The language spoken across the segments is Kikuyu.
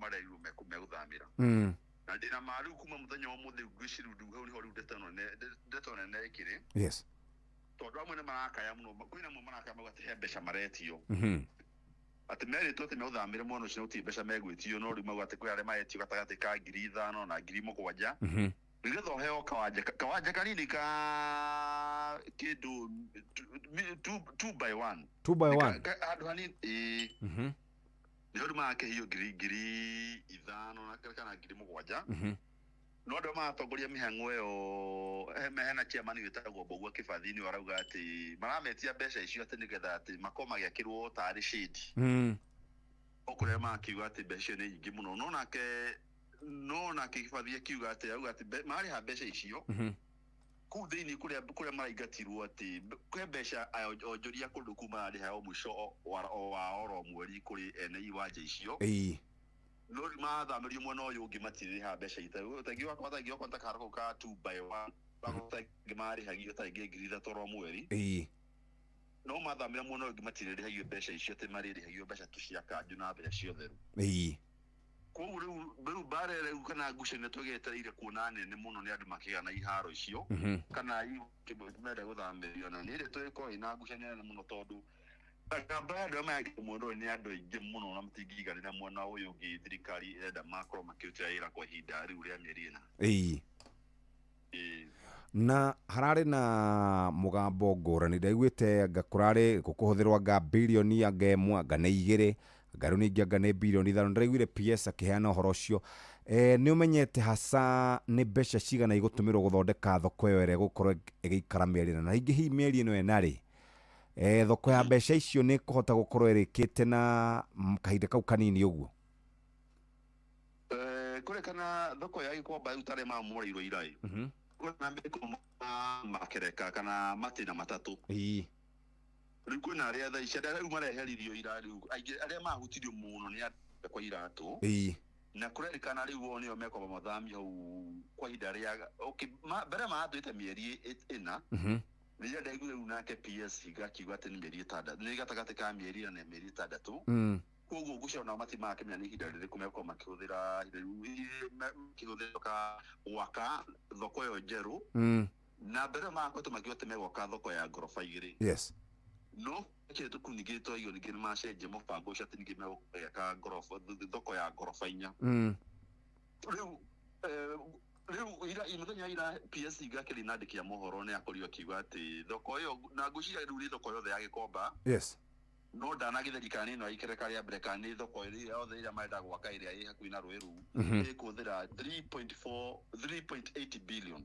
marerirwo megũthamĩra. Na ndĩna ma rĩu kuma mũthenya wa ũmũthĩ ngwĩciria rĩu hau nĩho rĩu ndeto nene ĩkĩrĩ. Tondũ amwe nĩ marakaya mũno, kwĩna amwe marakaya mauga atĩ he mbeca maretio. Atĩ merĩtwo atĩ megũthamĩra mwena ũcio na gũtirĩ mbeca megwĩtio, no rĩu mauga atĩ kwĩ arĩa maretio gatagatĩ ka 5,000 na 7,000. Nĩgetha ũheo kawanja kanini ka kĩndũ 2 by 1. 2 by 1. Handũ hanini, ĩĩ. Nĩho rĩu marakĩhio 5,000 na kana 7,000. No andũ arĩa maratongoria mĩhang'o ĩyo, hena chairman wĩtagwo Mbũgua Kĩbathi nĩwe arauga atĩ marametia mbeca icio atĩ nĩgetha atĩ makorwo magĩakĩrwo tarĩ shade. O kũrĩa marakiuga atĩ mbeca icio nĩ nyingĩ mũno, no nake Kĩbathi akiuga atĩ auga atĩ marĩha mbeca icio kũu thĩinĩ kũrĩa maraingatirwo atĩ kwĩ mbeca onjoria kũndũ kũu mararĩha o mũico wa oro mweri kũrĩ ene iwanja icio. No rĩu mathamĩrio mwena ũyũ ũngĩ matirĩha mbeca ita tengĩ wakwa tengĩ okorwo ta kaharo kau ka 2 by 1 tengĩ marĩhagio tengĩ 3,000 oro mweri. No mathamĩra mwena ũyũ ũngĩ matirĩrĩhagio mbeca icio, atĩ marĩrĩhagio mbeca tu cia kanjũ na mbeca cia ũtheru. Koguo rĩu mbara rĩu kana ngucanio tũgĩetereire kuona nene mũno nĩ andũ makĩgĩa na iharo icio kana menda gũthamĩrio, na nĩ ĩrĩa tũgĩkorwo ĩna ngucanio nene mũno tondũ namba ya andũ arĩa mayangĩte mwena ũyũ nĩ andũ aingĩ mũno na matingĩiganĩra mwena ũyũ ũngĩ thirikari ĩrenda makorwo makĩrutĩra wĩra kwa ihinda rĩu rĩa mĩeri 4. Ĩĩ. Na hararĩ na mũgambo ngũrani ndaiguĩte anga kũrarĩ gũkũhũthĩrwo anga birioni anga 1 anga nĩ 2 anga rĩu ningĩ anga nĩ birioni 5. Ndĩraiguire PS akĩheana ũhoro ũcio. Nĩ ũmenyete hasa nĩ mbeca cigana igũtũmĩrwo gũthondeka thoko ĩyo ĩrĩa ĩgũkorwo ĩgĩikara mĩeri 4, na ingĩ hihi mĩeri ĩno 4 rĩ, thoko ya mbeca icio nĩ ĩkũhota gũkorwo ĩrĩkĩte na kahinda kau kanini ũguo? Kũrekana thoko ya Gĩkomba rĩu tarĩa mamomoreirwo ira-ĩ, kwĩna mĩko makereka kana matĩna matatũ. Rĩu kwĩna arĩa thaa ici arĩa rĩu mareheririo ira, rĩu aingĩ arĩa mahutirio mũno nĩ andũ kwa iratũ. Na kũrerĩkana rĩu o nĩo mekwamba mathamio hau kwa ihinda rĩa, okay, mbere maratwĩte mĩeri 4. Rĩrĩa ndaiguire rĩu nake PS Hinga akiuga atĩ nĩ mĩeri 6, nĩ gatagatĩ ka mĩeri 4 na mĩeri 6. Koguo ngũcio nao matimakĩmenya nĩ ihinda rĩrĩkũ mekorwo makĩhũthĩra rĩu makĩhũthĩra ka gwaka thoko ĩyo njerũ. Na mbere marakoretwo makiuga atĩ megwaka thoko ya ngoroba 2. No kĩhĩtũku ningĩ twaigua ningĩ nĩ macenjia mũbango ũcio atĩ ningĩ megwaka ngoroba thoko ya ngoroba 4. Rĩu ira mũthenya ira PS Hinga akĩrĩ na andĩki a mohoro nĩ akorirwo akiuga atĩ thoko ĩyo na ngwĩciria rĩu nĩ thoko yothe ya Gĩkomba. No ndanagĩtheria kana nĩ ĩno ya ikereka rĩa mbere kana nĩ thoko ĩrĩa yothe ĩrĩa marenda gwaka ĩrĩa ĩ hakuhĩ na rũĩ rũu. Ĩkũhũthĩra 3.4 3.8 billion.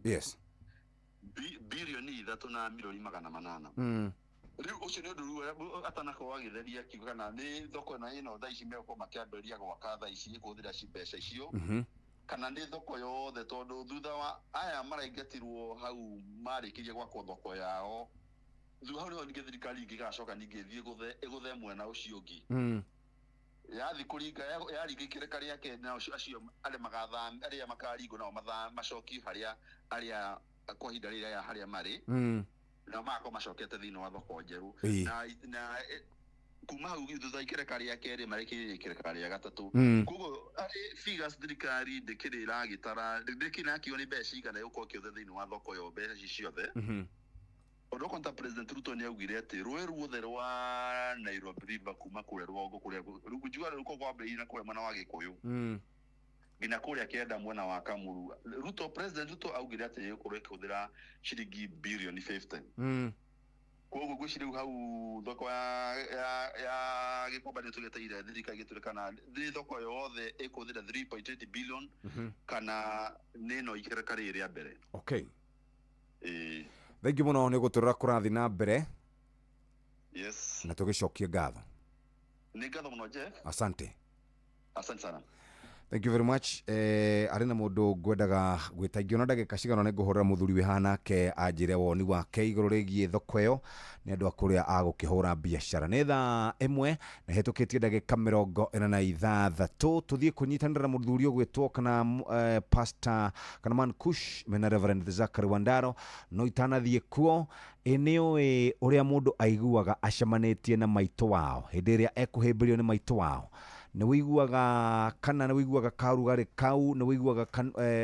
Birioni 3 na milioni 800. Rĩu ũcio nĩ ũndũ rĩu atanakorwo agĩtheria akiuga kana nĩ thoko ĩno ĩno thaa ici megũkorwo makĩambĩrĩria gwaka thaa ici ĩkũhũthĩra mbeca icio kana nĩ thoko yothe, tondũ thutha wa aya maraingatirwo hau marĩkĩria gwakwo thoko yao thutha hau nĩho ningĩ thirikari ingĩ ĩgacoka ningĩ ĩthiĩ ĩgũthe mwena ũcio ũngĩ. Yathi kũringa yaringa ikereka rĩake nao acio arĩa magatham arĩa makaringwo nao macokio harĩa arĩa kwa ihinda rĩrĩa harĩa marĩ nao magakorwo macokete thĩinĩ wa thoko njerũ. Na kuma hau thutha ikereka rĩa kerĩ marĩkĩrĩrie ikereka rĩa gatatũ. Koguo arĩ figures thirikari ndĩkĩrĩ ĩragĩtara, ndĩkĩrĩ ĩrakiuga nĩ mbeca cigana ĩgũkorwo ĩkĩhũthĩra thĩinĩ wa thoko ĩyo mbeca ici ciothe. Ũndũ okorwo ta President Ruto nĩ augire atĩ rũĩ ruothe rwa Nairobi River kuma kũrĩa rũgongo kũrĩa rĩu njuga rĩu kwambĩrĩirie na kũrĩa mwena wa Gĩkũyũ nginya kũrĩa kĩenda mwena wa Kamuru, Ruto President Ruto augire atĩ ĩgũkorwo ĩkĩhũthĩra ciringi birioni 50. Koguo ngwĩciria rĩu hau thoko ya Gĩkomba nĩ tũgĩteire thirikari ĩgĩtwĩre kana nĩ thoko yothe ĩkũhũthĩra 3.8 billion kana nĩ ĩno ikereka rĩrĩ rĩa mbere. Ĩĩ. Thengiũ mũno nĩ gũtũrora kũrathiĩ na mbere. Yes. Na tũgĩcokie ngatho. Nĩ ngatho mũno, Jeff. Asante. Asante sana. Thank you very much. Arĩ na mũndũ ngwendaga gwĩta ingĩona ndagĩka cigana nĩ ngũhũrĩra mũthuri wĩ haha nake anjĩre woni wake igũrũ rĩgiĩ thoko ĩyo nĩ andũ a kũrĩa agũkĩhũra biacara. Nĩ thaa 1 na hĩtũkĩtie ndagĩka 46. Tũthiĩ kũnyitanĩra na mũthuri ũgwĩtwo kana pastor kana man Kush mena Reverend Zachary Wandaro, no itanathiĩ kuo ĩ nĩ ũĩ ũrĩa mũndũ aiguaga acemanĩtie na maitũ wao hĩndĩ ĩrĩa ekũhĩmbĩrio nĩ maitũ wao. Nĩ wĩiguaga kana nĩ wĩiguaga karugarĩ kau, nĩ wĩiguaga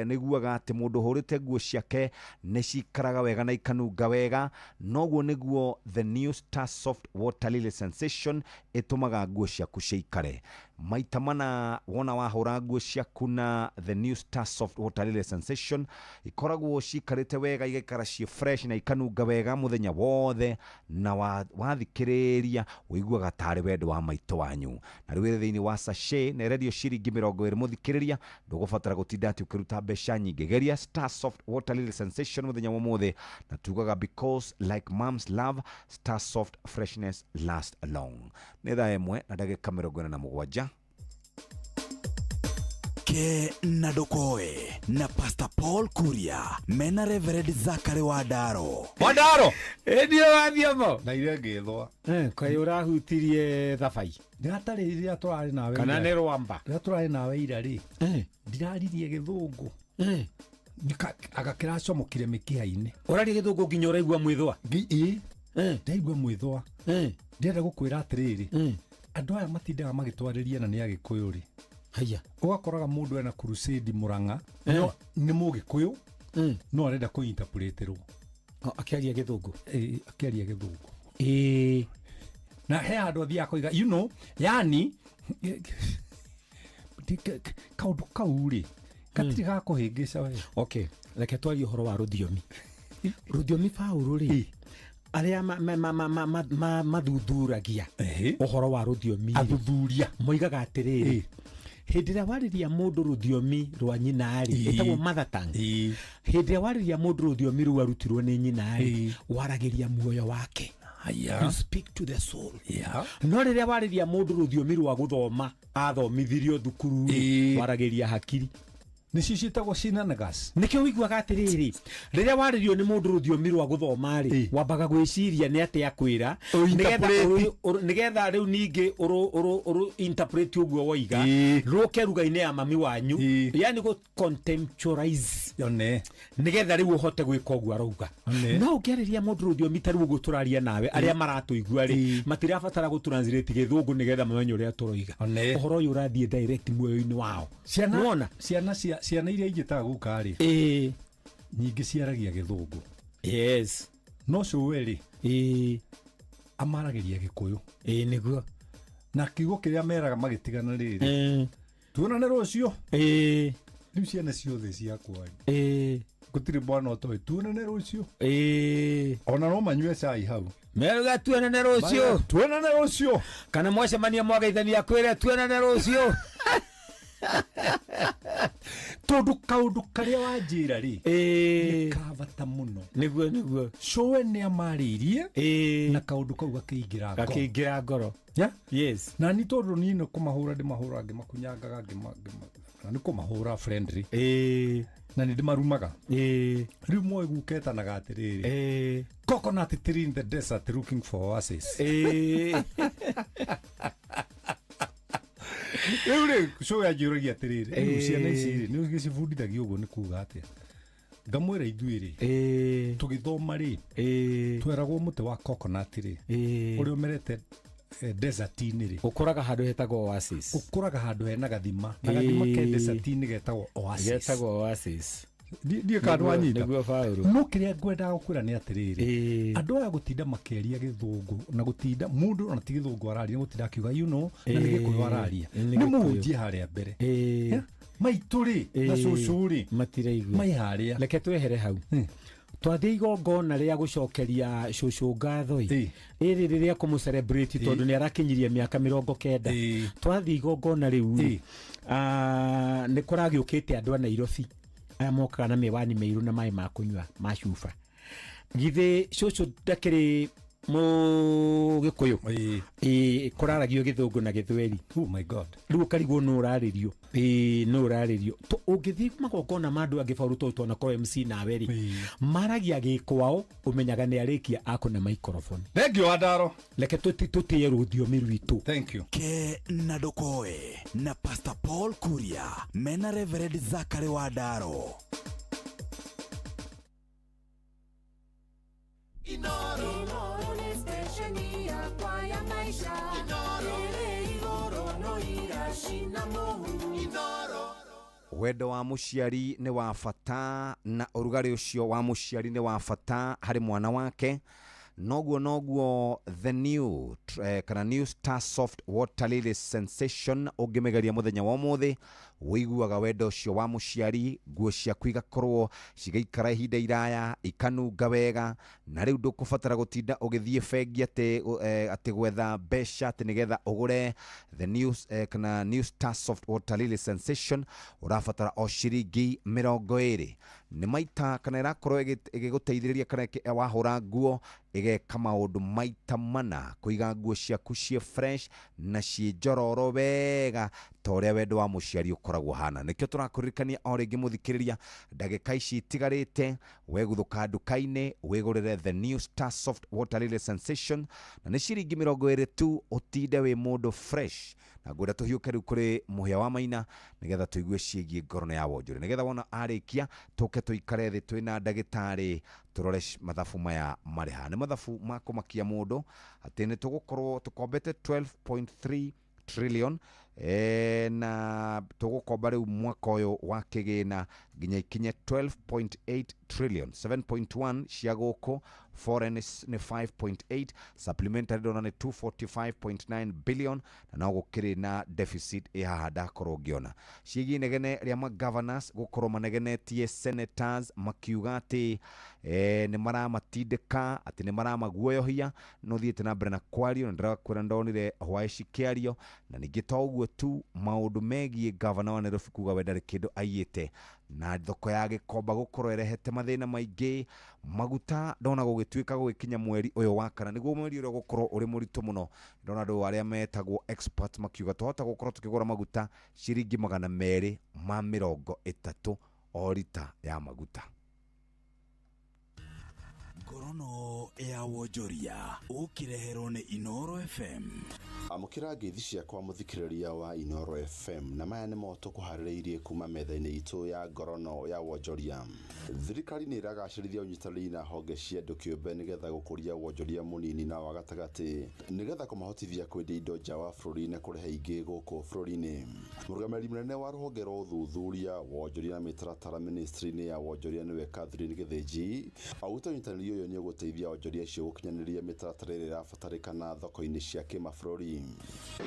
nĩ wĩiguaga atĩ mũndũ ũhũrĩte nguo ciake nĩ cikaraga wega na ikanunga wega. Noguo nĩguo the new Star Soft Water Lily Sensation ĩtũmaga nguo ciaku ciikare. Maita mana wona wahũra nguo ciaku na the new Star Soft Water Lily Sensation, ikoragwo ciikarĩte wega, igaikara ciĩ fresh na ikanunga wega mũthenya wothe, na wathikĩrĩria ũiguaga tarĩ wendo wa maitũ wanyu. Na rĩu ĩrĩ thĩinĩ wa sachet na ĩrendio ciringi 20. Mũthikĩrĩria, ndũgũbatara gũtinda atĩ ũkĩruta mbeca nyingĩ. Geria Star Soft Water Lily Sensation mũthenya wa ũmũthĩ, na tugaga because like mom's love, Star Soft freshness last long. Nĩ thaa 1:47. Ke na Ndokoe na Pastor Paul Kuria mena Reverend Zachary Wandaro. Wandaro Ĩndio wathiomo. Na ire ngĩthwa. Kaĩ ũrahutirie thabai? Ndĩratarĩ rĩrĩa tũrarĩ nawe kana nĩ rwamba? Rĩrĩa tũrarĩ nawe ira rĩ, ndiraririe gĩthũngũ. Agakĩracomokire mĩkiha-inĩ. Ũraria gĩthũngũ nginya ũraigua mwĩthũa? Ĩĩ. Ndaigua mwĩthũa. Ndĩrenda gũkwĩra atĩrĩrĩ, andũ aya matindaga magĩtwarĩria na nĩ Agĩkũyũ rĩ. Haya. Ũgakoraga mũndũ ena crusade Mũrang'a, no nĩ Mũgĩkũyũ, no arenda kũinterpreterwo. Akĩaria gĩthũngũ. Akĩaria gĩthũngũ. Ĩĩ. Na he handũ athiaga koiga, you know, yani kaũndũ kau rĩ, gatirĩ ga kũhĩngĩca we. Okay, reke twarie ũhoro wa rũthiomi. Rũthiomi Paũlũ rĩ, arĩa mathuthuragia ũhoro wa rũthiomi, athuthuria moigaga atĩrĩrĩ, hĩndĩ ĩrĩa warĩria mũndũ rũthiomi rwa nyina rĩ, ĩtagwo mother tongue. Hĩndĩ ĩrĩa warĩria mũndũ rũthiomi rũu arutirwo nĩ nyina rĩ, waragĩria muoyo wake. You speak to the soul. No rĩrĩa warĩria mũndũ rũthiomi rwa gũthoma, athomithirio thukuru rĩ, waragĩria hakiri. Nĩcio ciĩtagwo synonyms. Nĩkĩo ũiguaga atĩrĩrĩ, rĩrĩa warĩrio nĩ mũndũ rũthiomi rwa gũthoma rĩ, wambaga gwĩciria nĩ atĩa akwĩra, nĩgetha rĩu ningĩ ũrũ interpret ũguo woiga, rũke ruga-inĩ ya mami wanyu, yani gũ contemptualize, nĩgetha rĩu ũhote gwĩka ũguo arauga. No ũngĩarĩria mũndũ rũthiomi ta rĩu ũguo tũraria nawe, arĩa maratũigua rĩ, matirabatara gũ translate gĩthũngũ nĩgetha mamenye ũrĩa tũroiga. Ũhoro ũyũ ũrathiĩ direct muoyo-inĩ wao. Nĩwona? Ciana iria injĩtaga guka rĩ, nyingĩ ciaragia gĩthũngũ. Yes. No cũwe rĩ, amaragĩria Gĩkũyũ. Nĩguo. Na kiugo kĩrĩa meraga magĩtigana rĩrĩ, tuonane rũciũ. Rĩu ciana ciothe ciakwa rĩ, gũtirĩ mwana ũtoĩ tuonane rũciũ. Ona no manyue cai hau. Meruga tuonane rũciũ. Tuonane rũciũ. Kana mwacemania mwageithania kwĩre tuonane rũciũ. Tondũ kaũndũ karĩa wanjĩra rĩ, nĩ ka bata mũno. Nĩguo, nĩguo. Cũwe nĩ amarĩirie, na kaũndũ kau gakĩingĩra ngoro. Gakĩingĩra ngoro. Yeah? Yes. Na ni tondũ niĩ nĩ kũmahũra ndĩmahũra, ngĩmakunyangaga, na nĩ kũmahũra friendly. Na nĩ ndĩmarumaga. Rĩu moĩ guka etanaga atĩrĩrĩ, coconut tree in the desert looking for oasis. Rĩu rĩ, cũwe anjũragia atĩrĩrĩ, rĩu ciana ici rĩ, nĩ ũgĩcibundithagia ũguo nĩ kuga atĩa? Ngamwĩra ithuĩ rĩ, tũgĩthoma rĩ, tweragwo mũtĩ wa coconut rĩ, ũrĩa ũmerete desert-inĩ rĩ, ũkũraga handũ hetagwo oasis. Ũkũraga handũ hena gathima, na gathima ke desert-inĩ getagwo oasis. Getagwo oasis. Ndiĩ kana wanyita. Nĩguo Paũlũ. No kĩrĩa ngwendaga gũkwĩra nĩ atĩrĩrĩ, andũ aya gũtinda makĩaria gĩthũngũ na gũtinda mũndũ ona ti gĩthũngũ araria, gũtinda akiuga you know, na nĩ Gĩkũyũ araria, nĩ mũhunjie harĩa mbere. Maitũ rĩ na cũcũ rĩ matiraigua mai harĩa. Reke twehere hau. Twathiĩ igongona rĩa gũcokeria cũcũ ngatho ĩ, rĩrĩ rĩrĩa kũmũ-celebrate tondũ nĩ arakinyirie mĩaka 90. Twathiĩ igongona rĩu, nĩ kũragĩũkĩte andũ a Nairobi aya mokaga na mĩwani mĩirũ na maĩ ma kũnyua ma cuba. Githĩ cũcũ ndakĩrĩ Mũgĩkũyũ? Kũraragio gĩthũngũ na gĩthweri. Oh my God. Rĩu ũkarigwo nũ ũrarĩrio. Nũ ũrarĩrio. Ũngĩthiĩ magongona ma andũ angĩ Paũlũ tondũ twanakorwo MC nawe rĩ, maragia gĩkwao, ũmenyaga nĩ arĩkia akũna microphone. Thank you Wandaro. Reke tũtĩe rũthiomi rwitũ. Thank you. Ke na Ndokoe na Pastor Paul Kuria mena Reverend Zachary Wandaro. Inoro ni stesheni yakwa ya maisha. Ĩrĩ igũrũ no iracira. Wendo wa mũciari nĩ wa bata na ũrugarĩ ũcio wa mũciari nĩ wa bata harĩ mwana wake. Noguo the new kana new Star Soft Water Lily Sensation ũngĩmĩgeria mũthenya wa ũmũthĩ, wĩiguaga wendo ũcio wa mũciari, nguo ciaku igakorwo cigĩikara ihinda iraya, ikanunga wega, na rĩu ndũkũbatara gũtinda ũgĩthiĩ bengi atĩ gwetha mbeca atĩ nĩgetha ũgũre the new kana new Star Soft Water Lily Sensation. Ũrabatara o ciringi 20. Nĩ maita kana ĩrakorwo ĩgĩgũteithĩrĩria kana wahũra nguo ĩgeka maũndũ maita mana, kũiga nguo ciaku ciĩ fresh na ciĩ njororo wega ta ũrĩa wendo wa mũciari ũkoragwo hana. Nĩkĩo tũrakũririkania o rĩngĩ mũthikĩrĩria, ndagĩka ici itigarĩte weguthũka nduka-inĩ wĩgũrĩre the new Star Soft Water Lily Sensation na nĩ ciringi 20 tu, ũtinde wĩ mũndũ fresh. Na ngwenda tũhiũke rĩu kũrĩ Mũhĩa wa Maina nĩgetha tũigue ciĩgiĩ ngorono ya wonjoria, nĩgetha wona arĩkia tũke tũikare thĩ twĩna ndagĩtarĩ tũrore mathabu maya marĩ haha. Nĩ mathabu ma kũmakia mũndũ atĩ nĩ tũgũkorwo tũkombete 12.3 trillion na tũgũkomba rĩu mwaka ũyũ wa kĩgĩna nginya ikinye 12.8 trillion, 7.1 cia gũkũ, foreign nĩ 5.8, supplementary ndona nĩ 245.9 billion, na no gũkĩrĩ na deficit ĩ haha ndakorwo ngĩona. Ciĩgiĩ inegene rĩa magovernors gũkorwo manegenetie senators makiuga atĩ nĩ maramatindĩka, atĩ nĩ maramaguoyohia, no thiĩte na mbere na kwario, na ndĩrakwĩra ndonire hwaĩ cikĩario. Na ningĩ to ũguo tu, maũndũ megiĩ gavana wa Nairobi kuga we ndarĩ kĩndũ aiyĩte, na thoko ya Gĩkomba gũkorwo ĩrehete mathĩna maingĩ, maguta ndona gũgĩtuĩka gũgĩkinya mweri ũyũ wa kana nĩguo mweri ũrĩa ũgũkorwo ũrĩ mũritũ mũno. Ndona andũ arĩa metagwo experts makiuga twahota gũkorwo tũkĩgũra maguta ciringi 230 o rita ya maguta. Ngorono ya wonjoria ũkĩreherwo nĩ Inoro FM. Amũkĩra ngeithi ciakwa mũthikĩrĩria wa Inoro FM, na maya nĩmo tũkũharĩrĩirie kuma metha-inĩ itũ ya ngorono ya wonjoria. Thirikari nĩ ĩragacĩrithia ũnyitanĩri na honge cia andũ kĩũmbe nĩgetha gũkũria wonjoria mũnini na wa gatagatĩ, nĩgetha kũmahotithia kwendia indo nja wa bũrũri na kũrehe ingĩ gũkũ bũrũri-inĩ. Mũrũgamĩrĩri mũnene wa rũhonge rwa ũthuthuria wonjoria na mĩtaratara ministry-inĩ ya wonjoria nĩwe Catherine Gĩthĩnji augĩte ũnyitanĩri ũyũ nĩ ũgũteithia wonjoria acio gũkinyanĩria mĩtaratara ĩrĩa ĩrabatarĩkana thoko-inĩ cia kĩmabũrũri.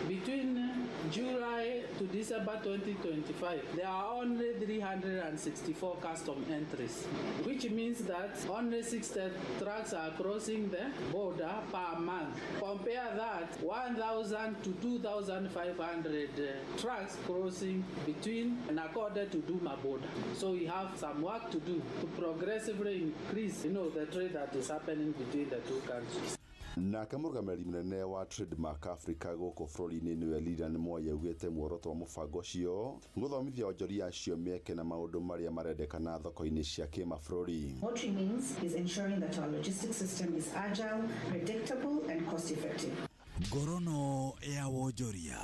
Between July to December 2025, there are only 364 custom entries, which means that only 60 trucks are crossing the border per month. Compare that 1,000 to 2,500 trucks crossing between Nakoda to Duma border. So we have some work to do to progressively increase, the trade that is happening between the two countries. Nake mũrũgamĩrĩri mũnene wa Trademark Africa gũkũ bũrũri-inĩ nĩwe Lilian Mwai augĩte muoroto wa mũbango ũcio gũthomithia onjoria acio mĩeke na maũndũ marĩa marendekana thoko-inĩ cia kĩmabũrũri. What remains is ensuring that our logistics system is agile, predictable and cost effective. Ngorono ya wonjoria.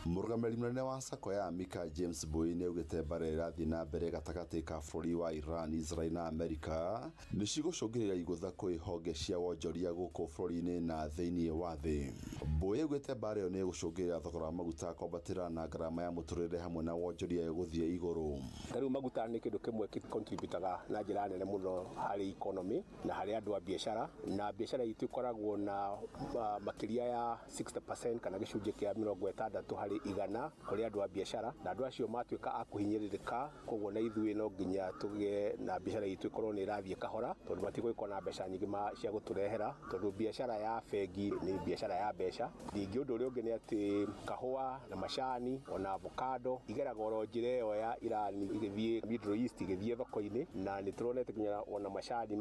Mũrũgamĩrĩri mũnene wa sacco ya Amika James Boy nĩ augĩte mbara ĩrathiĩ na mbere gatagatĩ ka bũrũri wa Iran, Israel na Amerika nĩ cigũcũngĩrĩria igũtha kwĩ honge cia wonjoria gũkũ bũrũri-inĩ na thĩinĩ wa thĩ. Boy augĩte mbara ĩyo nĩ ĩgũcũngĩrĩria thogora wa maguta kwambatĩra na ngarama ya mũtũrĩre hamwe na wonjoria ĩgũthiĩ igũrũ. Ta rĩu maguta nĩ kĩndũ kĩmwe kĩ-contributaga na njĩra nene mũno harĩ economy na harĩ andũ a biacara, na biacara itũ ĩkoragwo na makĩria ya 60% kana gĩcunjĩ kĩa 60 harĩ 100 kũrĩ andũ a biacara, na andũ acio matuĩka a kũhinyĩrĩrĩka, koguo na ithuĩ no nginya tũgĩe na biacara itũ ĩkorwo nĩ ĩrathiĩ kahora, tondũ matigũgĩkorwo na mbeca nyingĩ cia gũtũrehera, tondũ biacara ya bengi nĩ biacara ya mbeca. Ningĩ ũndũ ũrĩa ũngĩ nĩ atĩ kahũa na macani ona avocado igeraga oro njĩra ĩyo ya Iran igĩthiĩ Middle East, igĩthiĩ thoko-inĩ, na nĩ tũronete nginya ona macani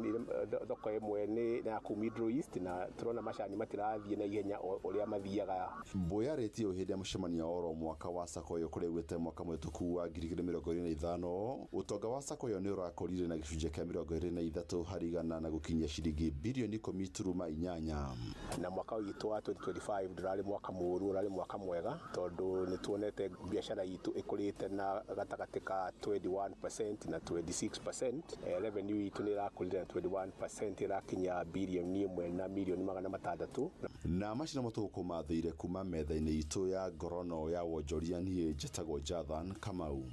thoko ĩmwe nĩ ya kũu Middle East, na tũrona macani matirathiĩ na ihenya ũrĩa mathiaga. Boy arĩtie hĩndĩ ya mũcemanio wa oro mwaka wa sacco ĩyo kũrĩa augĩte mwaka mũhĩtũku wa 2025 ũtonga wa sacco ĩyo nĩ ũrakũrire na gĩcunjĩ kĩa 23 harĩ igana na gũkinyia ciringi birioni 10.8. Na mwaka witũ wa 2025 ndũrarĩ mwaka mũũru, ũrarĩ mwaka mwega, tondũ nĩ tuonete biacara itũ ĩkũrĩte na gatagatĩ ka 21% na 26%. Revenue itũ nĩ ĩrakũrire na 21%, ĩrakinya birioni 1 na milioni 600. Na macio nĩmo tũgũkũmathĩire kuma metha-inĩ itũ ya ngorono Ngorono ya Wonjoria. Niĩ njĩtagwo Jathan Kamau.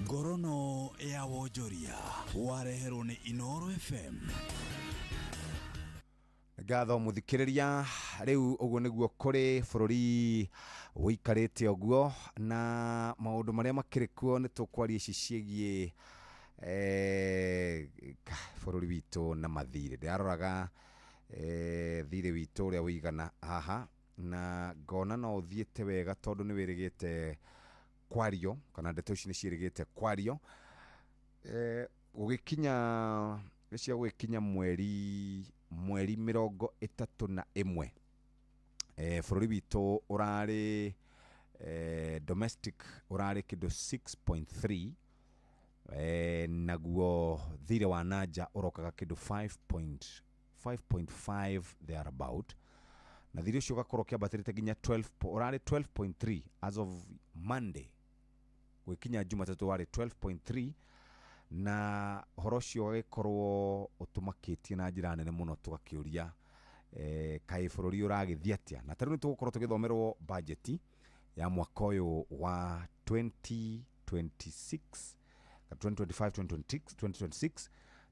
Ngorono ya Wonjoria wareherwo nĩ Inoro FM. Ngatho muthikiriria, riu uguo niguo kuri bururi wikarite uguo na maundu maria makiri kuo ni tukwaria ici ciĩgiĩ bururi witũ na mathirĩ. Ndĩraroraga thirĩ witũ ũrĩa ũigana haha na ngona no ũthiĩte wega tondũ nĩ wĩrĩgĩte kwario kana ndeto ici nĩ ciĩrĩgĩte kwario. Gũgĩkinya cia gũgĩkinya mweri 31 bũrũri witũ ũrarĩ domestic ũrarĩ kĩndũ 6.3, naguo thirĩ wa nanja ũrokaga kĩndũ 5.5 thereabout, na thirĩ ũcio ũgakorwo ũkĩambatĩrĩte nginya 12, ũrarĩ 12.3 as of Monday, gũgĩkinya Jumatatũ warĩ 12.3, na ũhoro ũcio ũgagĩkorwo ũtũmakĩtie na njĩra nene mũno tũgakĩũria kaĩ bũrũri ũragĩthiĩ atĩa. Na tarĩu nĩ tũgũkorwo tũgĩthomerwo bajeti ya mwaka ũyũ wa 2026 2025 2026,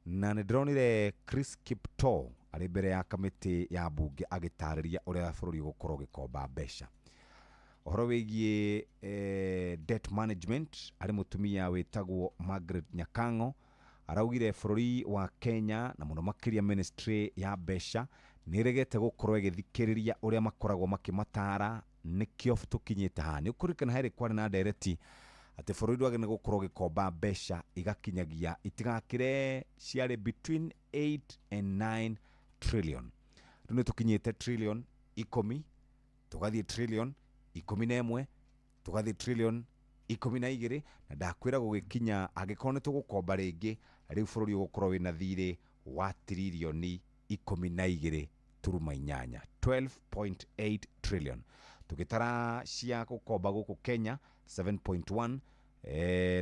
na nĩ ndĩronire Chris Kiptoo arĩ mbere ya kamĩtĩ ya mbunge agĩtarĩria ũrĩa bũrũri ũgũkorwo ũgĩkomba mbeca. Ũhoro wĩgiĩ debt management, arĩ mũtumia wĩtagwo Margaret Nyakang'o araugire bũrũri wa Kenya na mũno makĩria ministry ya mbeca nĩ ĩregete gũkorwo ĩgĩthikĩrĩria ũrĩa makoragwo makĩmatara, nĩkĩo tũkinyĩte haha. Nĩ ũkũririkana harĩ kwarĩ na ndereti atĩ bũrũri ndwagĩrĩire gũkorwo ũgĩkomba mbeca igakinyagia itigakĩre ciarĩ between 8 and 9 trillion. Rĩu nĩ tũkinyĩte trillion 10, tũgathiĩ trillion 11, tũgathiĩ trillion 12, na ndakwĩra gũgĩkinya angĩkorwo nĩ tũgũkomba rĩngĩ rĩu bũrũri ũgũkorwo wĩna thirĩ wa tiririoni 12.8, 12.8 trillion. Tũgĩtara cia gũkomba gũkũ Kenya 7.1,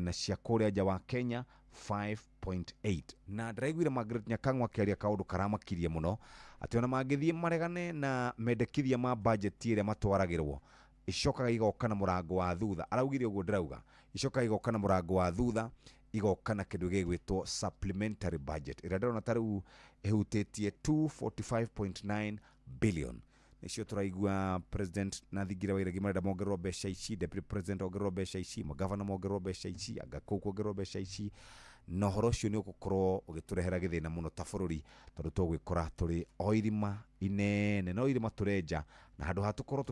na cia kũrĩa nja wa Kenya 5.8. Na ndĩraiguire Margaret Nyakang'o akĩaria kaũndũ karamakirie mũno atĩ ona mangĩthiĩ maregane na mendekithia ma bajeti ĩrĩa matwaragĩrwo icokaga igoka na mũrango wa thutha. Araugire ũguo ndĩrauga, icokaga igoka na mũrango wa thutha, igoka na kĩndũ gĩgwĩtwo supplementary budget ĩrĩa ndĩrona ta rĩu ĩhutĩtie 245.9 billion. Nĩcio tũraigua president na Thingira Wairegi marenda mongererwo mbeca ici, deputy president ongererwo mbeca ici, magavana mongererwo mbeca ici, anga kũu kuongererwo mbeca ici, na ũhoro ũcio nĩ ũgũkorwo ũgĩtũrehera gĩthĩna mũno ta bũrũri tondũ tũgwĩkora tũrĩ o irima inene, no irima tũrenja, na handũ ha tũkorwo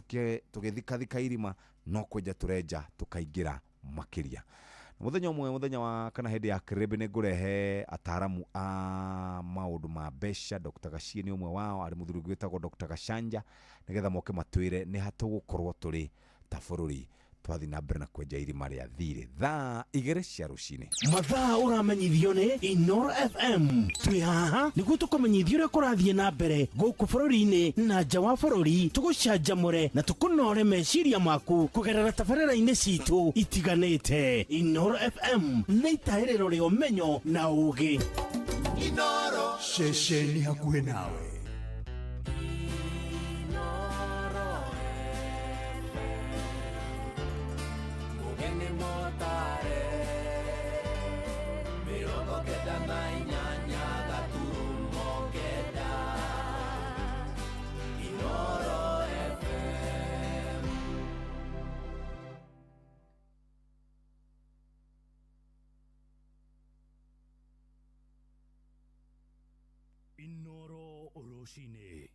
tũgĩthikathika irima no kwenja tũrenja tũkaingĩra makĩria. Mũthenya ũmwe, mũthenya wa kana hĩndĩ ya kĩrĩmbĩ, nĩ ngũrehe ataaramu a maũndũ ma mbeca. Dr. Gachie nĩ ũmwe wao, arĩ mũthuri ũngĩ wĩtagwo Dr. Gachanja, nĩgetha moke matwĩre nĩ ha tũgũkorwo tũrĩ ta bũrũri twathiĩ na mbere na kwenja irima rĩa thirĩ. Thaa 2 cia rũcinĩ. Mathaa ũramenyithio nĩ Inoro FM. Twĩ haha nĩguo tũkũmenyithie ũrĩa kũrathiĩ na mbere gũkũ bũrũri-inĩ na nja wa bũrũri, tũgũcanjamũre na tũkũnore meciria maku kũgerera tabarĩra-inĩ citũ itiganĩte. Inoro FM nĩ itahĩrĩro rĩa ũmenyo na ũũgĩ. Inoro ceceni hakuhĩ nawe. Inoro rũcinĩ.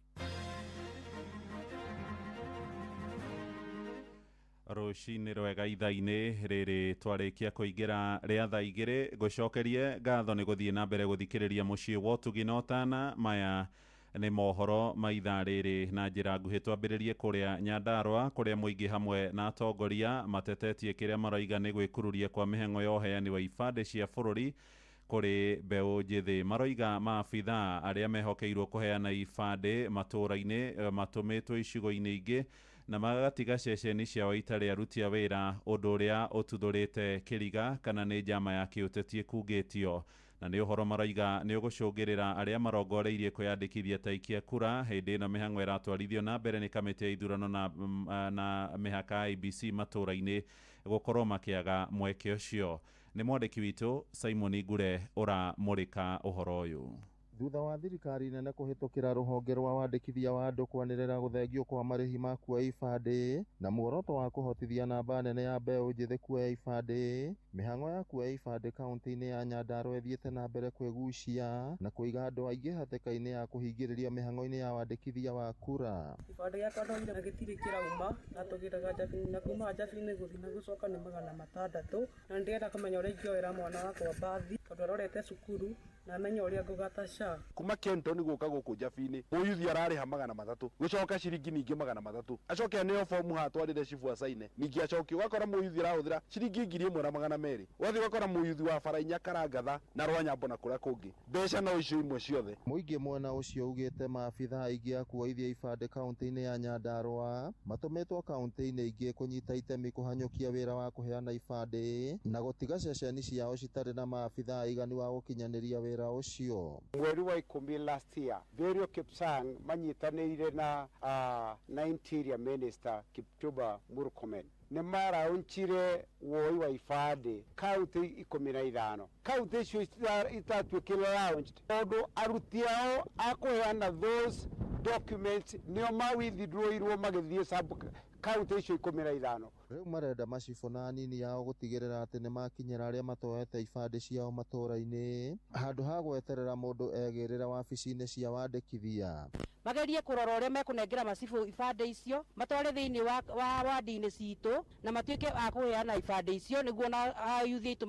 Rũcinĩ rwega ithaa-inĩ rĩrĩ twarĩkia kũingĩra rĩa thaa 2, ngũcokerie ngatho nĩ gũthiĩ na mbere gũthikĩrĩria mũciĩ wa ũtugi na ũtana. Maya nĩ mohoro ma ithaa rĩrĩ na njĩra nguhĩ. Twambĩrĩrie kũrĩa Nyandarũa kũrĩa mũingĩ hamwe na atongoria matetetie kĩrĩa maroiga nĩ gwĩkururia kwa mĩhang'o ya ũheani wa ibandĩ cia bũrũri kũrĩ mbeũ njĩthĩ. Maroiga maabithaa arĩa mehokeirwo kũheana ibandĩ matũũra-inĩ matũmĩtwo icigo-inĩ ingĩ Na magatiga ceceni ciao itarĩ aruti a wĩra, ũndũ ũrĩa ũtuthũrĩte kĩriga kana nĩ njama ya kĩũteti ĩkungĩtio. Na nĩ ũhoro maroiga nĩ ũgũcũngĩrĩra arĩa marongoreirie kwĩyandĩkithia ta aikia kura hĩndĩ ĩno mĩhang'o ĩratwarithio na mbere nĩ kamĩtĩ ya ithurano na mĩhaka IEBC matũũra-inĩ gũkorwo makĩaga mweke ũcio. Nĩ mwandĩki witũ Simon Ngure ũramũrĩka ũhoro ũyũ. Thutha wa thirikari nene kũhĩtũkĩra rũhonge rwa wandĩkithia wa andũ kwanĩrĩra gũthengio kwa marĩhi ma kuoya ibandĩ na muoroto wa kũhotithia namba nene ya mbeũ njĩthĩ kuoya ibandĩ, mĩhang'o ya kuoya ibandĩ kaunti-inĩ ya Nyandarua ĩthiĩte na mbere kwĩgucia na kũiga andũ aingĩ hatĩka-inĩ ya kũhingĩrĩrio mĩhang'o-inĩ ya wandĩkithia wa kura. Kĩbandĩ gĩakwa ndonire na gĩtirĩ kĩrauma na tũgĩraga Njabini na kuma Njabini gũthiĩ na gũcoka nĩ 600 na ndĩrenda kũmenya ũrĩa ingĩoera mwana wakwa mbathi tondũ arorete cukuru na menye ũrĩa ngũgata SHA. Kuma Kenton gũka gũkũ Njabini mũyuthi ararĩha 300 gũcoka ciringi ningĩ 300 acoke aneo fomu hatwarĩre cibu acaine ningĩ acoke ũgakora mũyuthi arahũthĩra ciringi 1200 ũgathiĩ ũgakora mũyuthi wa bara inya Karangatha na Rwanyambo na kũrĩa kũngĩ mbeca no icio imwe ciothe. Mũingĩ mwena ũcio ugĩte maabithaa aingĩ a kuoithia ibandĩ kaunti-inĩ ya Nyandarua matũmĩtwo kaunti-inĩ ingĩ kũnyita itemi kũhanyũkia wĩra wa kũheana ibandĩ na gũtiga ceceni ciao citarĩ na maabithaa aiganu a gũkinyanĩria wĩra ũcio. Mweri wa 10 last year Berio Kipsang manyitanĩire na Interior Minister Kipchumba Murkomen nĩ maraunchire woi wa ibandĩ kaunti 15. Kaunti icio itatuĩkire launched tondũ aruti ao a kũheana those documents nĩo mawithdraw-irwo magĩthiĩ sub kaunti icio 15. Rĩu marenda macibũ na anini ao gũtigĩrĩra atĩ nĩmakinyĩra arĩa matoete ibandĩ ciao matũũra-inĩ handũ ha gweterera mũndũ egĩrĩre wabici-inĩ cia wandĩkithia. Magerie kũrora ũrĩa mekũnengera macibũ ibandĩ icio matware thĩinĩ wa wandi-inĩ citũ na matuĩke a kũheana ibandĩ icio nĩguo na ayuthi aitũ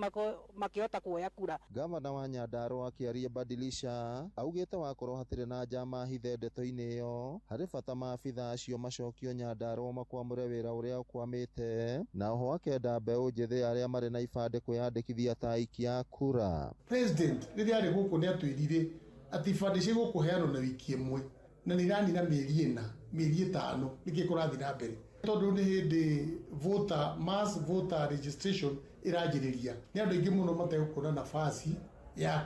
makĩhota kuoya kura. Gavana wa Nyandarua akĩaria Badilisha augĩte wakorwo hatirĩ na njama hithe ndeto-inĩ ĩyo harĩ bata maabithaa acio macokio Nyandarua makwamũre wĩra ũrĩa ũkwamĩte na oho akenda mbeũ njĩthĩ arĩa marĩ na ibandĩ kwĩyandĩkithia ta aikia a kura. President rĩrĩa arĩ gũkũ nĩatwĩrire atĩ ibandĩ cigũkũheanwo na wiki ĩmwe na nĩ iranina mĩeri 4 mĩeri 5 nĩkĩ kũrathiĩ na mbere tondũ nĩ hĩndĩ voter mass voter registration ĩranjĩrĩria nĩ andũ aingĩ mũno mategũkuona nafasi ya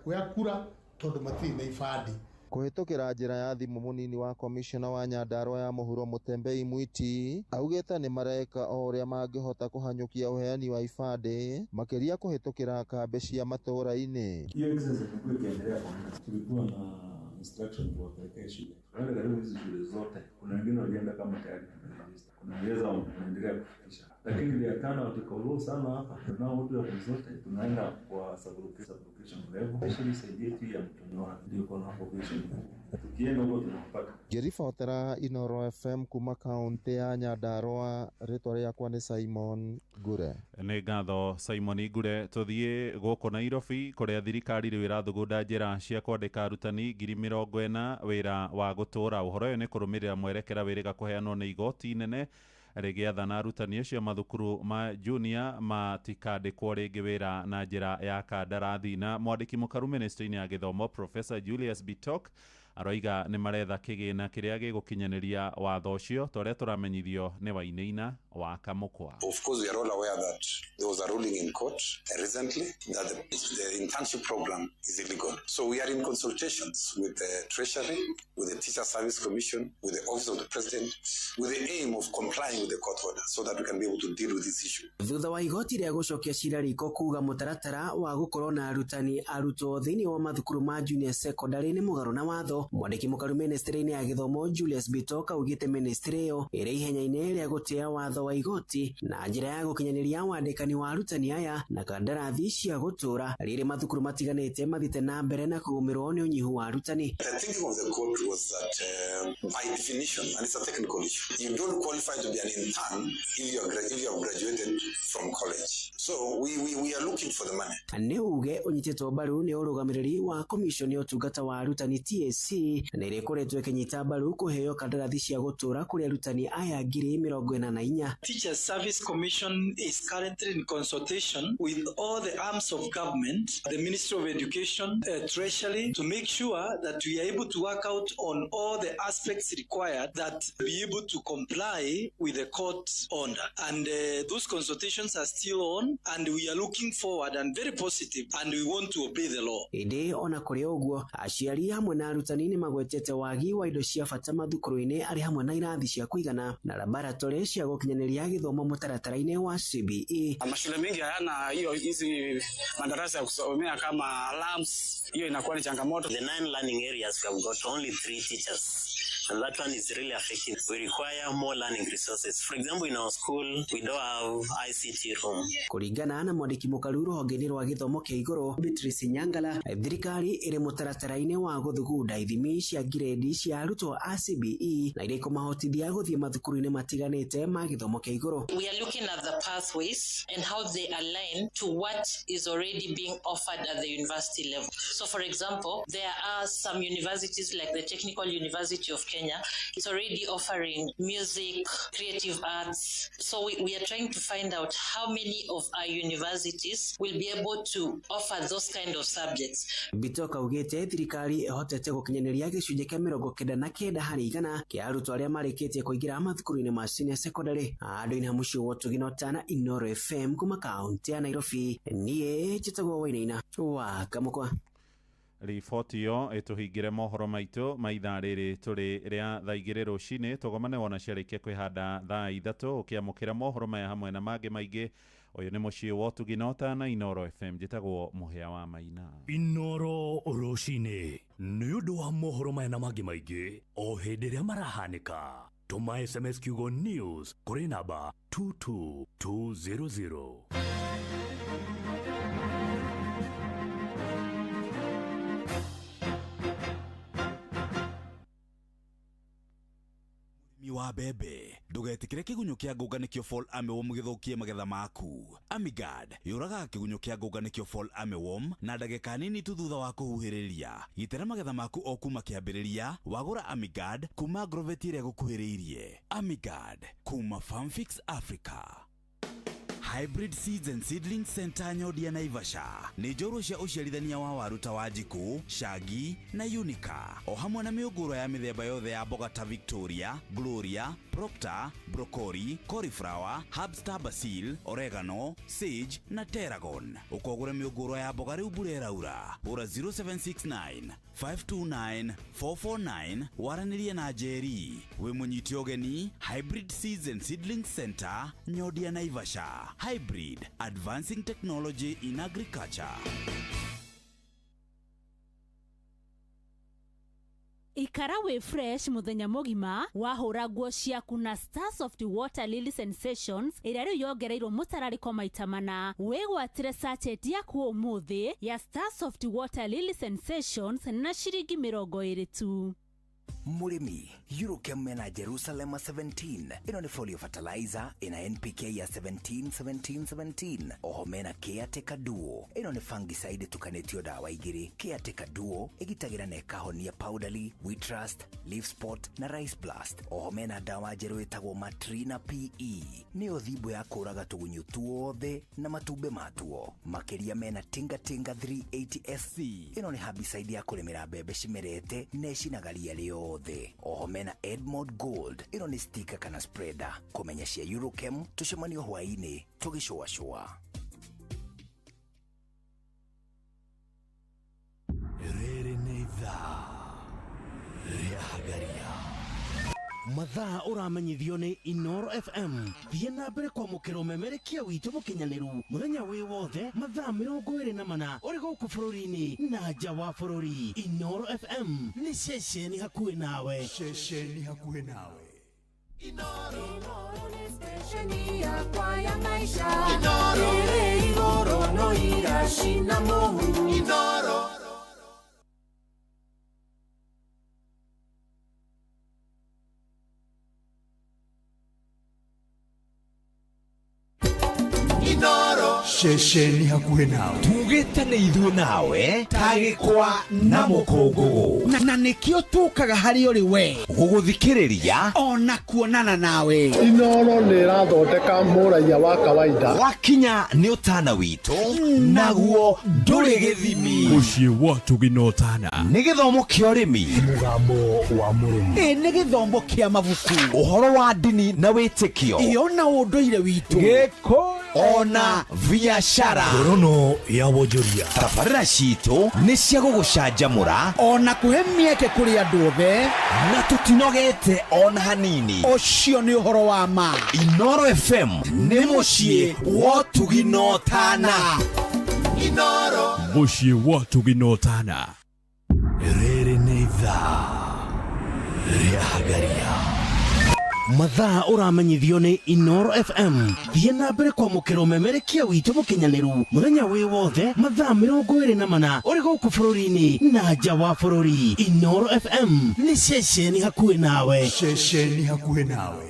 kuoya kura tondũ matirĩ na ibandĩ. Kũhĩtũkĩra njĩra ya thimũ mũnini wa komishona wa Nyandarua ya mũhuro Mũtembei Mwiti augĩte nĩ mareka o ũrĩa mangĩhota kũhanyũkia ũheani wa ibandĩ makĩria kũhĩtũkĩra kambĩ cia matũũra-inĩ. Hiyo exercise imekuwa ikiendelea kwa muda. Tulikuwa na instruction kuwapelekea shule. Tunaenda karibu hizi shule zote. Kuna wengine walienda kama tayari tumeregister. Kuna wengine wanaendelea kufikisha. Lakini ya turnout iko low sana hapa. Tunao watu wa zote tunaenda kwa sub-location level. Especially side yetu ya Mtonyora ndio kuna population. Tukienda huko tunapata. Ngĩribotera Inoro FM kuma kaunti ya Nyandarua, rĩtwa rĩakwa nĩ Simon Ngure. Nĩ ngatho Simon Ngure. Tũthiĩ gũkũ Nairobi kũrĩa thirikari rĩu ĩrathugunda njĩra cia kwandĩka arutani 40,000 wĩra wa gũtũũra. Ũhoro ũyũ nĩ kũrũmĩrĩra mwerekera wĩrĩga kũheanwo nĩ igoti inene rĩgĩathana arutani acio mathukuru ma junior matikandĩkwo rĩngĩ wĩra na njĩra ya kandarathi. Na mwandĩki mũkaru ministry-inĩ ya gĩthomo Professor Julius Bitok aroiga nĩ maretha kĩgĩna kĩrĩa gĩgũkinyanĩria watho ũcio ta ũrĩa tũramenyithio nĩ Wainaina wa Kamũkwa. Of course, we are all aware that there was a ruling in court recently that the internship program is illegal. So we are in consultations with the Treasury, with the Teacher Service Commission, with the Office of the President, with the aim of complying with the court order so that we can be able to deal with this issue. Thutha wa igoti rĩa gũcokia cira riko kuga mũtaratara wa gũkorwo na arutani arutwo thĩinĩ wa mathukuru ma junior secondary nĩ mũgarũ na watho, mwandĩki mũkaru ministry-inĩ ya gĩthomo Julius Bitok augĩte ministry ĩyo ĩrĩ ihenya-inĩ rĩa gũtĩa watho wa igoti na njĩra ya gũkinyanĩria wandĩkani wa arutani aya na kandarathi cia gũtũũra rĩrĩ mathukuru matiganĩte mathiĩte na mbere na kũgũmĩrwo nĩ ũnyihu wa arutani. The thinking of the court was that by definition, and it's a technical issue, you don't qualify to be an intern if you have graduated from college. So So we are looking for the money. Nĩ uge ũnyitĩtwo mbaru nĩ ũrũgamĩrĩri wa komishoni ya ũtungata wa arutani TSC, na ĩrĩa ĩkoretwo ĩkĩnyita mbaru kũheo kandarathi cia gũtũũra kũrĩ arutani aya 44,000. Teachers Service Commission is currently in consultation with all the arms of government, the Ministry of Education, Treasury, to make sure that we are able to work out on all the aspects required that be able to comply with the court order. And those consultations are still on, and we are looking forward and very positive, and we want to obey the law. Ĩndĩ ona kũrĩ ũguo, aciari hamwe na arutani nĩ magwetete wagi wa indo cia bata mathukuru-inĩ, arĩ hamwe na irathi cia kũigana na laboratory cia gũkinyanĩria gĩthomo mũtaratara-inĩ wa CBE. Mashule mengi hayana hiyo hizi madarasa ya kusomea kama alarms, hiyo inakuwa ni changamoto. The 9 learning areas we have got only 3 teachers. And that one is really affecting. We require more learning resources. For example, in our school, we don't have ICT room. Kũringana na mwandĩki mũkaru rũhonge-inĩ rwa gĩthomo kĩa igũrũ Beatrice Nyangala, thirikari ĩrĩ mũtaratara-inĩ wa gũthugunda ithimi cia ngirĩndi cia arutwo a CBE na iria ikũmahotithia gũthiĩ mathukuru-inĩ matiganĩte ma gĩthomo kĩa igũrũ. We are looking at the pathways and how they align to what is already being offered at the university level. So, for example, there are some universities like the Technical University of Kenya. It's already offering music, creative arts. So we are trying to find out how many of our universities will be able to offer those kind of subjects. Bitoka augĩte thirikari ĩhotete gũkinyanĩria gĩcunjĩ kĩa 99 harĩ igana kĩa arutwo arĩa marĩkĩtie kũingĩra mathukuru-inĩ ma senior secondary. Andũ-inĩ ha mũciĩ wa Ũtugi na Ũtana, Inooro FM kuma kaunti ya Nairobi, niĩ njĩtagwo Wainaina wa Kamũkwa. Riboti ĩyo ĩtũhingĩre mohoro maitũ ma ithaa rĩrĩ tũrĩ rĩa thaa 2 rũcinĩ. Tũgomane wona ciarĩkia kwĩhanda thaa 3 ũkĩamũkĩra mohoro maya hamwe na mangĩ maingĩ. Ũyũ nĩ mũciĩ wa Ũtugi na Ũtana, Inooro FM. Njĩtagwo Mũhĩa wa Maina. Inooro rũcinĩ nĩ ũndũ wa mohoro maya na mangĩ maingĩ o hĩndĩ ĩrĩa marahanĩka. Tũma SMS kiugo news kũrĩ namba 22200. Wa mbembe ndũgetĩkĩre kĩgunyũ kĩa ngũnga nĩkĩo fall armyworm gĩthũkie magetha maku. Amigard yũragaga kĩgunyũ kĩa ngũnga nĩkĩo fall armyworm na ndagĩka nini tu thutha wa kũhuhĩrĩria. Gitĩra magetha maku o kuma kĩambĩrĩria wagũra Amigard kuma Agrovet ĩrĩa ĩgũkuhĩrĩirie. Amigard kuma Farmfix Africa. Hybrid Seeds and Seedling Center Nyodia Naivasha nĩ njorua cia ũciarithania wa waru ta Wanjikũ, Shagi na Unica, o hamwe na mĩũngũrwa ya mĩthemba yothe ya mboga ta Victoria, Gloria, Proctor, Broccoli, Cauliflower, Herbstar Basil, Oregano, Sage na Tarragon. Ũkogũra mĩũngũrwa ya mboga rĩu mbura ĩraura. Hũra 0769 529 449 waranĩrie na Njeri. Wĩ mũnyite ũgeni Hybrid Seeds and Seedling Center Nyodia Naivasha. Hybrid, advancing technology in agriculture. Ikara wĩ fresh mũthenya mũgima wahũra nguo ciaku na Starsoft Water Lily Sensations ĩrĩa rĩu yongereirwo mũtararĩko maita mana. Wĩgwatĩre sachet yaku ũmũthĩ ya Starsoft Water Lily Sensations na ciringi 20 tu. Mũrĩmi, Eurochem mena Jerusalem 17. Ĩno nĩ folio fertilizer ĩna NPK ya 17 17 17. Oho mena Caretaker Duo. Ĩno nĩ fungicide ĩtukanĩtio ndawa igĩrĩ. Caretaker Duo ĩgitagĩra na ĩkahonia powdery, wheat rust, leaf spot na rice blast. Oho mena ndawa njerũ ĩtagwo Matrina PE. Nĩyo thimbo ya kũraga tũgunyũ tuothe na matumbĩ matuo. Makĩria mena Tinga Tinga 380 SC. Ĩno nĩ herbicide ya kũrĩmĩra mbembe cimerete na ĩcinaga ria rĩothe. Oho mena Edmond Gold. Ĩno nĩ sticker kana spreader. Kũmenya cia Eurochem tũcemanio hwaĩ-inĩ tũgĩcũacũa. Rĩrĩ nĩ ithaa rĩa Hagaria. Mathaa ũramenyithio nĩ Inooro FM. Thiĩ na mbere kwamũkĩra ũmemerekia witũ mũkinyanĩru mũthenya wĩ wothe mathaa 24 ũrĩ gũkũ bũrũri-inĩ na nja wa bũrũri. Inooro FM nĩ ceceni hakuhĩ nawe. Ceceni hakuhĩ nawe. Inooro nĩ stesheni yakwa ya maisha. Inooro ĩrĩ igũrũ no iracina mũhu. Inooro. Inooro. Ceceni hakuhĩ nawe. Tugĩte nĩ ithuĩ nawe tagĩkwa na mũkũngũgũ. Na nĩkĩo tũkaga harĩ ũrĩ we gũgũthikĩrĩria ona kuonana nawe. Inoro nĩ ĩrathondeka mũraiya wa kawaida. Wakinya nĩ ũtana witũ naguo ndũrĩ gĩthimi. Mũciĩ wa Ũtugi na Ũtana nĩ gĩthomo kĩa ũrĩmi, mũgambo wa mũrĩmi, ĩ nĩ gĩthomo kĩa mabuku, ũhoro wa ndini na wĩtĩkio, ĩyo na ũndũire witũ, gĩkũyũ ona biacara. Ngorono ya wonjoria. Tabarĩra citũ nĩ cia gũgũcanjamũra ona kũhe mĩeke kũrĩ andũ othe, na tũtinogete ona hanini. Ũcio nĩ ũhoro wa ma. Inoro FM nĩ mũciĩ wa Ũtugi na Ũtana. Inoro. Mũciĩ wa Ũtugi na Ũtana. Rĩrĩ nĩ ithaa rĩa Hagaria. Mathaa ũramenyithio nĩ Inoro FM. Thiĩ na mbere kwamũkĩra ũmemerekia witũ mũkinyanĩru mũthenya wĩ wothe mathaa 24 ũrĩ gũkũ bũrũri-inĩ na nja wa bũrũri. Inoro FM nĩ ceceni hakuhĩ nawe. Ceceni hakuhĩ nawe.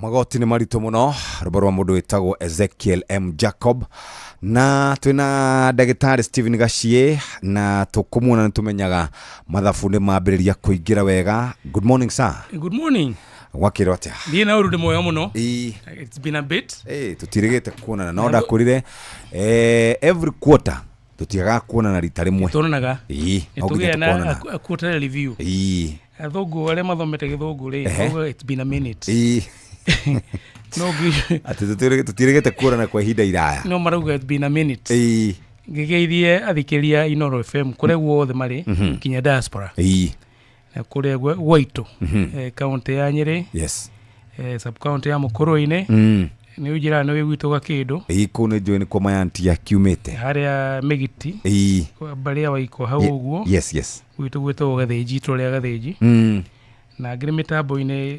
Magoti nĩ maritũ mũno, rwĩmbo rwa mũndũ wĩtagwo Ezekiel M Jacob, na twĩna ndagĩtarĩ Stephen Gachie, na tũkũmuona nĩ tũmenyaga mathabu nĩ mambĩrĩria kũingĩra wega. Good morning sir. Good morning. Gwakĩrwo atĩa? Ndiĩ na ũru, ndĩ mwega mũno. It's been a bit. Tũtirĩgĩte kuonana, no ndakwĩrire every quarter tũtiagaga kuonana rita rĩmwe. Tuonanaga. Ĩĩ, no nginya Nĩtũgĩaga na tũkonana. a quarterly review. Ĩĩ. Athũngũ arĩa mathomete gĩthũngũ rĩ, it's been a minute. Ĩĩ. No atĩ tũtirĩgĩte kuonana kwa ihinda iraya. No marauga it's been a minute. Ĩĩ. Ngĩgeithie athikĩrĩria Inoro FM kũrĩa guothe marĩ, nginya diaspora. Ĩĩ. Na kũrĩa gwaitũ, kaunti ya Nyĩrĩ. Yes. Sub county ya Mũkũrũ-inĩ. Nĩ ũnjĩraga nĩ wĩ gwitũ Gakĩndũ. Ĩĩ, kũu nĩ njũĩ nĩkuo mayanti akiumĩte. Harĩa Mĩgiti. Ĩĩ. Mbarĩ ya Waikũ hau ũguo. Yes, yes. Gwitũ gwĩtagwo Gathĩnji, itũra rĩa Gathĩnji. Na ngĩrĩ mĩtambo-inĩ,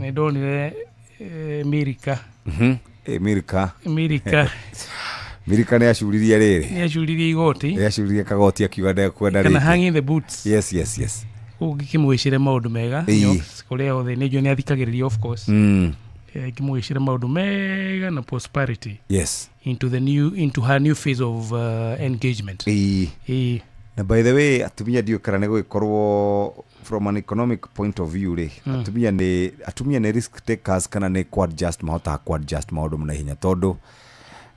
nĩ ndonire Mirika. Mirika. Mirika. Mirika nĩ acuririe rĩrĩ. Nĩ acuririe igoti. Nĩ acuririe kagoti akiuga ndekwenda rĩngĩ. Kana hanging the boots. Yes, yes, yes. Koguo ngĩkĩmwĩcĩre maũndũ mega. Kũrĩa othe nĩ njũĩ nĩ athikagĩrĩria of course. Ngĩmwĩcĩre maũndũ mega na prosperity. Yes. Into the new, into her new phase of engagement. Ĩĩ. Na by the way, atumia ndiũĩ kana nĩ gũgĩkorwo from an economic point of view rĩ, atumia nĩ risk takers kana nĩ ku-adjust, mahotaga ku-adjust maũndũ na ihenya, tondũ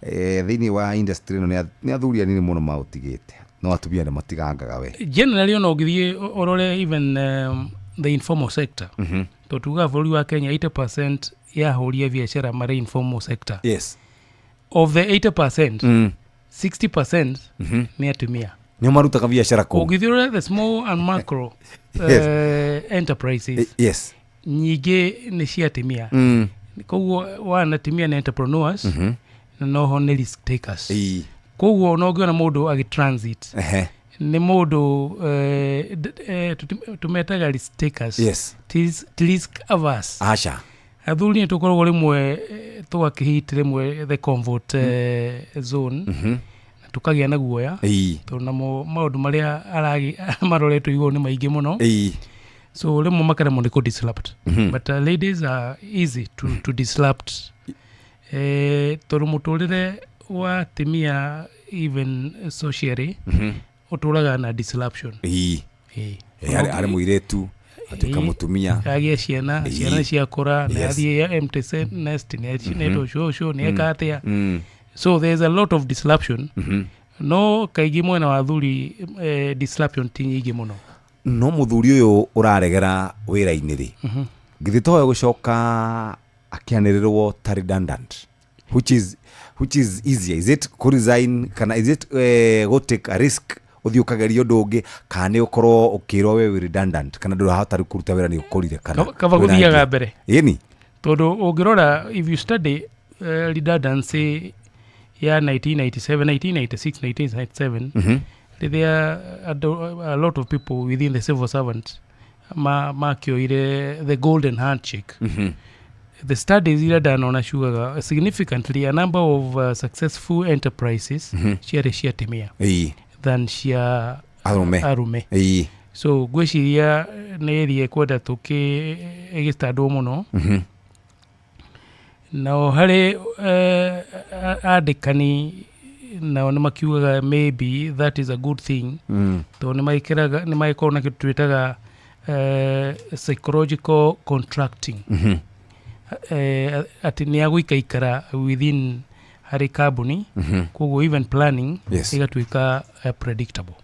thĩinĩ wa industry ĩno nĩ athuri anini mũno maũtigĩte, no atumia nĩ matigangaga we. Generally ona ũngĩthiĩ ũrore even the informal sector, tondũ tugaga bũrũri wa Kenya 80% ya ahũri a biacara marĩ informal sector. Yes. Of the 80%, 60% nĩ atumia. Nĩo marutaga biacara kũu. Ũngĩthiĩ ũrore the small and macro enterprises, Yes. nyingĩ nĩ cia atumia. Koguo wana atumia nĩ entrepreneurs, na noho nĩ risk takers. Koguo ona ũngĩona mũndũ agĩ-transit, nĩ mũndũ tũmetaga risk takers. Yes. Ti risk averse. Aca. Athuri nĩ tũkoragwo rĩmwe tũgakĩhit rĩmwe the comfort zone. Tũkagĩa na guoya, tondũ namo maũndũ marĩa maroretwo igũrũ nĩ maingĩ mũno. So rĩmwe makaremwo nĩ kũ disrupt. But ladies are easy to disrupt, tondũ mũtũrĩre wa atumia, even socially, ũtũraga na disruption. Ĩĩ. Arĩ mũirĩtu atuĩka mũtumia. Agĩa ciana, ciana ciakũra, nĩ athiĩ empty nest, nĩ etwo cũcũ, nĩ eka atĩa. So there's a lot of disruption. No kaingĩ mwena wa athuri, disruption ti nyingĩ mũno. No mũthuri ũyũ ũraregera wĩra-inĩ rĩ, githĩ toyo gũcoka akĩanĩrĩrwo ta redundant, which is easier? Is it kũ resign kana is it go take a risk ũthiĩ ũkageria ũndũ ũngĩ, kana nĩ ũkorwo ũkĩrwo we wĩ redundant kana ndũrahota rĩu kũruta wĩra, nĩ ũkũrire kana Kaba wĩna gũthiaga idea? mbere. Ĩni. Tondũ ũngĩrora, if you study redundancy ya 1997, 1996, 1997, rĩrĩa andũ, a lot of people within the civil servant makĩoire the golden handshake, the studies iria ndanona ciugaga significantly a number of successful enterprises ciarĩ cia atumia than cia Arũme. Arume. So ngwĩciria nĩ ĩria ĩkwenda tũkĩ ĩgĩstandwo mũno. Nao harĩ andĩkani nao nĩ makiugaga maybe that is a good thing, tondũ nĩ maikĩraga, nĩ magĩkorwo na kĩndũ twĩtaga psychological contracting, atĩ nĩ agũikaikara within harĩ kambuni. Koguo even planning ĩgatuĩka predictable.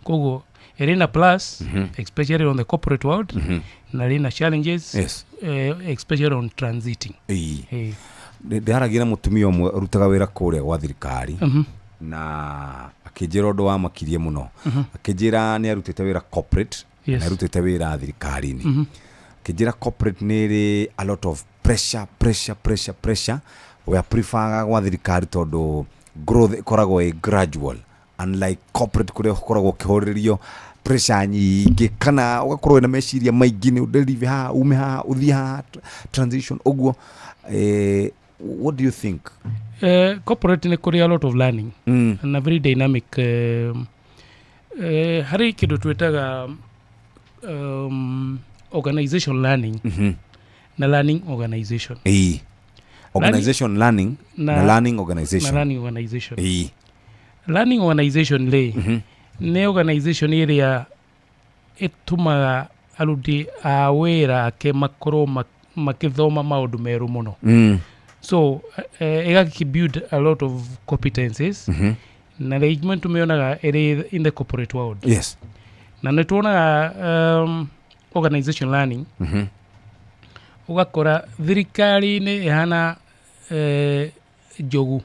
Koguo ĩrĩ na plus, especially on the corporate world, na ĩrĩ na challenges, especially on transiting. Ĩĩ. Ndĩraragia na mũtumia ũmwe ũrutaga wĩra kũrĩa gwa thirikari, na akĩnjĩra ũndũ wamakirie mũno. Akĩnjĩra nĩ arutĩte wĩra corporate na arutĩte wĩra thirikari-inĩ. Akĩnjĩra corporate nĩ ĩrĩ a lot of pressure, pressure, pressure, pressure. We preferaga gwa thirikari tondũ growth ĩkoragwo ĩ gradual, unlike corporate kũrĩa ũkoragwo ũkĩhũrĩrĩrio pressure nyingĩ kana ũgakorwo wĩna meciria maingĩ nĩ ũdeliver haha, ume haha, ũthiĩ haha, transition ũguo. What do you think? Corporate nĩ kũrĩ a lot of learning and a very dynamic, harĩ kĩndũ twĩtaga organization learning na learning organization. Organization learning na learning organization. Na learning organization. Learning organization rĩ, nĩ organization ĩrĩa ĩtũmaga aruti a wĩra ake makorwo makĩthoma maũndũ merũ mũno. So ĩgakĩ build a lot of competencies, na rĩngĩ tũmĩonaga ĩrĩ in the corporate world. Na nĩ tuonaga organization learning, ũgakora thirikari-inĩ ĩhana njogu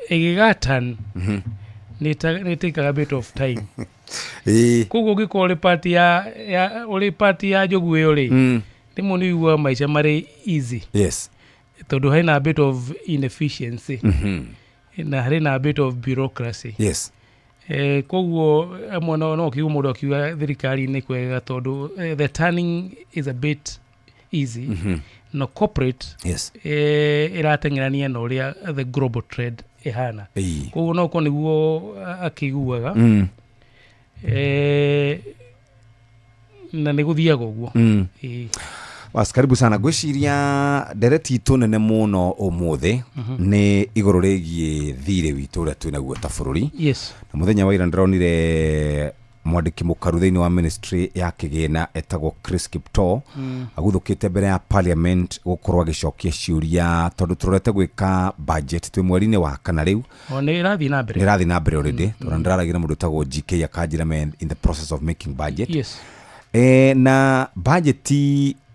ĩgĩgatan, nĩ ĩtĩkaga bit of time. Koguo ũngĩkorwo ũrĩ part ya ũrĩ part ya njogu ĩyo rĩ, rĩmwe nĩ ũiguaga maica marĩ easy, tondũ hena a bit of inefficiency na harĩ na a bit of bureaucracy. Koguo amwe no kiugo mũndũ akiuga thirikari-inĩ kwega tondũ the turning is a bit easy. No corporate ĩrateng'erania na ũrĩa the global trade ĩhana. Koguo no korwo nĩguo akĩiguaga. Na nĩ gũthiaga ũguo. Ĩĩ. Bas, karibu sana. Ngwĩciria ndereti itũ nene mũno ũmũthĩ nĩ igũrũ rĩgiĩ thirĩ witũ ũrĩa twĩnaguo ta bũrũri. Na mũthenya wa ira ndĩronire mwandĩki mũkaru thĩinĩ wa ministry ya kĩgĩna etagwo Chris Kiptoo aguthũkĩte mbere ya parliament gũkorwo agĩcokia ciũria, tondũ tũrorete gwĩka budget twĩ mweri-inĩ wa kana rĩu. O nĩ ĩrathiĩ na mbere. Nĩ ĩrathiĩ na mbere already, tondũ ndĩraragia na mũndũ ũtagwo GK akanjĩra me in the process of making budget. Na budget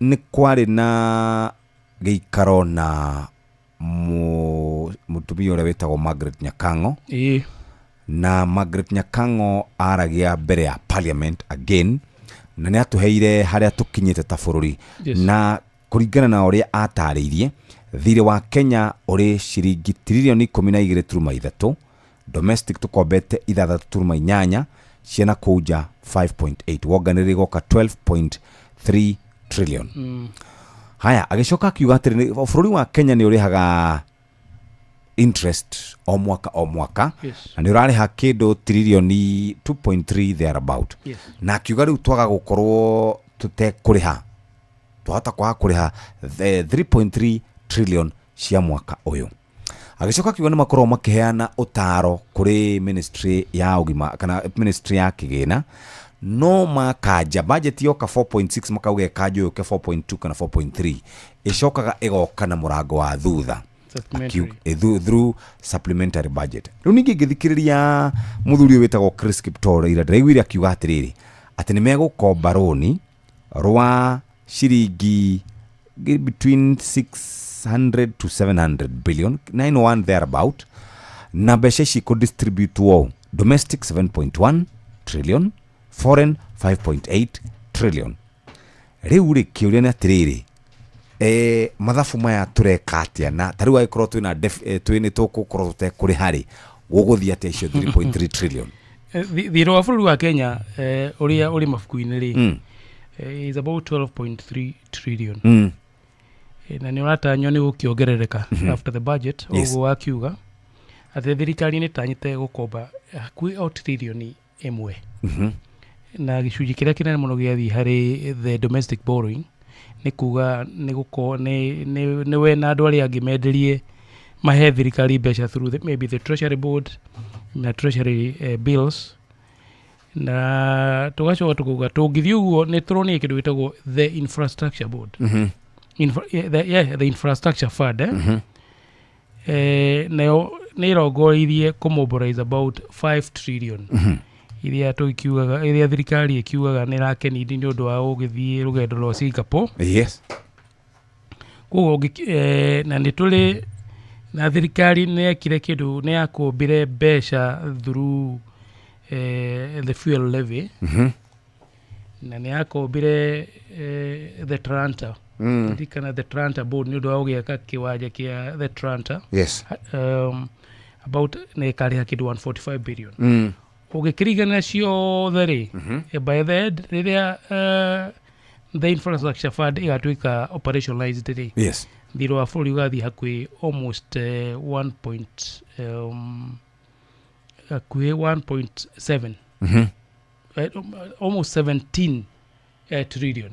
nĩ kwarĩ na gĩikaro na mũtumia ũrĩa wĩtagwo Margaret Nyakang'o. Na Margaret Nyakang'o aragia mbere ya parliament again, na nĩ atũheire harĩa tũkinyĩte ta bũrũri. Na kũringana na ũrĩa atarĩirie, thirĩ wa Kenya ũrĩ ciringi tiririoni 12.3, domestic tũkombete 6.8, ciana kũu nja 5.8, wonganĩrĩra igoka 12.3 trillion. Haya, agĩcoka akiuga atĩrĩ, bũrũri wa Kenya nĩ ũrĩhaga interest o mwaka o mwaka. Yes. Na nĩ ũrarĩha kĩndũ tririoni 2.3 thereabout. Yes. Na akiuga rĩu twaga gũkorwo tũtekũrĩha, twahota kwaga kũrĩha 3.3 trillion cia mwaka ũyũ. Agĩcoka akiuga nĩ makorwo makĩheana ũtaro kũrĩ ministry ya ũgima kana ministry ya kĩgĩna, no makanja budget yoka 4.6 makauga ĩkanjwo yũke 4.2 kana 4.3, ĩcokaga ĩgoka na mũrango wa thutha. Supplementary. Through supplementary budget. Rĩu ningĩ ngĩthikĩrĩria mũthuri ũyũ wĩtagwo Chris Kiptore ira, ndĩraiguire akiuga atĩrĩrĩ, atĩ nĩ megũkomba rũni rwa ciringi between 600 to 700 billion, 91 thereabout, na mbeca ici kũdistribute wo domestic 7.1 trillion, foreign 5.8 trillion. Rĩu rĩ, kĩũria nĩ atĩrĩrĩ, mathabu maya tũreka atĩa? Na ta rĩu angĩkorwo twĩna twĩ nĩ tũgũkorwo tũtekũrĩha rĩ, gũgũthiĩ atĩa icio 3.3 trillion? Thirĩ wa bũrũri wa Kenya ũrĩa ũrĩ mabuku-inĩ rĩ, is about 12.3 trillion. Na nĩ ũratanywo nĩ gũkĩongerereka after the budget. Ũguo wakiuga atĩ thirikari nĩ ĩtanyĩte gũkomba hakuhĩ o tririoni 1. Na gĩcunjĩ kĩrĩa kĩnene mũno gĩathiĩ harĩ the domestic borrowing, nĩ kuga nĩ gũkorwo nĩ we na andũ arĩa angĩ menderie mahe thirikari mbeca through maybe the treasury board na treasury bills. Na tũgacoka tũkauga tũngĩthiĩ ũguo nĩ tũronire kĩndũ gĩtagwo the infrastructure board. The infrastructure fund, nayo nĩ ĩrongoreirie kũmobilize about 5 trillion. Iria tũkiugaga, iria thirikari ĩkiugaga nĩ ĩrakenindi nĩ ũndũ wa gũgĩthiĩ rũgendo rwa Singapore. Yes. Koguo na nĩ tũrĩ na thirikari nĩ yekire kĩndũ, nĩ yakũmbire mbeca through the fuel levy. Na nĩ yakombire the Tranta. Kana the Tranta board nĩ ũndũ wa gũgĩaka kĩwanja kĩa the Tranta. Yes. About nĩ ĩkarĩha kĩndũ 145 billion. Ũgĩkĩringana ciothe rĩ, by the end rĩrĩa the infrastructure fund ĩgatuĩka operationalized rĩ, Yes. thirĩ wa bũrũri ũgathiĩ hakuhĩ almost hakuhĩ 1.7. Almost 17 trillion.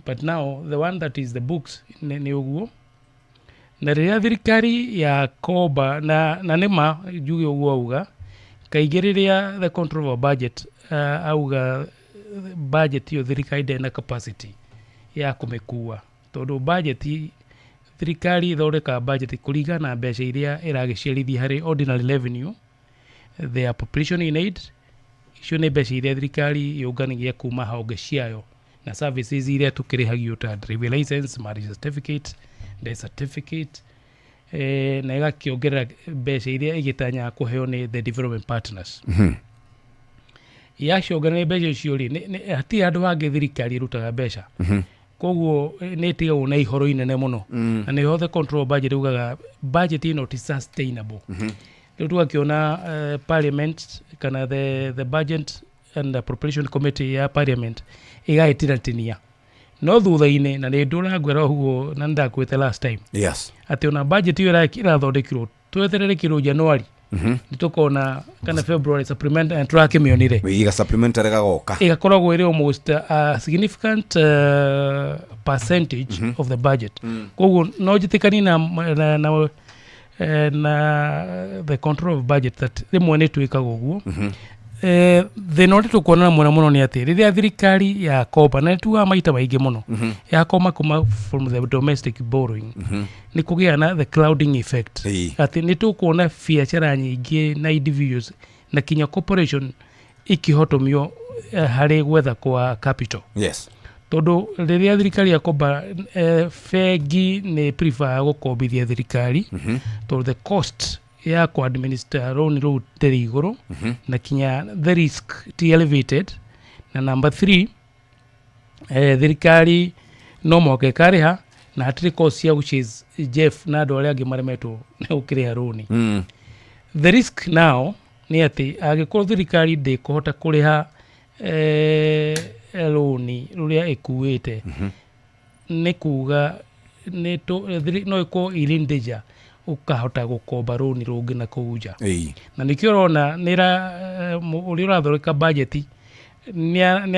But now the one that is the books nĩ ũguo. Na rĩrĩa thirikari ya komba na nĩma njuge ũguo auga, kaingĩ rĩrĩa the control of budget auga budget ĩyo thirikari ndĩrĩ na capacity ya kũmĩkua, tondũ budget thirikari ĩthondekaga budget kũringana na mbeca iria ĩragĩciarithia harĩ ordinary revenue, the appropriation in aid, icio nĩ mbeca iria thirikari yũnganagia kuma honge ciayo na services iria tũkĩrĩhagio ta driving license, marriage certificate, death certificate, na ĩgakĩongerera mbeca iria ĩgĩtanyaga kũheo nĩ the development partners. Yaciongerera mbeca icio rĩ, hatirĩ handũ hangĩ thirikari ĩrutaga mbeca. Koguo nĩ ĩtigagwo na ihoro inene mũno. Na nĩho the control budget ugaga budget ĩno ti sustainable. Rĩu tũgakĩona parliament kana the budget and appropriation committee ya parliament ĩgagĩtinatinia. No thutha-inĩ, na nĩ ndũrangwĩra ũguo na nĩndakwĩte last time. Yes. Atĩ ona budget ĩyo ĩrathondekirwo tweterere kĩndũ January. Nĩ tũkona kana February supplement and tũrakĩmĩonire. Ĩga supplementary gagoka. Ĩgakoragwo ĩrĩ almost a significant percentage of the budget. Koguo no njĩtĩkanie na the control of budget that rĩmwe nĩ twĩkaga ũguo. Thĩna ũrĩa tũkuona mũno mũno nĩ atĩ rĩrĩa thirikari yakomba, na nĩtugaga maita maingĩ mũno, yakomba kuma from the domestic borrowing, nĩ kũgĩa na the clouding effect. Atĩ nĩ tũkuona biacara nyingĩ na individuals na kinya corporation ikĩhotomio harĩ gwetha kwa capital. Yes. Tondũ rĩrĩa thirikari yakomba, bengi nĩ prefer gũkombithia thirikari, tondũ the cost ya ku-administer loan rũu ndĩrĩ igũrũ, na kinya the risk ti elevated. Na number 3, thirikari no mũhaka ĩkarĩha na hatirĩ cost cia gũchase Jeff na andũ arĩa angĩ maremetwo nĩ gũkĩrĩha rũni. The risk now nĩ atĩ angĩkorwo thirikari ndĩkũhota kũrĩha rũni rũrĩa ĩkuĩte, nĩ kuga no ĩkorwo ĩrĩ in danger Ũkahota gũkomba rũni rũngĩ na kũu nja. Na nĩkĩo ũrona ũrĩa ũrathondeka budget nĩ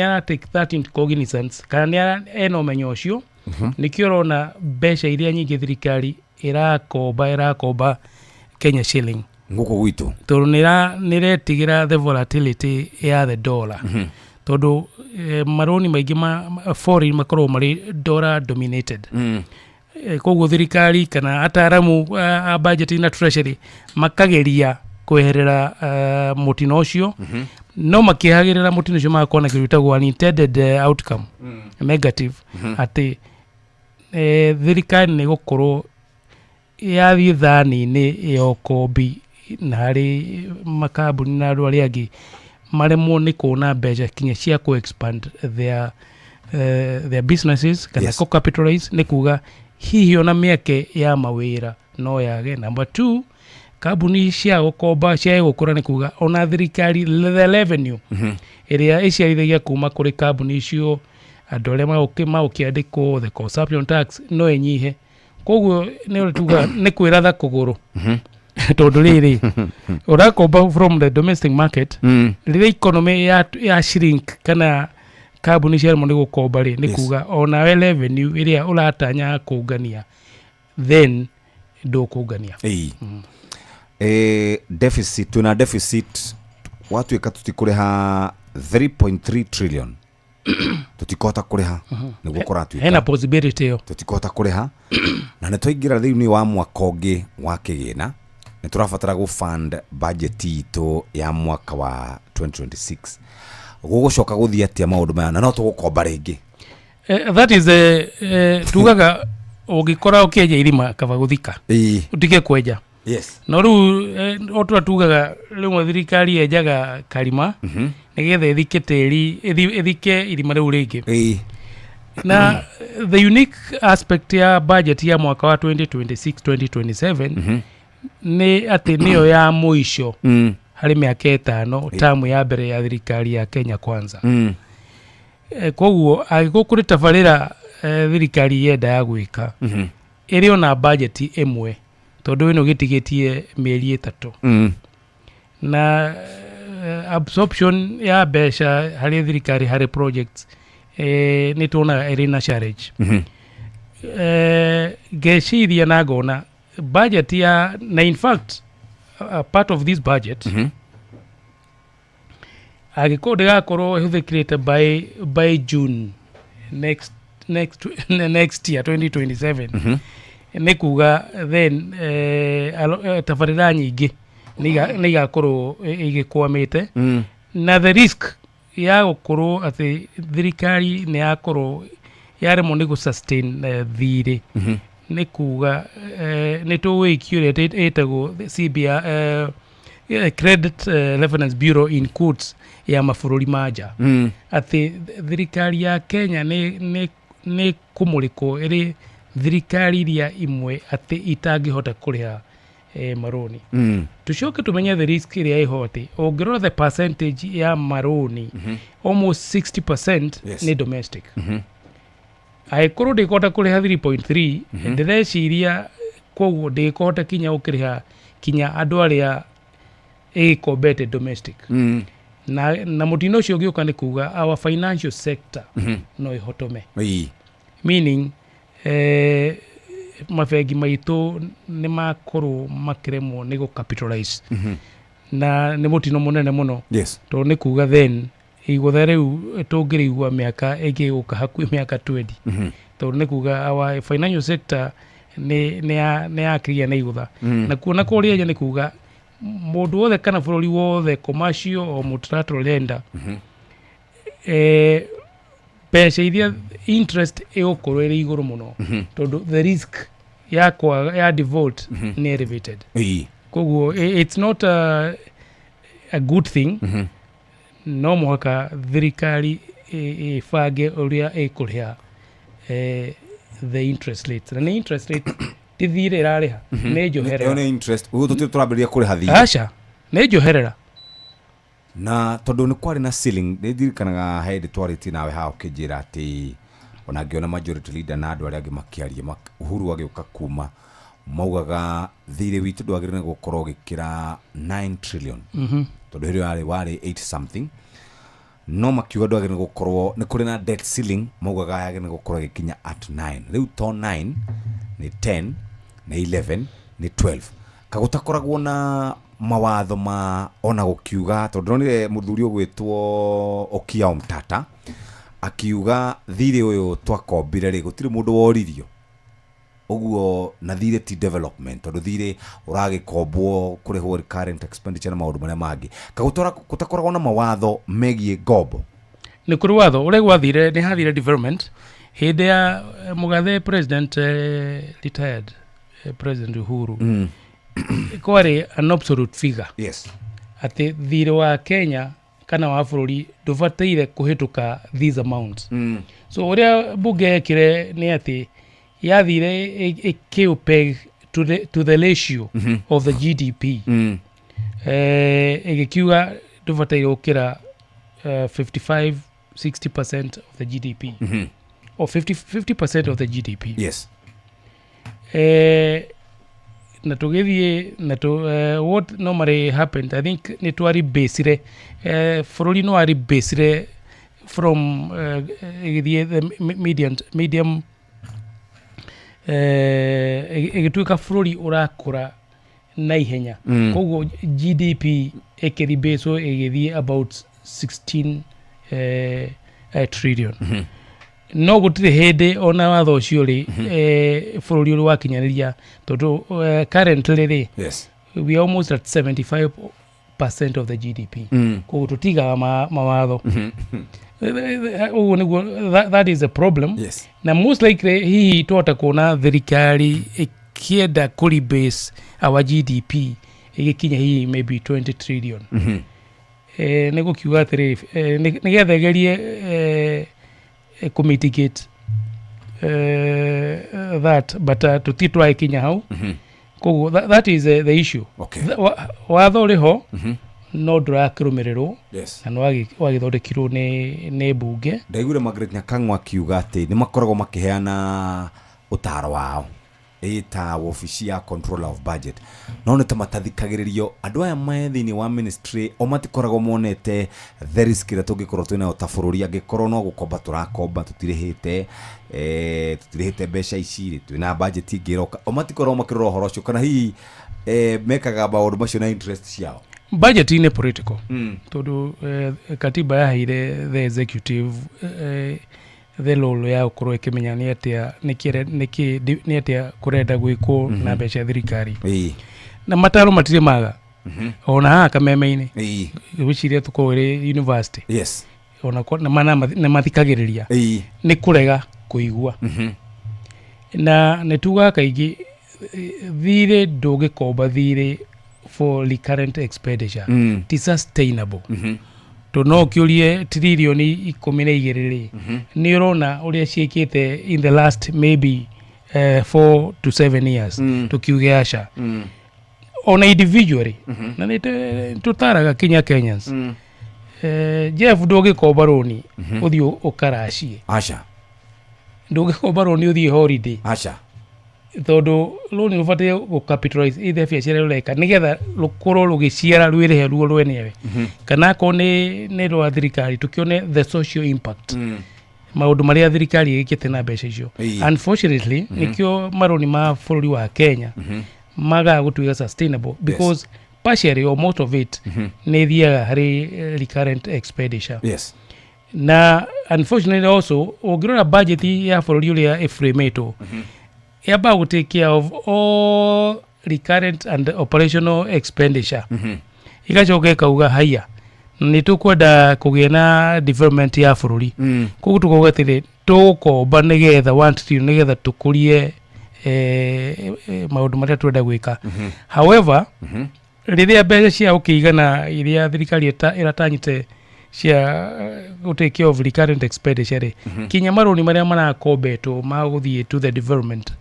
aratake that into cognizance, kana ena ũmenyo ũcio. Nĩkĩo ũrona mbeca iria nyingĩ thirikari ĩrakomba Kenya shilling ngũkũ gwitũ, tondũ nĩretigĩra the volatility ya the dollar. Tondũ marũni maingĩ ma foreign makoragwo marĩ dollar dominated. Koguo thirikari kana ataramu a budget na treasury makageria kweherera mũtino ũcio. No makĩhagĩrĩra mũtino ũcio magakorwo na kĩndũ gĩtagwo unintended outcome, negative, atĩ thirikari nĩ gũkorwo yathiĩ thani-inĩ ya ũkombi na harĩ makambuni na andũ arĩa angĩ maremwo nĩ kuona mbeca kinya cia ku expand their businesses kana ku capitalize. Nĩ kuga hihi ona mĩeke ya mawĩra no yage. Number 2, kambuni cia gũkomba cia gũkũra, nĩ kuga ona thirikari the revenue ĩrĩa ĩciarithagia kuma kũrĩ kambuni icio, andũ arĩa magũkĩandĩkwo the consumption tax no ĩnyihe. Koguo nĩ ũrĩa tuga nĩ kwĩratha kũgũrũ, tondũ rĩrĩ ũrakomba from the domestic market, rĩrĩa economy ya shrink kana kambuni ciaremwo nĩ gũkomba rĩ, nĩ kuga onawe revenue ĩrĩa ũratanya kũngania then ndũkũngania. Deficit, twĩna deficit watuĩka tũtikũrĩha 3.3 trillion tũtikũhota kũrĩha, nĩguo kũratuĩka hena possibility ĩyo tũtikũhota kũrĩha. Na nĩ twaingĩra thĩinĩ wa mwaka ũngĩ wa kĩgĩna, nĩ tũrabatara gũ fund budget itũ ya mwaka wa 2026. Gũgũcoka gũthiĩ atĩa maũndũ maya, na no tũgũkomba rĩngĩ? That is tugaga ũngĩkora ũkĩenja irima kaba gũthika, ũtige kwenja. No rĩu o tũrĩa tugaga rĩmwe thirikari yenjaga karima nĩgetha ĩthike tĩri, ĩthike irima rĩu rĩngĩ. Na the unique aspect ya budget ya mwaka wa 2026-2027 nĩ atĩ nĩyo ya mũico harĩ mĩaka 5 tamu ya mbere ya thirikari ya Kenya Kwanza. Koguo angĩkorwo kũrĩ tabarĩra thirikari yenda ya gwĩka, ĩrĩ ona budget ĩmwe, tondũ ĩno gĩtigĩtie mĩeri 3. Na absorption ya mbeca harĩ thirikari harĩ projects nĩ tuonaga ĩrĩ na challenge. Ngeciria na ngona budget ya, na in fact a part of this budget angĩkorwo ndĩgakorwo ĩhũthĩkĩrĩte by June next year 2027, nĩ kuga then tabarĩra nyingĩ nĩ igakorwo igĩkwamĩte. Na the risk ya gũkorwo atĩ thirikari nĩ yakorwo yaremwo nĩ gũ sustain thirĩ, nĩ kuga nĩ tũwĩki ũrĩa ĩtagwo CBA, Credit Reference Bureau in quotes, ya mabũrũri ma nja, atĩ thirikari ya Kenya nĩ kũmũrĩkwo ĩrĩ thirikari iria imwe atĩ itangĩhota kũrĩha marũni. Tucoke tumenye the risk ĩrĩa ĩho, atĩ ũngĩrora the percentage ya marũni, almost 60% nĩ domestic. Angĩkorwo ndĩkũhota kũrĩha 3.3, ndĩreciria koguo ndĩkũhota kinya gũkĩrĩha kinya andũ arĩa ĩgĩkombete domestic. Na mũtino ũcio ũngĩũka nĩ kuga our financial sector no ĩhotome. Meaning mabengi maitũ nĩ makorwo makĩremwo nĩ gũ capitalize. Na nĩ mũtino mũnene mũno. Tondũ nĩ kuga then igũtha rĩu tũngĩrĩigua mĩaka ĩngĩ gũka hakuhĩ mĩaka 20. Tondũ nĩ kuga our financial sector nĩ yakĩgĩa na igũtha. Na kuona kũrĩa nja nĩ kuga mũndũ wothe kana bũrũri wothe commercial o multilateral lender, mbeca iria interest ĩgũkorwo ĩrĩ igũrũ mũno, tondũ the risk ya default nĩ elevated. Koguo it's not a good thing. No mũhaka thirikari ĩbange ũrĩa ĩkũrĩha the interest rate. Na nĩ interest rate ti thirĩ ĩrarĩha, nĩ njoherera. Ĩyo nĩ interest. Ũguo tũtirĩ tũrambĩrĩria kũrĩha thirĩ. Aca, nĩ njoherera. Na tondũ nĩ kwarĩ na ceiling, nĩ ndirikanaga hĩndĩ twarĩtie nawe haha ũkĩnjĩra atĩ ona ngĩona majority leader na andũ arĩa angĩ makĩaria, Uhuru agĩũka kuma Maugaga thirĩ witũ ndwagĩrĩire gũkorwo ũgĩkĩra 9 trillion, tondũ hĩndĩ ĩyo warĩ 8 something, no makiuga ndwagĩrĩire gũkorwo nĩ kũrĩ na debt ceiling, maugaga yagĩrĩire gũkorwo ĩgĩkinya at 9. Rĩu to 9, nĩ 10, nĩ 11, nĩ 12. Kagũtakoragwo na mawatho ma ona gũkiuga, tondũ ndĩronire mũthuri ũgwĩtwo Okiya Omtata akiuga thirĩ ũyũ twakombire rĩ, gũtirĩ mũndũ woririo ũguo, na thirĩ ti development, tondũ thirĩ ũragĩkombwo kũrĩhwo recurrent expenditure na maũndũ marĩa mangĩ. Kagũtara gũtakoragwo na mawatho megiĩ ngombo? Nĩ kũrĩ watho. Ũrĩa gwathire, nĩ hathire development hĩndĩ ya mũgathe president, retired President Uhuru. Kwarĩ an absolute figure atĩ thirĩ wa Kenya kana wa bũrũri ndũbataire kũhĩtũka this amount. So ũrĩa bunge yekire nĩ atĩ yathire ĩkĩũpeg to the ratio of the GDP. Ĩgĩkiuga ndũbataire gũkĩra 55 60% of the GDP or 50% of the GDP. Na tũgĩthiĩ na what normally happened, I think, nĩ twaribasire, bũrũri nĩ waribasire from ĩgĩthiĩ the medium, ĩgĩtuĩka bũrũri ũrakũra na ihenya. Koguo GDP ĩkĩribaswo ĩgĩthiĩ about 16 trillion. No gũtirĩ hĩndĩ ona watho ũcio rĩ, bũrũri ũrĩ wakinyanĩria, tondũ currently rĩ, we are almost at 75% of the GDP. Koguo tũtigaga mawatho ũguo nĩguo that is a problem. Na most likely hihi twahota kuona thirikari ĩkĩenda kũ-rebase our GDP ĩgĩkinya hihi maybe 20 trillion. Nĩ gũkiuga atĩrĩrĩ, nĩgetha ĩgerie kũ-mitigate that, but tũtirĩ tũragĩkinya hau. Koguo that is the issue. Watho ũrĩ ho, no ndũrakĩrũmĩrĩrwo. Na nĩ wagĩthondekirwo nĩ mbunge. Ndaiguire Margaret Nyakang'o akiuga atĩ nĩ makoragwo makĩheana ũtaro wao ĩ ta wabici ya Controller of Budget, no nĩ ta matathikagĩrĩrio andũ aya me thĩinĩ wa ministry, o matikoragwo monete the risk ĩrĩa tũngĩkorwo twĩnayo ta bũrũri angĩkorwo no gũkomba tũrakomba, tũtirĩhĩte mbeca ici rĩ, twĩna budget ĩngĩ ĩroka. O matikoragwo makĩrora ũhoro ũcio, kana hihi mekaga maũndũ macio na interest ciao? Budget nĩ political, tondũ katiba yaheire the executive the role ya gũkorwo ĩkĩmenya nĩ atĩa nĩ atĩa kũrenda gwĩkwo na mbeca cia thirikari. Na mataro matirĩ maga, ona haha Kameme-inĩ, gwĩciria tũkorwo ĩrĩ university. Ona nĩ mathikagĩrĩria, nĩ kũrega kũigua. Na nĩ tugaga kaingĩ, thirĩ ndũngĩkomba thirĩ for recurrent expenditure. Ti sustainable, tondũ no ũkĩũrie 12 trillion rĩ, nĩ ũrona ũrĩa ciĩkĩte in the last maybe 4 to 7 years? Tũkiuge aca. Ona individually, na nĩ tũtaraga kinya Kenyans, Jeff, ndũngĩkomba rũni ũthiĩ ũkaracie. Aca. Ndũngĩkomba rũni ũthiĩ holiday. Aca. Tondũ rũni rũbataire gũ-capitalize either biacara ĩrĩa ũreka, nĩgetha rũkorwo rũgĩciara rwĩrĩhe ruo rwenyewe, kana akorwo nĩ rwa thirikari, tũkĩone the social impact, maũndũ marĩa thirikari ĩkĩte na mbeca icio. Unfortunately, nĩkĩo marũni ma bũrũri wa Kenya magaga gũtuĩka sustainable, because partially or most of it nĩ ĩthiaga harĩ recurrent expenditure. Na unfortunately also, ũngĩrora budget ya bũrũri ũrĩa ĩframetwo, yambaga gũ take care of all recurrent and operational expenditure, igacoka ĩkauga haiya, nĩ tũkwenda kũgĩa na development ya bũrũri. Koguo tũkauga atĩrĩ, tũgũkomba nĩgetha 1 trillion nĩgetha tũkũrie maũndũ marĩa twenda gwĩka. However, rĩrĩa mbeca cia ũkĩigana iria thirikari ĩratanyĩte cia gũ take care of recurrent expenditure rĩ, kinya marũni marĩa marakombetwo ma gũthiĩ to the development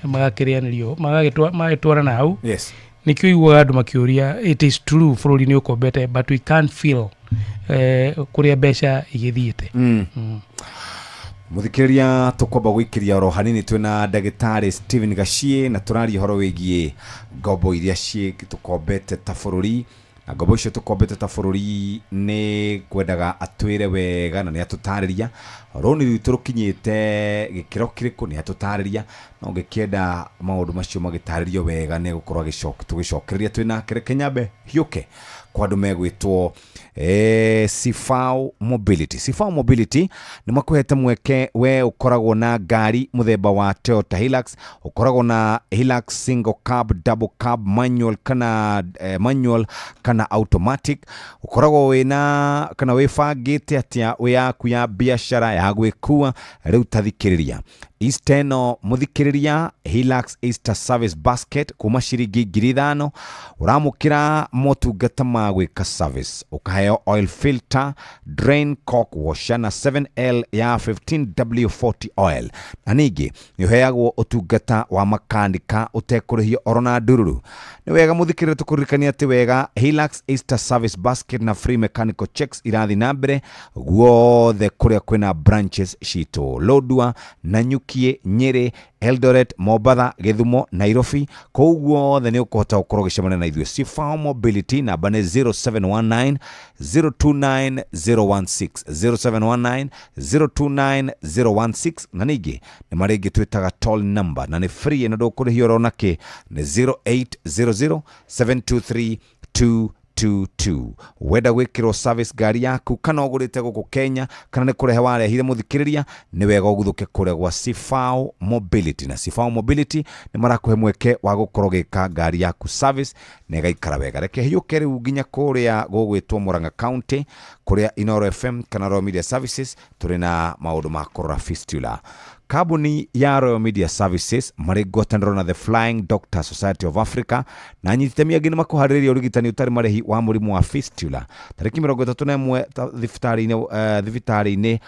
magakĩrĩanĩrio, magagĩtwarana hau. Nĩkĩo iguaga andũ makĩũria, it is true bũrũri nĩ ũkombete, but we can't feel kũrĩa mbeca igĩthiĩte. Mũthikĩrĩria, tũkwamba gũikĩria oro hanini twĩna ndagĩtarĩ Stephen Gachie na tũraria ũhoro wĩgiĩ ngombo iria ciĩ tũkombete ta bũrũri, na ngombo icio tũkombete ta bũrũri nĩ kwendaga atwĩre wega na nĩ atũtarĩria rũni rwitũ rũkinyĩte gĩkĩro kĩrĩkũ, nĩ atũtarĩria no ngĩkĩenda maũndũ macio magĩtarĩrio wega nĩ gũkorwo tũgĩcokereria twĩnake. Reke nyambe hiũke kwa andũ megwĩtwo Sifao Mobility. Sifao Mobility nĩ makũhete mweke we ũkoragwo na ngari mũthemba wa Toyota Hilux, ũkoragwo na Hilux single cab, double cab, manual kana manual kana automatic, ũkoragwo wĩna kana wĩbangĩte atĩa wĩ yaku ya biacara ya gwĩkua. Rĩu tathikĩrĩria Easter ĩno, mũthikĩrĩria, Hilux Easter Service Basket kuma ciringi 5,000 ũramũkĩra motungata ma gwĩka service, ũkaheo oil filter, drain cork washer na 7L ya 15W40 oil, na ningĩ nĩ ũheagwo ũtungata wa makanika ũtekũrĩhio oro na ndururu. Nĩ wega mũthikĩrĩria tũkũririkania atĩ wega Hilux Easter Service Basket na free mechanical checks irathi na mbere guothe kũrĩa kwĩna branches citũ Lodwar, Nanyuki, Nyĩrĩ, Eldoret, Mombatha, Gĩthumo, Nairobi. Kũu guothe nĩ ũkũhota gũkorwo ũgĩcemania na ithuĩ. Sifao Mobility namba nĩ 0719 029 016, 0719 029 016, na ningĩ nĩ marĩ ĩngĩ twĩtaga toll number na nĩ free na ndũkũrĩhio oro nakĩ, nĩ 0800 723 222. Wenda gwĩkĩrwo service ngari yaku kana ũgũrĩte gũkũ Kenya kana nĩ kũrehe warehire, mũthikĩrĩria, nĩ wega ũguthũke kũrĩa gwa Sifao Mobility, na Sifao Mobility nĩ marakũhe mweke wa gũkorwo ũgĩka ngari yaku service na ĩgaikara wega. Reke hiũke rĩu nginya kũrĩa gũgwĩtwo Murang'a County, kũrĩa Inoro FM kana Royal Media Services tũrĩ na maũndũ ma kũrora fistula. Kambuni ya Royal Media Services marĩ ngwatanĩro na The Flying Doctor Society of Africa na anyititemi angĩ nĩ makũharĩrĩria ũrigitani ũtarĩ marĩhi wa mũrimũ wa fistula tarĩki 31 thibitarĩ-inĩ.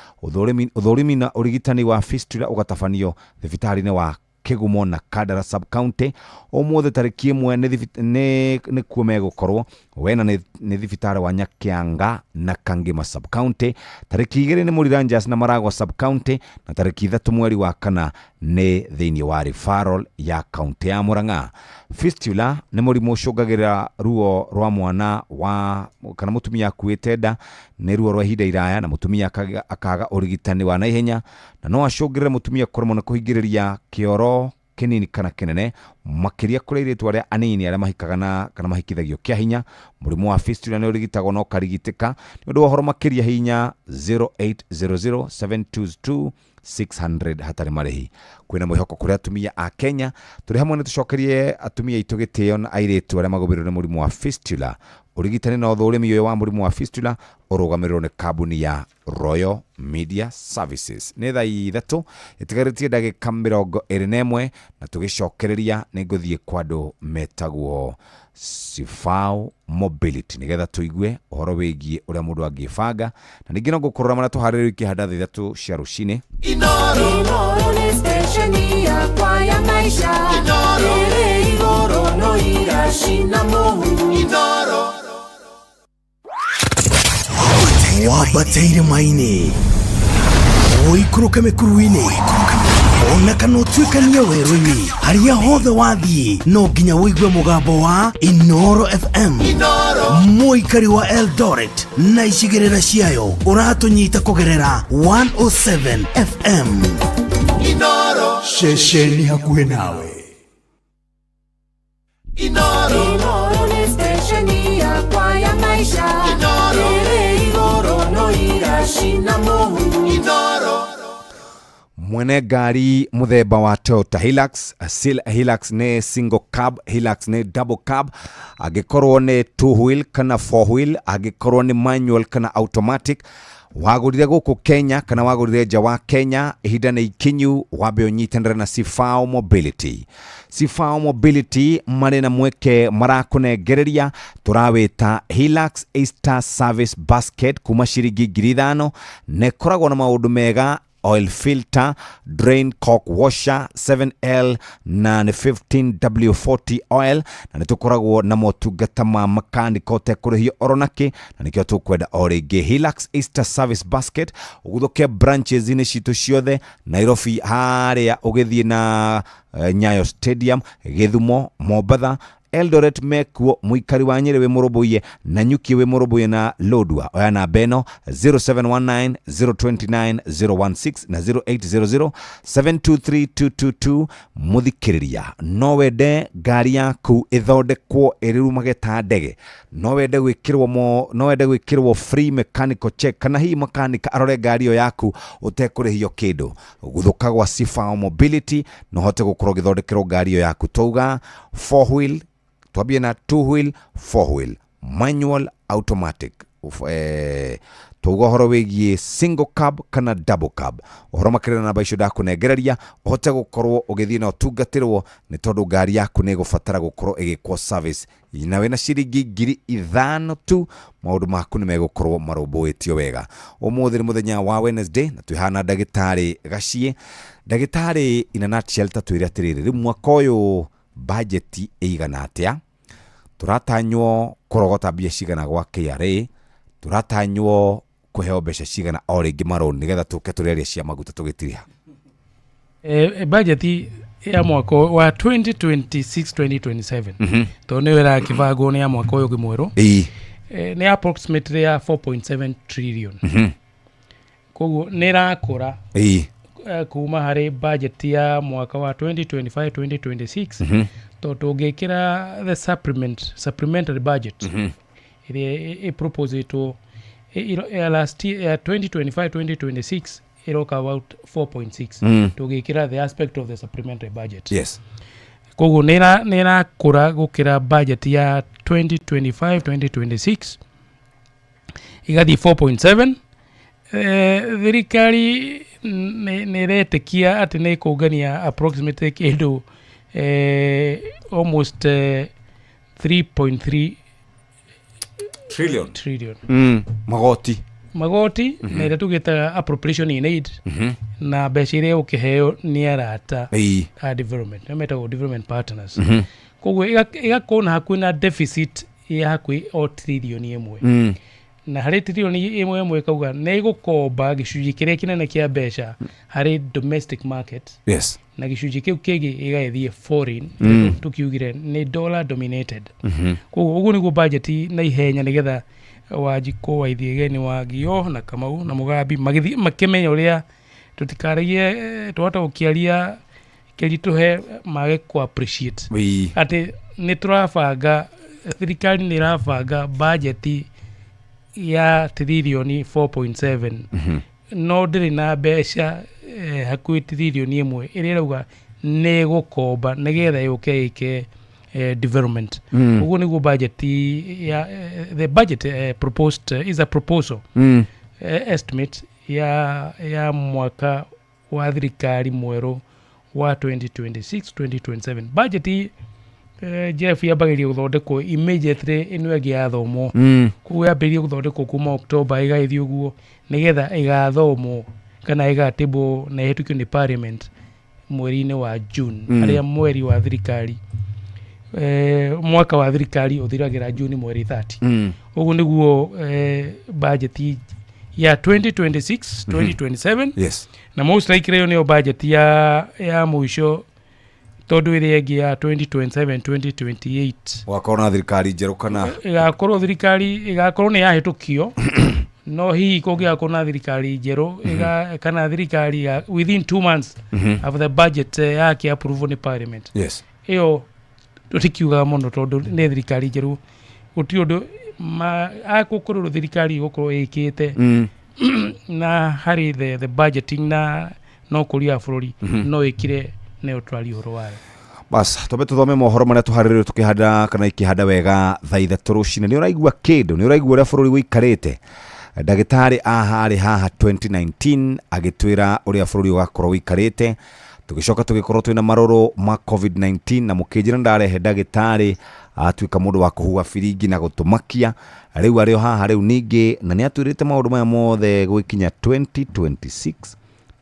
Ũthũrimi na ũrigitani wa fistula ũgatabanio thibitarĩ-inĩ wa Kĩgumo na Kandara sub county ũmũthĩ tarĩki 1 nĩ kuo megũkorwo wena nĩ thibitarĩ wa Nyakianga na Kangima sub county, tarĩki 2 nĩ Mũriranjas na Maragwa sub county, na tarĩki 3 mweri wa kana nĩ thĩinĩ wa referral ya kaunti ya Murang'a. Fistula nĩ mũrimũ ũcũngagĩrĩra ruo rwa mwana wa kana mũtumia akuĩte nda, nĩ ruo rwa ihinda iraya na mũtumia akaga ũrigitani wa naihenya, na no acũngĩrĩre mũtumia kũremwo nĩ kũhingĩrĩria kĩoro kĩnini kana kĩnene, makĩria kũrĩ airĩtu arĩa anini arĩa mahikaga na kana mahikithagio kĩa hinya. Mũrimũ wa fistula nĩ ũrigitagwo na ũkarigitĩka. Nĩ ũndũ wa ũhoro makĩria hinya 0800 722 600 hatarĩ marĩhi. Kwĩna mwĩhoko kũrĩ atumia a Kenya. Tũrĩ hamwe nĩ tũcokerie atumia aitũ gĩtĩo na airĩtu arĩa magũmĩirwo nĩ mũrimũ wa fistula. Ũrigitani na ũthũrimi ũyũ wa mũrimũ wa fistula ũrũgamĩrĩrwo nĩ kambuni ya Royal Media Services. Nĩ thaa 3 ĩtigarĩtie ndagĩka 21, na tũgĩcokereria nĩ ngũthiĩ kwa andũ metagwo Sifao Mobility nĩgetha tũigue ũhoro wĩgiĩ ũrĩa mũndũ angĩbanga, na ningĩ no ngũkũrora marĩa tũharĩrĩirie ikĩhanda thaa 3 cia rũcinĩ. Inoro nĩ station yakwa ya maisha ĩrĩ igũrũ no iracina mũhu. Inoro. Wambate irĩma-inĩ, ũikũrũke mĩkuru-inĩ, ona kana ũtuĩkanie werũ-inĩ, harĩa hothe wathiĩ no nginya ũigue mũgambo wa Inoro FM. Mũikari wa Eldoret na icigĩrĩra ciayo ũratũnyita kũgerera 107 FM. Inoro. Ceceni hakuhĩ nawe. Inoro. Inoro nĩ station yakwa ya maisha ĩrĩ igũrũ no iracina mũhu. Inoro. Mwene ngari mũthemba wa Toyota Hilux, Hilux nĩ single cab, Hilux nĩ double cab, angĩkorwo nĩ two wheel kana four wheel, angĩkorwo nĩ manual kana automatic, wagũrire gũkũ Kenya kana wagũrire nja wa Kenya, ihinda nĩ ikinyu wambe ũnyitanĩre na Sifao Mobility. Sifao Mobility marĩ na mweke marakũnengereria tũrawĩta Hilux Easter Service Basket kuma ciringi 5,000, na ĩkoragwo na maũndũ mega. Oil filter, drain cock washer 7L na nĩ 15W40 oil, na nĩ tũkoragwo na motungata ma makanika ũtekũrĩhio oro nakĩ, na nĩkĩo tũkwenda o rĩngĩ Hilux Easter Service Basket ũguthũke branches-inĩ citũ ciothe Nairobi harĩa ũgĩthiĩ na Nyayo Stadium, Gĩthumo, Mombatha, Eldoret mekuo, mũikari wa Nyĩrĩ wĩ mũrũmbũiye, Nanyuki wĩ mũrũmbũiye na Lodwar. Oya namba ĩno 0719 029 016 na 0800 723 222. Mũthikĩrĩria, no wende ngari yaku ĩthondekwo ĩrurumage ta ndege, no wende gwĩkĩrwo mo, no wende gwĩkĩrwo free mechanical check, kana hihi makanika arore ngari ĩyo yaku ũtekũrĩhio kĩndũ, guthũka gwa Sifao Mobility no hote gũkorwo ũgĩthondekerwo ngari ĩyo yaku. Twauga four wheel, twambie na two wheel, four wheel, manual, automatic. Twauga ũhoro wĩgiĩ single cab kana double cab, ũhoro makĩria na namba icio ndakũnengereria ũhote gũkorwo ũgĩthiĩ na ũtungatĩrwo, nĩ tondũ ngari yaku nĩ ĩgũbatara gũkorwo ĩgĩkwo service, na wĩna ciringi 5,000 tu maũndũ maku nĩ megũkorwo marũmbũĩtio wega. Ũmũthĩ nĩ mũthenya wa Wednesday na twĩhana ndagĩtarĩ Gaciĩ. Ndagĩtarĩ, in a nutshell, ta twĩre atĩrĩrĩ, rĩu mwaka ũyũ bajeti ĩigana atĩa? Tũratanywo kũrogota mbia cigana gwa KRA? Tũratanywo kũheo mbeca cigana o rĩngĩ marũni nĩgetha tũke tũrĩaria cia maguta tũgĩtiriha? Budget ya mwaka wa 2026 2027, tondũ nĩyo ĩrakĩbangwo nĩ ya mwaka ũyũ ũngĩ mwerũ, nĩ approximately ya 4.7 trillion. Koguo nĩ ĩrakũra kuma harĩ budget ya mwaka wa 2025 2026, tondũ tũngĩkĩra the supplementary budget ĩrĩa ĩproposĩtwo ya last year, ya 2025 2026, ĩroka about 4.6, tũngĩkĩra the aspect of the supplementary budget. Koguo nĩ ĩrakũra gũkĩra budget ya 2025 2026, ĩgathiĩ 4.7. Thirikari nĩ ĩretĩkia atĩ nĩ ĩkũngania approximately kĩndũ almost 3.3 trillion. Trillion. Magoti. Magoti, na ĩrĩa tũgĩtaga appropriation in aid, na mbeca iria ũkĩheo nĩ arata a development, nĩo metagwo development partners. Koguo ĩgakorwo na hakuhĩ na deficit ya hakuhĩ o 1 trillion. Na harĩ 1 trillion ĩkauga nĩ ĩgũkomba gĩcunjĩ kĩrĩa kĩnene kĩa mbeca harĩ domestic market, na gĩcunjĩ kĩu kĩngĩ gĩgagĩthiĩ foreign. Tũkiugire nĩ dollar dominated. Koguo ũguo nĩguo budget na ihenya, nĩgetha Wanjikũ, Waithiegeni, Wangio na Kamau na Mũgambi magĩthiĩ makĩmenya ũrĩa tũtikaragie, twahota gũkĩaria kĩritũhe mage kũ appreciate atĩ nĩ tũrabanga, thirikari nĩ ĩrabanga budget ya tiririoni 4.7, no ndĩrĩ na mbeca hakuhĩ 1 tiririoni ĩrĩa ĩrauga nĩ ĩgũkomba nĩgetha yũke ĩke development. Ũguo nĩguo budget ya the budget proposed is a proposal, estimate ya mwaka wa thirikari mwerũ wa 2026 2027. Budget Jeff, yambagĩrĩria gũthondekwo immediately ĩno ĩngĩ yathomwo. Koguo yambĩrĩrie gũthondekwo kuma October, ĩgagĩthiĩ ũguo nĩgetha ĩgathomwo kana ĩgatĩbwo na ĩhetũkio nĩ parliament mweri-inĩ wa June, harĩa mweri wa thirikari, mwaka wa thirikari ũthiragĩra June mweri 30. Ũguo nĩguo budget ya 2026 2027. Na most likely ĩyo nĩyo budget ya mũico, tondũ ĩrĩa ĩngĩ ya 2027 2028 Gwakorwo na thirikari njerũ kana ĩgakorwo thirikari ĩgakorwo nĩ yahĩtũkio, no hihi kũngĩgakorwo na thirikari njerũ kana thirikari ya within 2 months of the budget yake approval nĩ parliament, ĩyo tũtikiugaga mũno tondũ nĩ thirikari njerũ, gũtirĩ ũndũ akũkũrũrũ thirikari ĩgũkorwo ĩkĩte na harĩ the budgeting na no ũkũria wa bũrũri, no ĩkire neutral ũhoro wayo. Bas, twambe tũthome mohoro marĩa tũharĩrĩrio tũkĩhanda kana ikĩhanda wega thaa 3 rũcinĩ. Nĩ ũraigua kĩndũ, nĩ ũraigua ũrĩa bũrũri ũikarĩte. Ndagĩtarĩ aha arĩ haha 2019 agĩtwĩra ũrĩa bũrũri ũgakorwo ũikarĩte, tũgĩcoka tũgĩkorwo twĩna marũrũ ma COVID-19, na mũkĩnjĩra ndarehe ndagĩtarĩ atuĩka mũndũ wa kũhuha biringi na gũtũmakia. Rĩu arĩ o haha rĩu ningĩ, na nĩ atwĩrĩte maũndũ maya mothe gwĩkinya 2026.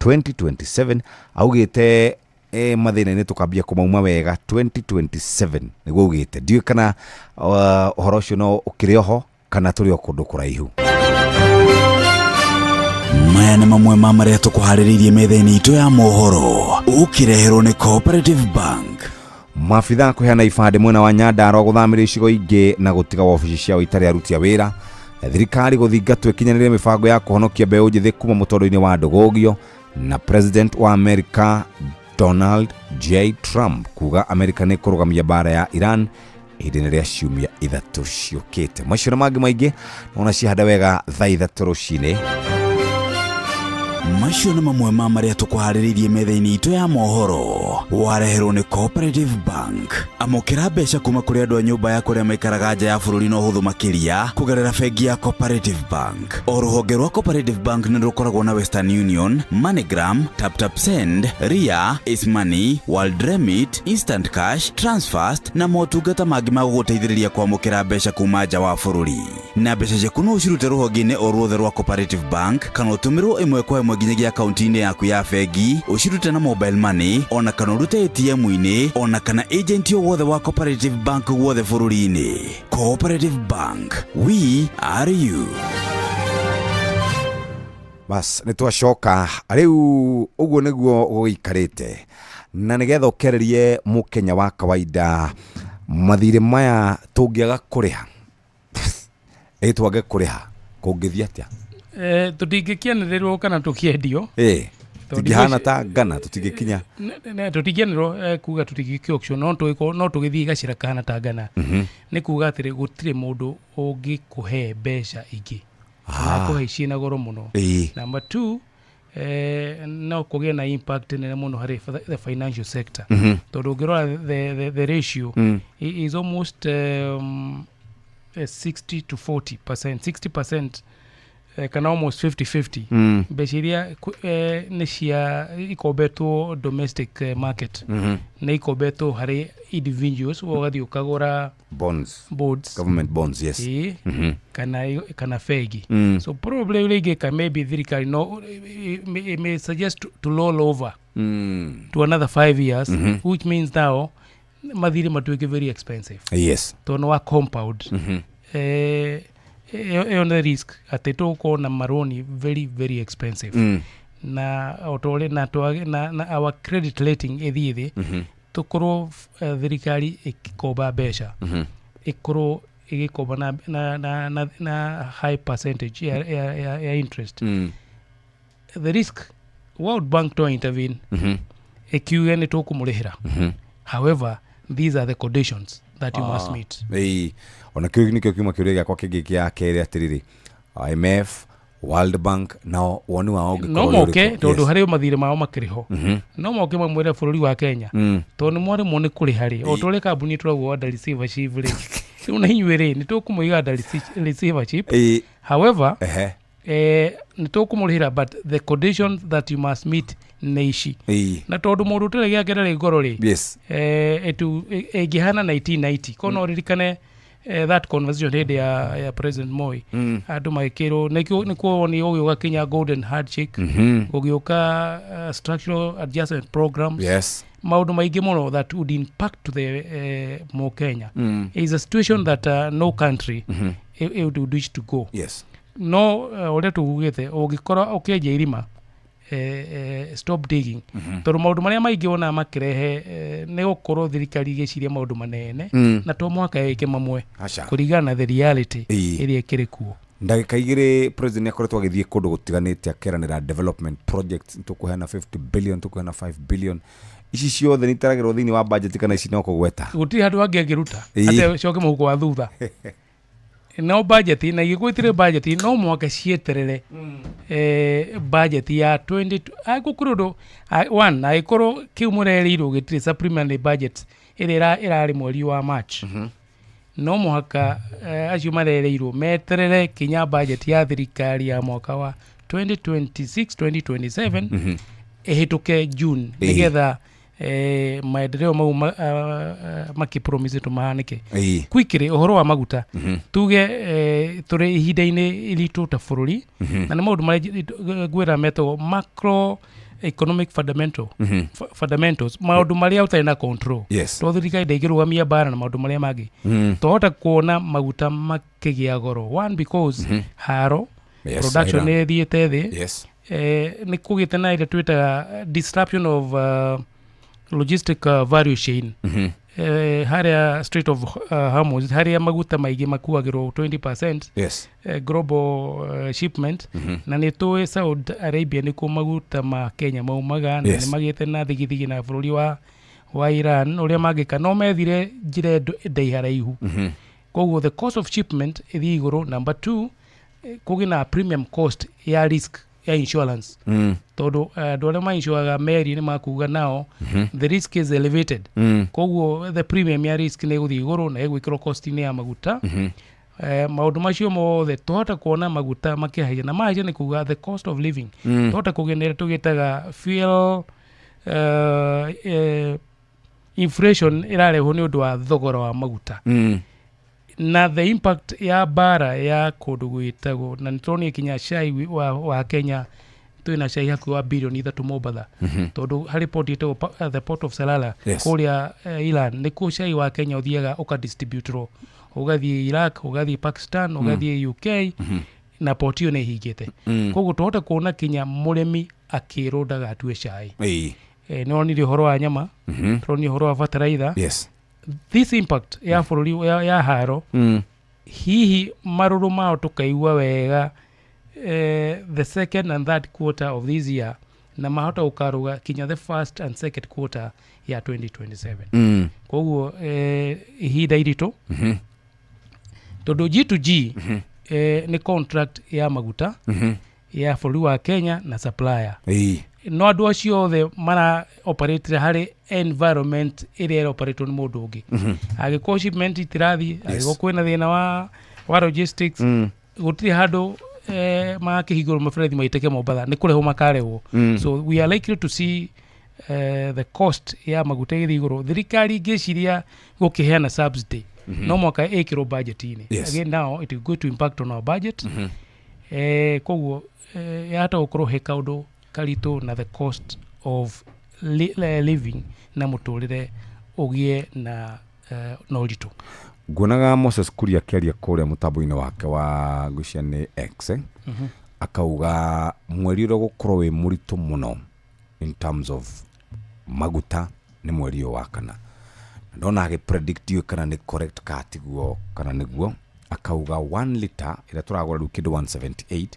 2027. Augĩte mathĩna-inĩ tũkambia kũmauma wega 2027 nĩguo augĩte. Ndiũĩ kana ũhoro ũcio no ũkĩrĩ oho kana tũrĩ o kũndũ kũraihu. Maya nĩ mamwe ma marĩa tũkũharĩrĩirie metha-inĩ itũ ya mohoro, ũkĩreherwo nĩ Cooperative Bank. Maabithaa kũheana ibandĩ mwena wa Nyandarua gũthamĩrio icigo ingĩ na gũtiga wabici ciao itarĩ aruti a wĩra. Thirikari gũthingatwo ĩkinyanĩrie mĩbango ya kũhonokia mbeũ njĩthĩ kuma mũtondo-inĩ wa ndũgũgio. Na President wa America Donald J Trump kuga America nĩ kũrũgamia mbara ya Iran ihinda-inĩ rĩa ciumia 3 ciũkĩte. Macio na mangĩ maingĩ nona cihanda wega thaa 3 rũcinĩ. Macio nĩ mamwe ma marĩa tũkũharĩrĩirie metha-inĩ itũ ya mohoro, wareherwo nĩ Cooperative Bank. Amũkĩra mbeca kuma kũrĩ andũ a nyũmba ya kũrĩa maikaraga nja ya bũrũri na ũhũthũ makĩria kũgerera bengi ya Cooperative Bank. O rũhonge rwa Cooperative Bank nĩ rũkoragwo na Western Union, MoneyGram, TapTap Send, Ria, Ace Money, World Remit, Instant Cash, Transfast na motungata mangĩ ma gũgũteithĩrĩria kwamũkĩra mbeca kuma nja wa bũrũri. Na mbeca ciaku no ũcirute rũhonge-inĩ o ruothe rwa Cooperative Bank kana ũtũmĩrwo ĩmwe kwa ĩmwe nginyagia akaunti-inĩ yaku ya bengi, ũcirute na mobile money ona kana ũrute ATM-inĩ ona kana agent o wothe wa Cooperative Bank guothe bũrũri-inĩ. Cooperative Bank, we are you. Bas nĩ twacoka rĩu, ũguo nĩguo gũgĩikarĩte, na nĩgetha ũkererie mũkenya wa kawaida mathirĩ maya tũngĩaga kũrĩha, ĩ twage kũrĩha kũngĩthiĩ atĩa? Tũtingĩkĩanĩrĩrwo kana tũkĩendio. Tũtingĩhana ta Ghana, tũtingĩkinya. Tũtingĩanĩrĩrwo kuga tũtingĩkĩ auction, no tũgĩthiĩ gacĩra kahana ta Ghana. Nĩ kuga atĩrĩ, gũtirĩ mũndũ ũngĩkũhe mbeca ingĩ kana kũhe ciĩna goro mũno. Number 2, no kũgĩe na impact nene mũno harĩ the financial sector. Tondũ ũngĩrora the ratio is almost 60 to 40%, 60% kana almost 50-50. Mbeca iria nĩ cia ikombetwo domestic market, nĩ ikombetwo harĩ individuals, ũgathiĩ ũkagũra bonds, bonds, government bonds, yes. Kana bengi. So probably ũrĩa ingĩka, maybe thirikari no may suggest to roll over to another 5 years, which means now mathirĩ matuĩke very expensive. Tondũ wa compound. Ĩyo nĩ risk atĩ tũgũkorwo na maroni very very expensive. Na o ta ũrĩa na our credit rating ĩthiĩ thĩ, tũkorwo thirikari ĩgĩkomba mbeca, ĩkorwo ĩgĩkomba na high percentage ya interest. The risk, World Bank to intervene ĩkiuge nĩ tũkũmũrĩhĩra, however these are the conditions that you must meet. Ĩĩ, ona kĩu nĩkĩo kiuma kĩũria gĩakwa kĩngĩ kĩa kerĩ, atĩrĩrĩ, IMF, World Bank nao woni wao ũngĩkorwo no ũrĩ moke ũrĩkũ? Tondũ harĩ mathirĩ mao makĩrĩ ho, no moke mamwĩre bũrũri wa Kenya, tondũ nĩ mwaremwo nĩ kũrĩha rĩ, o ta ũrĩa kambuni ĩtwaragwo under receivership rĩ, rĩu na inyuĩ rĩ, nĩ tũkũmũiga under receivership. However, nĩ tũkũmũrĩhĩra, but the conditions that you must meet nĩ ici. Na tondũ mũndũ ũtarĩ gĩake ndarĩ ngoro rĩ, ĩngĩhana 1990 ko no ririkane that conversation hĩndĩ ya President Moi, andũ magĩkĩrwo nĩkuo nĩ gũgĩũka kinya golden handshake, gũgĩũka structural adjustment programs, maũndũ maingĩ mũno that would impact to the Mũkenya. Is a situation that no country it would wish to go. No ũrĩa tugugĩte, ũngĩkorwo ũkĩenja irima, stop digging, tondũ maũndũ marĩa maingĩ wonaga makĩrehe nĩ gũkorwo thirikari ĩgĩciria maũndũ manene, na to mũhaka ĩke mamwe Aca. kũringana na the reality ĩrĩa ĩkĩrĩ kuo. Ndagĩka 2, president nĩ akoretwo agĩthiĩ kũndũ gũtiganĩte akeranĩra development projects, tũkũheana 50 billion, tũkũheana 5 billion. Ici ciothe nĩ itaragĩrwo thĩinĩ wa budget kana ici no kũgweta? Gũtirĩ handũ hangĩ angĩruta atĩ acoke mũhuko wa thutha. No budget, na ingĩkorwo itirĩ budget, no mũhaka cieterere budget ya 20. Angĩkorwo kũrĩ ũndũ one, angĩkorwo kĩu mũrerĩirwo gĩtirĩ supplementary budget ĩrĩa ĩrarĩ mweri wa March, no mũhaka acio marerĩirwo meterere kinya budget ya thirikari ya mwaka wa 2026 2027 ĩhĩtũke June, nĩgetha maendeleo mau makĩpromise mahanĩke. Quickly, ũhoro wa maguta, tuge tũrĩ ihinda-inĩ iritũ ta bũrũri, na nĩ maũndũ marĩa ngwĩra metagwo macro Economic fundamental fundamentals, maũndũ marĩa ũtarĩ na control. To thirikari ndĩngĩrũgamia mbara na maũndũ marĩa mangĩ. Twahota kuona maguta makĩgĩa goro, one, because haro production Iran. Nĩ ĩthiĩte thĩ. Nĩ kũgĩte na ĩrĩa twĩtaga disruption of logistic value chain harĩa Strait of Hormuz, harĩa maguta maingĩ makuagĩrwo 20% global shipment. Na nĩ tũĩ Saudi Arabia nĩkuo maguta ma Kenya maumaga, na nĩ magĩte na thigithigi na bũrũri wa Iran ũrĩa mangĩka no methire njĩra ndaiharaihu. Koguo the cost of shipment ĩthiĩ igũrũ. Number two, kũgĩ na premium cost ya risk ya insurance, tondũ andũ arĩa mainsuaga meri nĩ makuga nao the risk is elevated. Koguo the premium ya risk nĩ ĩgũthiĩ igũrũ na ĩgwĩkĩrwo cost-inĩ ya maguta. Maũndũ macio mothe twahota kuona maguta makĩhaica, na mahaica nĩ kuga the cost of living twahota kũgĩa na ĩrĩa tũgĩtaga fuel inflation ĩrarehwo nĩ ũndũ wa thogora wa maguta na the impact ya mbara ya kũndũ gwĩtagwo, na nĩ tũronire kinya cai wa Kenya, twĩna cai hakuhĩ wa birioni 3 Mombatha, tondũ harĩ port ĩtagwo the Port of Salala kũrĩa Iran, nĩkuo cai wa Kenya ũthiaga ũkadistributĩrwo, ũgathiĩ Iraq, ũgathiĩ Pakistan, ũgathiĩ UK, na port ĩyo nĩ ĩhingĩte. Koguo tũhote kuona kinya mũrĩmi akĩrwo ndagatue cai. Nĩ wonire ũhoro wa nyama, tũronire ũhoro wa bataraitha. This impact ya bũrũri ya haro, hihi marũrũ mao tũkaigua wega the second and third quarter of this year, na mahota gũkarũga kinya the first and second quarter ya 2027. Koguo ihinda iritũ, tondũ G2G nĩ contract ya maguta ya bũrũri wa Kenya na supplier, no andũ acio othe mara operate harĩ environment ĩrĩa ĩroperatwo nĩ mũndũ ũngĩ. Angĩkorwo shipment itirathiĩ, angĩkorwo kwĩna thĩna wa logistics, gũtirĩ handũ makĩhingũrwo maberethi maitĩke Mombatha, nĩ kũrehwo makarehwo. So we are likely to see the cost ya maguta ĩgĩthiĩ igũrũ. Thirikari ingĩciria gũkĩheana subsidy, no mwaka ĩkĩrwo budget-inĩ. Again, now it is going to impact on our budget. Koguo yahota gũkorwo he kaũndũ karitũ na the cost of living na mũtũrĩre ũgĩe na ũritũ. Nguonaga Moses Kuria akĩaria kũrĩa mũtambo-inĩ wake wa ngwĩciria nĩ X, eh? Akauga mweri ũrĩa ũgũkorwo wĩ mũritũ mũno in terms of maguta nĩ mweri ũyũ wa kana. Na ndona agĩ predict, ndiũĩ kana nĩ correct kana tiguo kana nĩguo, akauga 1 liter ĩrĩa tũragũra rĩu kĩndũ 178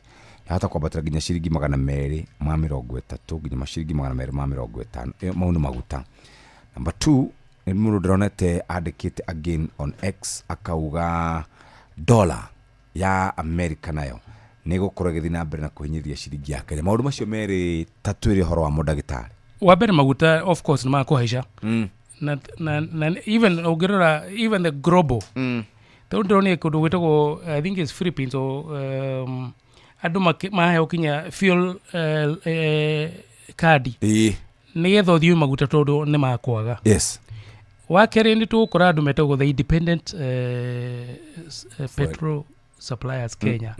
yahota kwambatĩra nginya ciringi 230 nginya maciringi 250. Mau nĩ maguta. Number two, nĩ mũndũ ndĩronete andĩkĩte again on X, akauga dollar ya America nayo nĩ ĩgũkorwo ĩgĩthiĩ na mbere na kũhinyĩrĩria ciringi ya Kenya. Maũndũ macio merĩ, ta twĩre ũhoro wa mũndagĩtarĩ. Wa mbere, maguta of course nĩ makũhaica, na even ũngĩrora even the global, tondũ ndĩronire kũndũ gwĩtagwo, I think it's Philippines or andũ maheo kinya fuel kandi nĩgetha ũthiĩ maguta tondũ nĩ makwaga. Wa kerĩ, nĩ tũgũkora andũ metagwo the independent petrol suppliers Kenya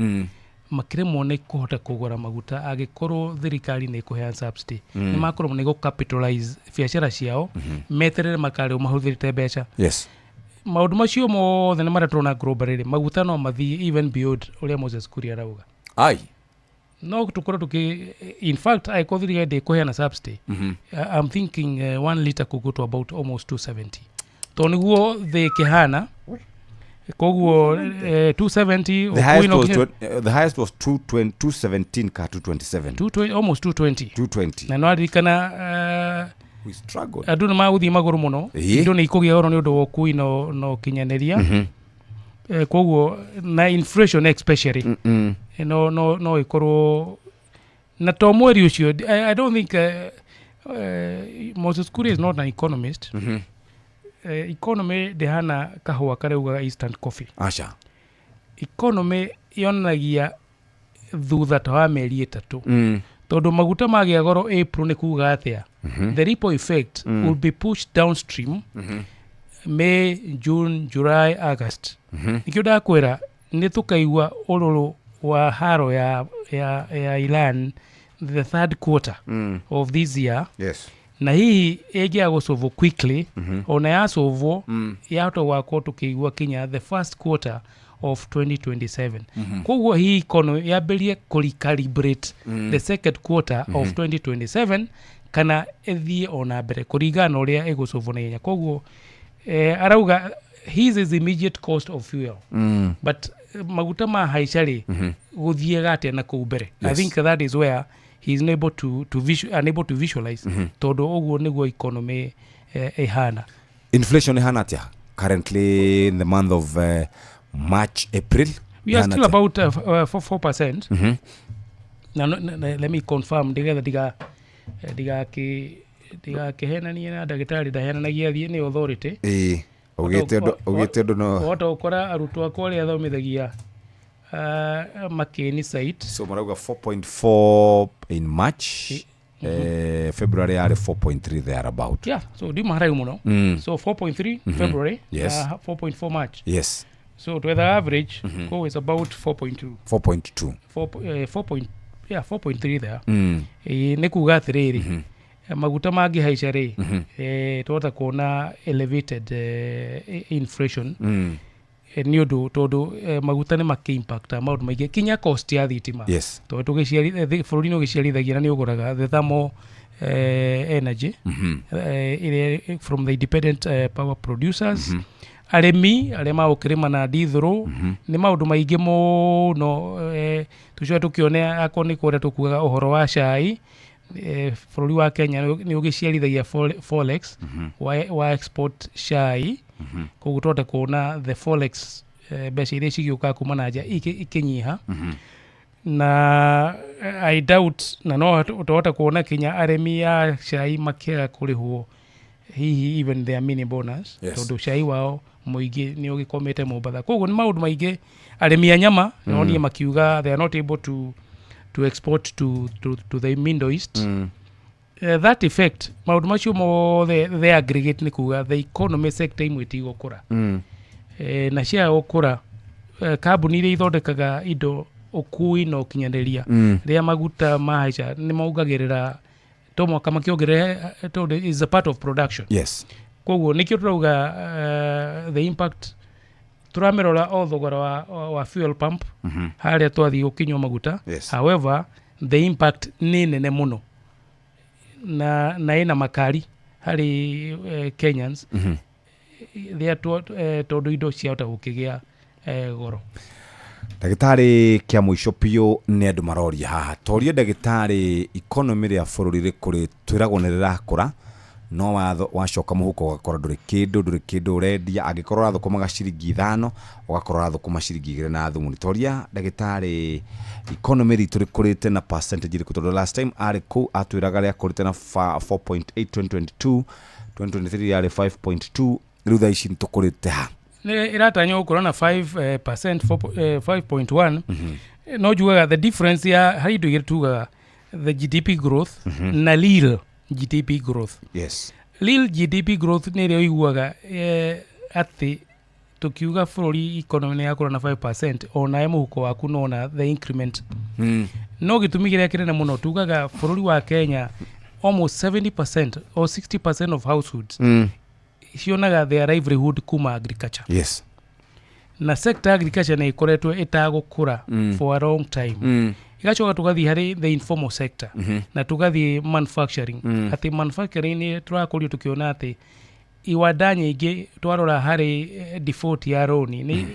makĩremwo nĩ kũhota kũgũra maguta angĩkorwo thirikari nĩ ĩkũheana subsidy. Nĩ makorwo nĩ gũ-capitalize biacara ciao, meterere makarĩo mahũthĩrĩte mbeca. Maũndũ macio mothe nĩ marĩa tũrona globally rĩ, maguta no mathiĩ even beyond ũrĩa Moses Kuria arauga. Ai. No tũkorwo tũkĩ, in fact, angĩkorwo thirikari ndĩkũheana subsidy, I'm thinking 1 liter could go to about almost 270, tondũ nĩguo thĩ ĩkĩhana. Koguo 270. The highest was 220, 217 ka 227. 220, almost 220. 220. Na no aririkana We struggled. Andũ nĩ magũthiĩ magũrũ mũno. Indo nĩ ikũgĩa goro nĩ ũndũ wa ũkui na ũkinyanĩria. Koguo na inflation especially no ĩkorwo na to mweri ũcio. I don't think Moses Kuria is not an economist. Economy ndĩhana kahũa karĩa ugaga instant coffee. Aca. Economy yonanagia thutha ta wa mĩeri 3, tondũ maguta magĩa goro April nĩ kuga atĩa? The ripple effect will be pushed downstream, May, June, July, August. Nikĩo ndakwĩra nĩ tũkaigua ũrũrũ wa haro ya Iran the third quarter of this year. Na hihi ĩngĩaga gũcovwo quickly, ona yacovwo, yahota gwakorwo tũkĩigua kinya the first quarter of 2027. Koguo hihi economy yambĩrie kũrecalibrate the second quarter of 2027 kana ĩthiĩ ona mbere kũringana na ũrĩa ĩgũcovwo na ihenya. Koguo arauga his is immediate cost of fuel, but maguta mahaica rĩ, gũthiaga atĩa na kũu mbere? I think that is where he is unable to unable to visualize, tondũ ũguo nĩguo economy ĩhana. Inflation ihana atia currently in the month of March, April? We are Ihana still atia? about 4%. Na, no, na, let me confirm ndigetha ndigakĩhenanie na ndagĩtarĩ ndahenanagia thiĩ nĩ authority. Ĩĩ, ugĩte ũndũ no Wahota gũkora arutwo akwa arĩa athomithagia makĩni site. So marauga 4.4 in March, February yarĩ 4.3 there about. Yeah, so ndiuma haraihu mũno. So 4.3 February, 4.4 March. So twetha average, mm is about 4.2. 4.2. 4, 4 point, yeah, 4.3 there. Ĩĩ, nĩ kuga atĩrĩrĩ, maguta mangĩhaica rĩ, twahota kuona elevated inflation, nĩ ũndũ tondũ maguta nĩ makĩimpacta maũndũ maingĩ kinya cost ya thitima, tondũ bũrũri nĩ ũgĩciarithagia na nĩ ũgũraga the thermal energy ĩrĩa from the independent power producers, arĩmi arĩa magũkĩrĩma na ndithũrũ, nĩ maũndũ maingĩ mũno. Tũcoke tũkĩone akorwo nĩ kũrĩa tũkuaga ũhoro wa cai, bũrũri wa Kenya nĩ ũgĩciarithagia forex wa export cai. Koguo tũhote kuona the forex, mbeca iria cigĩũkaga kuma na nja ikĩnyiha, na I doubt na no tũhote kuona kinya arĩmi a cai makĩaga kũrĩhwo hihi even their mini bonus, tondũ cai wao mũingĩ nĩ ũgĩkomete Mombatha. Koguo nĩ maũndũ maingĩ. Arĩmi a nyama nonire makiuga they are not able to export to the Middle East. That effect, maũndũ macio mothe, the aggregate nĩ kuga the economy sector imwe tigũkũra. Na ciaga gũkũra, kambuni iria ithondekaga indo, ũkui na ũkinyanĩria, rĩrĩa maguta mahaica nĩ maongagĩrĩra to mwaka makĩongerera, tondũ is a part of production. Koguo nĩkĩo tũrauga the impact tũramĩrora o thogora wa fuel pump harĩa twathiĩ gũkinywo maguta. However, the impact nĩ nene mũno na ĩna makari harĩ Kenyans rĩrĩa tondũ indo ciahota gũkĩgĩa goro. Ndagĩtarĩ, kĩa mũico biũ nĩ andũ maroria haha, torie ndagĩtarĩ, economy rĩa bũrũri rĩkũrĩ twĩragwo nĩ rĩrakũra, no watho wacoka mũhuko ũgakora ndũrĩ kĩndũ ũrendia. Angĩkorwo ũrathũkũmaga ciringi 5, ũgakorwo ũrathũkũma ciringi 2 na thumuni. Toria ndagĩtarĩ, economy ritũ rĩkũrĩte na percentage ĩrĩkũ? Tondũ last time arĩ kũu atwĩraga rĩakũrĩte na 4.8 2022, 2023 yarĩ 5.2. Rĩu thaa ici nĩ tũkũrĩte ha? Nĩ ĩratanywo gũkorwo na 5%, 5.1. No njugaga the difference ya harĩ indo igĩrĩ tugaga the GDP growth na real GDP growth. Real GDP growth nĩ ĩrĩa ũiguaga atĩ tũkiuga bũrũri economy nĩ yakũra na 5%, onawe mũhuko waku nona the increment. No gĩtũmi kĩrĩa kĩnene mũno tugaga bũrũri wa Kenya almost 70% or 60% of households cionaga their livelihood kuma agriculture, na sector agriculture nĩ ĩkoretwo ĩtagũkũra for a long time. Igacoka tũgathiĩ harĩ the informal sector na tũgathiĩ manufacturing, atĩ manufacturing nĩ tũrakũrio tũkĩona atĩ iwanda nyingĩ twarora harĩ default ya roni nĩ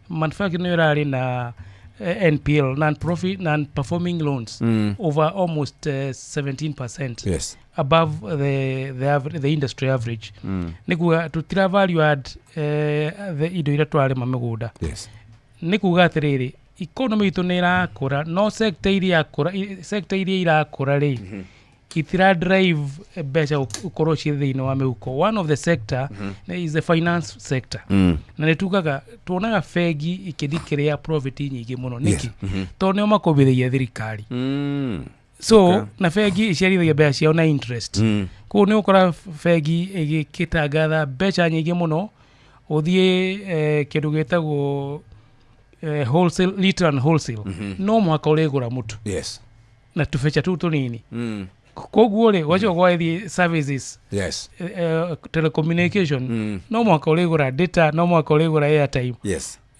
manufacturing nĩ ĩrarĩ na NPL, non profit non performing loans, over almost 17% above the industry average. Nĩ kuga tũtira value add the indo iria tũrarĩma mĩgũnda. Nĩ kuga atĩrĩrĩ, economy itũ nĩ ĩrakũra, no sector iria irakũra rĩ, itira drive mbeca gũkorwo ciĩ thĩinĩ wa mĩhuko. One of the sector is the finance sector, na nĩ tugaga tuonaga bengi ikĩthikĩrĩa profit nyingĩ mũno. Nĩkĩ? Tondũ nĩo makombithagia thirikari. So na bengi iciarithagia mbeca ciao na interest. Koguo nĩ ũkora bengi ĩgĩkĩtangatha mbeca nyingĩ mũno ũthiĩ kĩndũ gĩtagwo wholesale, retail and wholesale, no mũhaka ũrĩgũra mũtu. Na tũbeca tũu tũnini. Koguo rĩ, wacoka gwathiĩ services, telecommunication, no mũhaka ũrĩgũra data, no mũhaka ũrĩgũra airtime.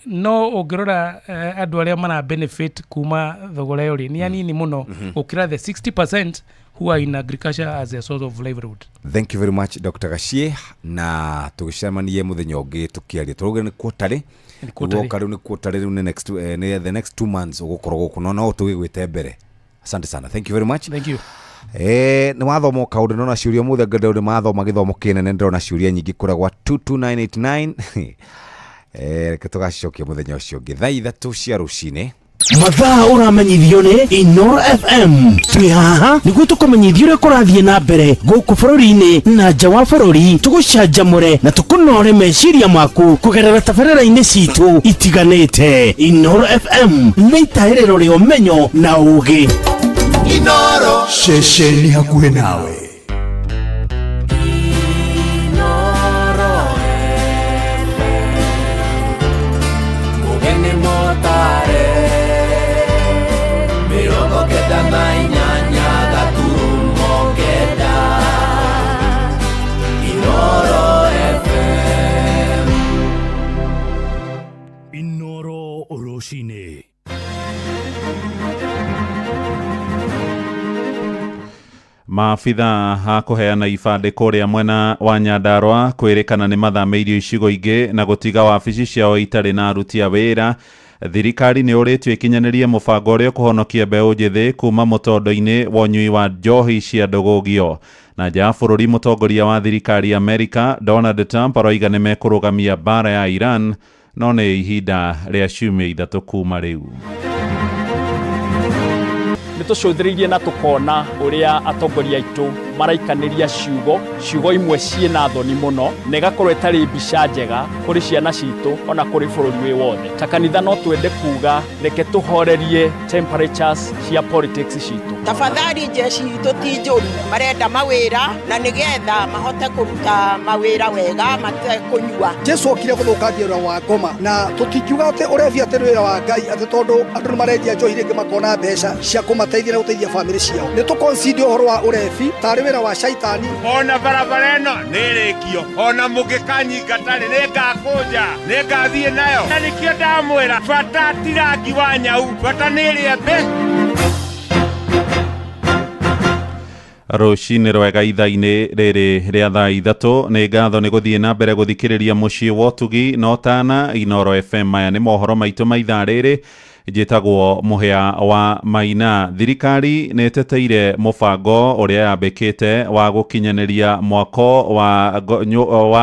No ũngĩrora andũ arĩa mara benefit kuma thogora ĩyo rĩ, nĩ anini mũno gũkĩra the 60% who are in agriculture as a source of livelihood. Thank you very much, Dr. Gachie, na tũgĩcemanie mũthenya ũngĩ tũkĩaria. Tũrauga nĩ quarterly. Nĩ quarterly. Woka rĩu nĩ quarterly, rĩu nĩ next, nĩ the next 2 months ũgũkorwo gũkũ, no no tũgĩgwĩte mbere. Asante sana, thank you very much. Thank you. Nĩ wathoma kaũndũ, nona ciũria mũthĩ ngenda nĩ mathoma gĩthomo kĩnene, ndĩrona ciũria nyingĩ kũrĩa gwa 22989. Reke tũgacicokia mũthenya ũcio ũngĩ thaa 3 cia rũcinĩ. Mathaa ũramenyithio nĩ Inoro FM. Twĩ haha nĩguo tũkũmenyithia ũrĩa kũrathiĩ na mbere gũkũ bũrũri-inĩ na nja wa bũrũri, tũgũcanjamũre na tũkũnore meciria maku kũgerera tabarĩra-inĩ citũ itiganĩte. Inoro FM nĩ itahĩrĩro rĩa ũmenyo na ũũgĩ. Inoro. Ceceni hakuhĩ nawe. Inoro FM. Mugeni motare 98.9 Inoro FM. Inoro rũcinĩ. Maabitha a kũheana ibandĩ kũrĩa mwena wa Nyandarũa kwĩrĩkana nĩ mathamĩirio icigo ingĩ na gũtiga wabici ciao itarĩ na aruti a wĩra. Thirikari nĩ ũrĩtio ĩkinyanĩrie mũbango ũrĩa ũkũhonokia mbeũ njĩthĩ kuma mũtondo-inĩ wa ũnyui wa njohi cia ndũgũgio. Na nja ya bũrũri, mũtongoria wa thirikari Amerika Donald Trump aroiga nĩ mekũrũgamia mbara ya Iran, no nĩ ihinda rĩa ciumia 3 kuma rĩu. Nĩ tũcũthĩrĩirie na tũkona ũrĩa atongoria aitũ maraikanĩria ciugo, ciugo imwe ciĩna thoni mũno, na ĩgakorwo ĩtarĩ mbica njega kũrĩ ciana citũ ona kũrĩ bũrũri wĩ wothe. Ta kanitha no twende kuga reke tũhorerie temperatures cia politics citũ. Tafadhali, jeshi itũ ti njũru, marenda mawĩra na nĩgetha mahote kũruta mawĩra wega matekũnyua. Jesu okire gũthũkangia wĩra wa ngoma, na tũtingiuga atĩ ũrebi atĩ nĩ wĩra wa Ngai, atĩ tondũ andũ nĩ marendia njohi rĩngĩ makona mbeca cia kũmateithia na gũteithia bamĩrĩ ciao. Nĩ tũkonsidi ũhoro wa ũrebi tarĩ wĩra wa caitani. Ona barabara ĩno nĩ ĩrĩkio, ona mũngĩkanyingata-rĩ, nĩ ngakũnja, nĩ ngathiĩ nayo, na nĩkĩo ndamwĩra bata ti rangi wa nyau, bata nĩ ĩrĩa mbĩ. Rũcinĩ rwega ithaa-inĩ rĩrĩ rĩa thaa 3. Nĩ ngatho nĩ gũthiĩ na mbere gũthikĩrĩria mũciĩ wa ũtugi na ũtana, Inoro FM. Maya nĩ mohoro maitũ ma ithaa rĩrĩ. Njĩtagwo Mũhĩa wa Maina. Thirikari nĩ ĩteteire mũbango ũrĩa yambĩkĩte wa gũkinyanĩria mwako wa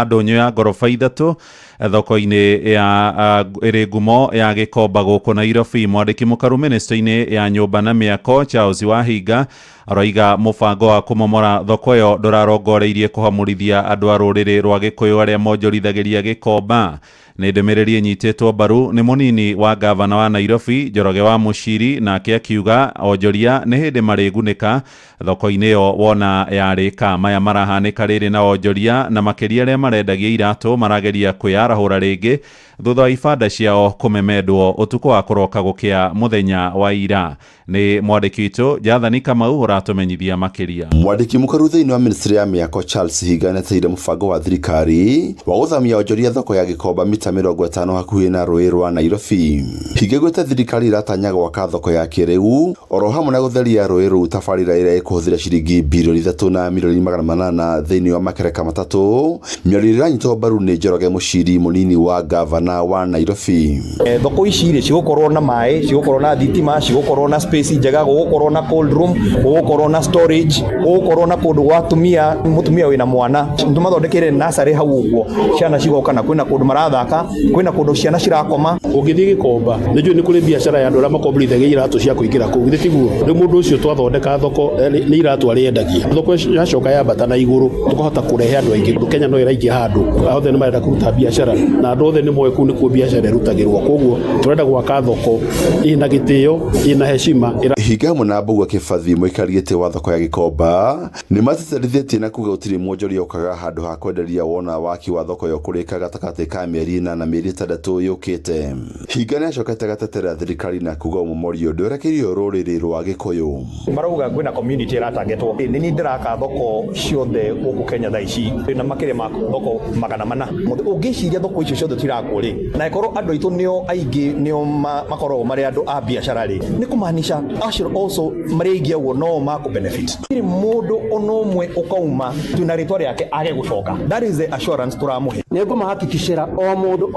ndũnyũ ya ngoroba 3 thoko-inĩ ya ĩrĩ ngumo ya Gĩkomba gũkũ Nairobi. Mwandĩki mũkaru ministry-inĩ ya nyũmba na mĩako Charles Wahinga aroiga mũbango wa kũmomora thoko ĩyo ndũrarongoreirie kũhamũrithia andũ a rũrĩrĩ rwa Gĩkũyũ arĩa monjorithagĩria Gĩkomba. Nĩ ndũmĩrĩri ĩnyitĩtwo mbaru nĩ mũnini wa gavana wa Nairobi Njoroge wa Mũciri, nake akiuga onjoria nĩ hĩndĩ marĩgunĩka thoko-inĩ ĩyo wona yarĩka. Maya marahanĩka rĩrĩ na onjoria na makĩria arĩa marendagia iratũ marageria kwĩyarahũra rĩngĩ thutha wa ibanda ciao kũmemendwo ũtukũ wa kũroka gũkĩa mũthenya wa ira. Nĩ mwandĩki witũ Jathani Kamau ũratũmenyithia makĩria. Mwandĩki mũkaru thĩinĩ wa ministry ya mĩako Charles Higa nĩateire mũbango wa thirikari wa gũthamia onjoria thoko ya Gĩkomba mita 50 hakuhĩ na rũĩ rwa Nairobi. Hinga gwĩte thirikari iratanya gwaka thoko ya kĩrĩu oro hamwe na gũtheria rũĩ rũu, tabarĩra ĩrĩa ĩkũhũthĩra ciringi 3,800,000,000 thĩinĩ wa makereka 3. Mĩario ĩranyitwo mbaru nĩ Njoroge Mũciri, mũnini wa gavana wa Nairobi. Thoko ici rĩ, cigũkorwo na maĩ, cigũkorwo na thitima, cigũkorwo na space njega, gũgũkorwo na cold room, gũgũkorwo na storage, gũgũkorwo na kũndũ gwa atumia, mũtumia wĩna mwana tũmathondekeire nursery hau ũguo ciana cigoka, na kwĩna kũndũ marathaka, kwĩna kũndũ ciana cirakoma. Ũngĩthiĩ Gĩkomba nĩ njũĩ nĩ kũrĩ biacara ya andũ arĩa makomborithagia iratũ cia kũingĩra kũu, githĩ tiguo? Rĩu mũndũ ũcio twathondeka thoko nĩ iratũ arĩendagia, thoko yacoka yambata na igũrũ, tũkahota kũrehe andũ aingĩ. Kenya no ĩraingĩ handũ othe nĩ marenda kũruta biacara, na andũ othe nĩ moĩ kũu nĩkuo biacara ĩrutagĩrwo, koguo tũrenda gwaka thoko ĩna gĩtĩo, ĩna heshima. Hinga hamwe na Mbugua Kĩbathi, mũikari gĩtĩ wa thoko ya Gĩkomba, nĩ matĩtĩrithĩtie na kuga gũtirĩ mwonjoria ũkaga handũ ha kwenderia wona waki wa thoko ĩyo kũrĩka gatagatĩ ka mĩeri 8 8 mĩeri 6 yũkĩte. Hinga nĩacokete gatetera thirikari na kuga ũmomori ũyũ ndwerekeirio rũrĩrĩ rwa Gĩkũyũ. Marauga kwĩna community ĩratangetwo. Nĩ niĩ ndĩraka thoko ciothe gũkũ Kenya thaa ici na makĩria ma thoko 400. Ũngĩciria thoko icio ciothe cirakwo rĩ, na ĩkorwo andũ aitũ nĩo aingĩ nĩo makoragwo marĩ andũ a biacara rĩ, nĩ kũmaanisha acio also marĩ aingĩ ũguo no makũ benefit. Gũtirĩ mũndũ ona ũmwe ũkauma twĩna rĩtwa rĩake age gũcoka. That is the assurance tũramũhe. Nĩ ngũmahakikicĩra o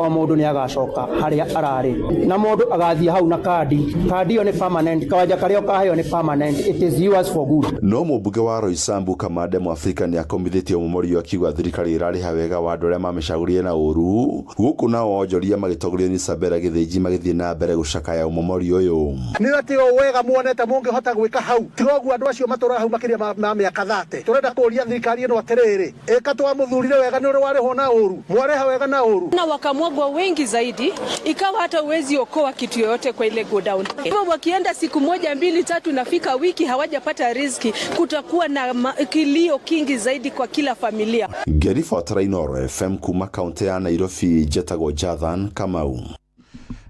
mũndũ nĩ agacoka harĩa ararĩ, na mũndũ agathiĩ hau na kandi. Kandi ĩyo nĩ permanent, kawanja karĩa ũkaheo nĩ permanent, it is yours for good. No mũmbunge wa Roysambu Kamande Mwafrika nĩ akomithĩtie ũmomori ũyũ akiuga thirikari ĩrarĩha wega wa andũ arĩa mamĩcagũrire na ũru, gũkũ nao onjoria magĩtongorio nĩ Isabella Gĩthĩnji magĩthiĩ na mbere gũcakaya ũmomori ũyũ. Nĩ atĩ o wega muonete mũngĩhota gwĩka hau, tiga ũguo andũ acio matũraga hau makĩria ma mĩaka 30. Tũrenda kũũria thirikari ĩno atĩrĩrĩ, ĩka twamũthurire wega nĩ ũrĩ warĩhwo na ũru, mwarĩha wega na ũru. Na wakamwagwa wengi zaidi, ikawa hata uwezi okoa kitu yoyote kwa ile go down. Hivyo wakienda siku 1 2 3 nafika wiki hawajapata riziki, kutakuwa na kilio kingi zaidi kwa kila familia. Ngĩribotera Inooro FM kuma kaunti ya Nairobi, njetagwo Jathan Kamau.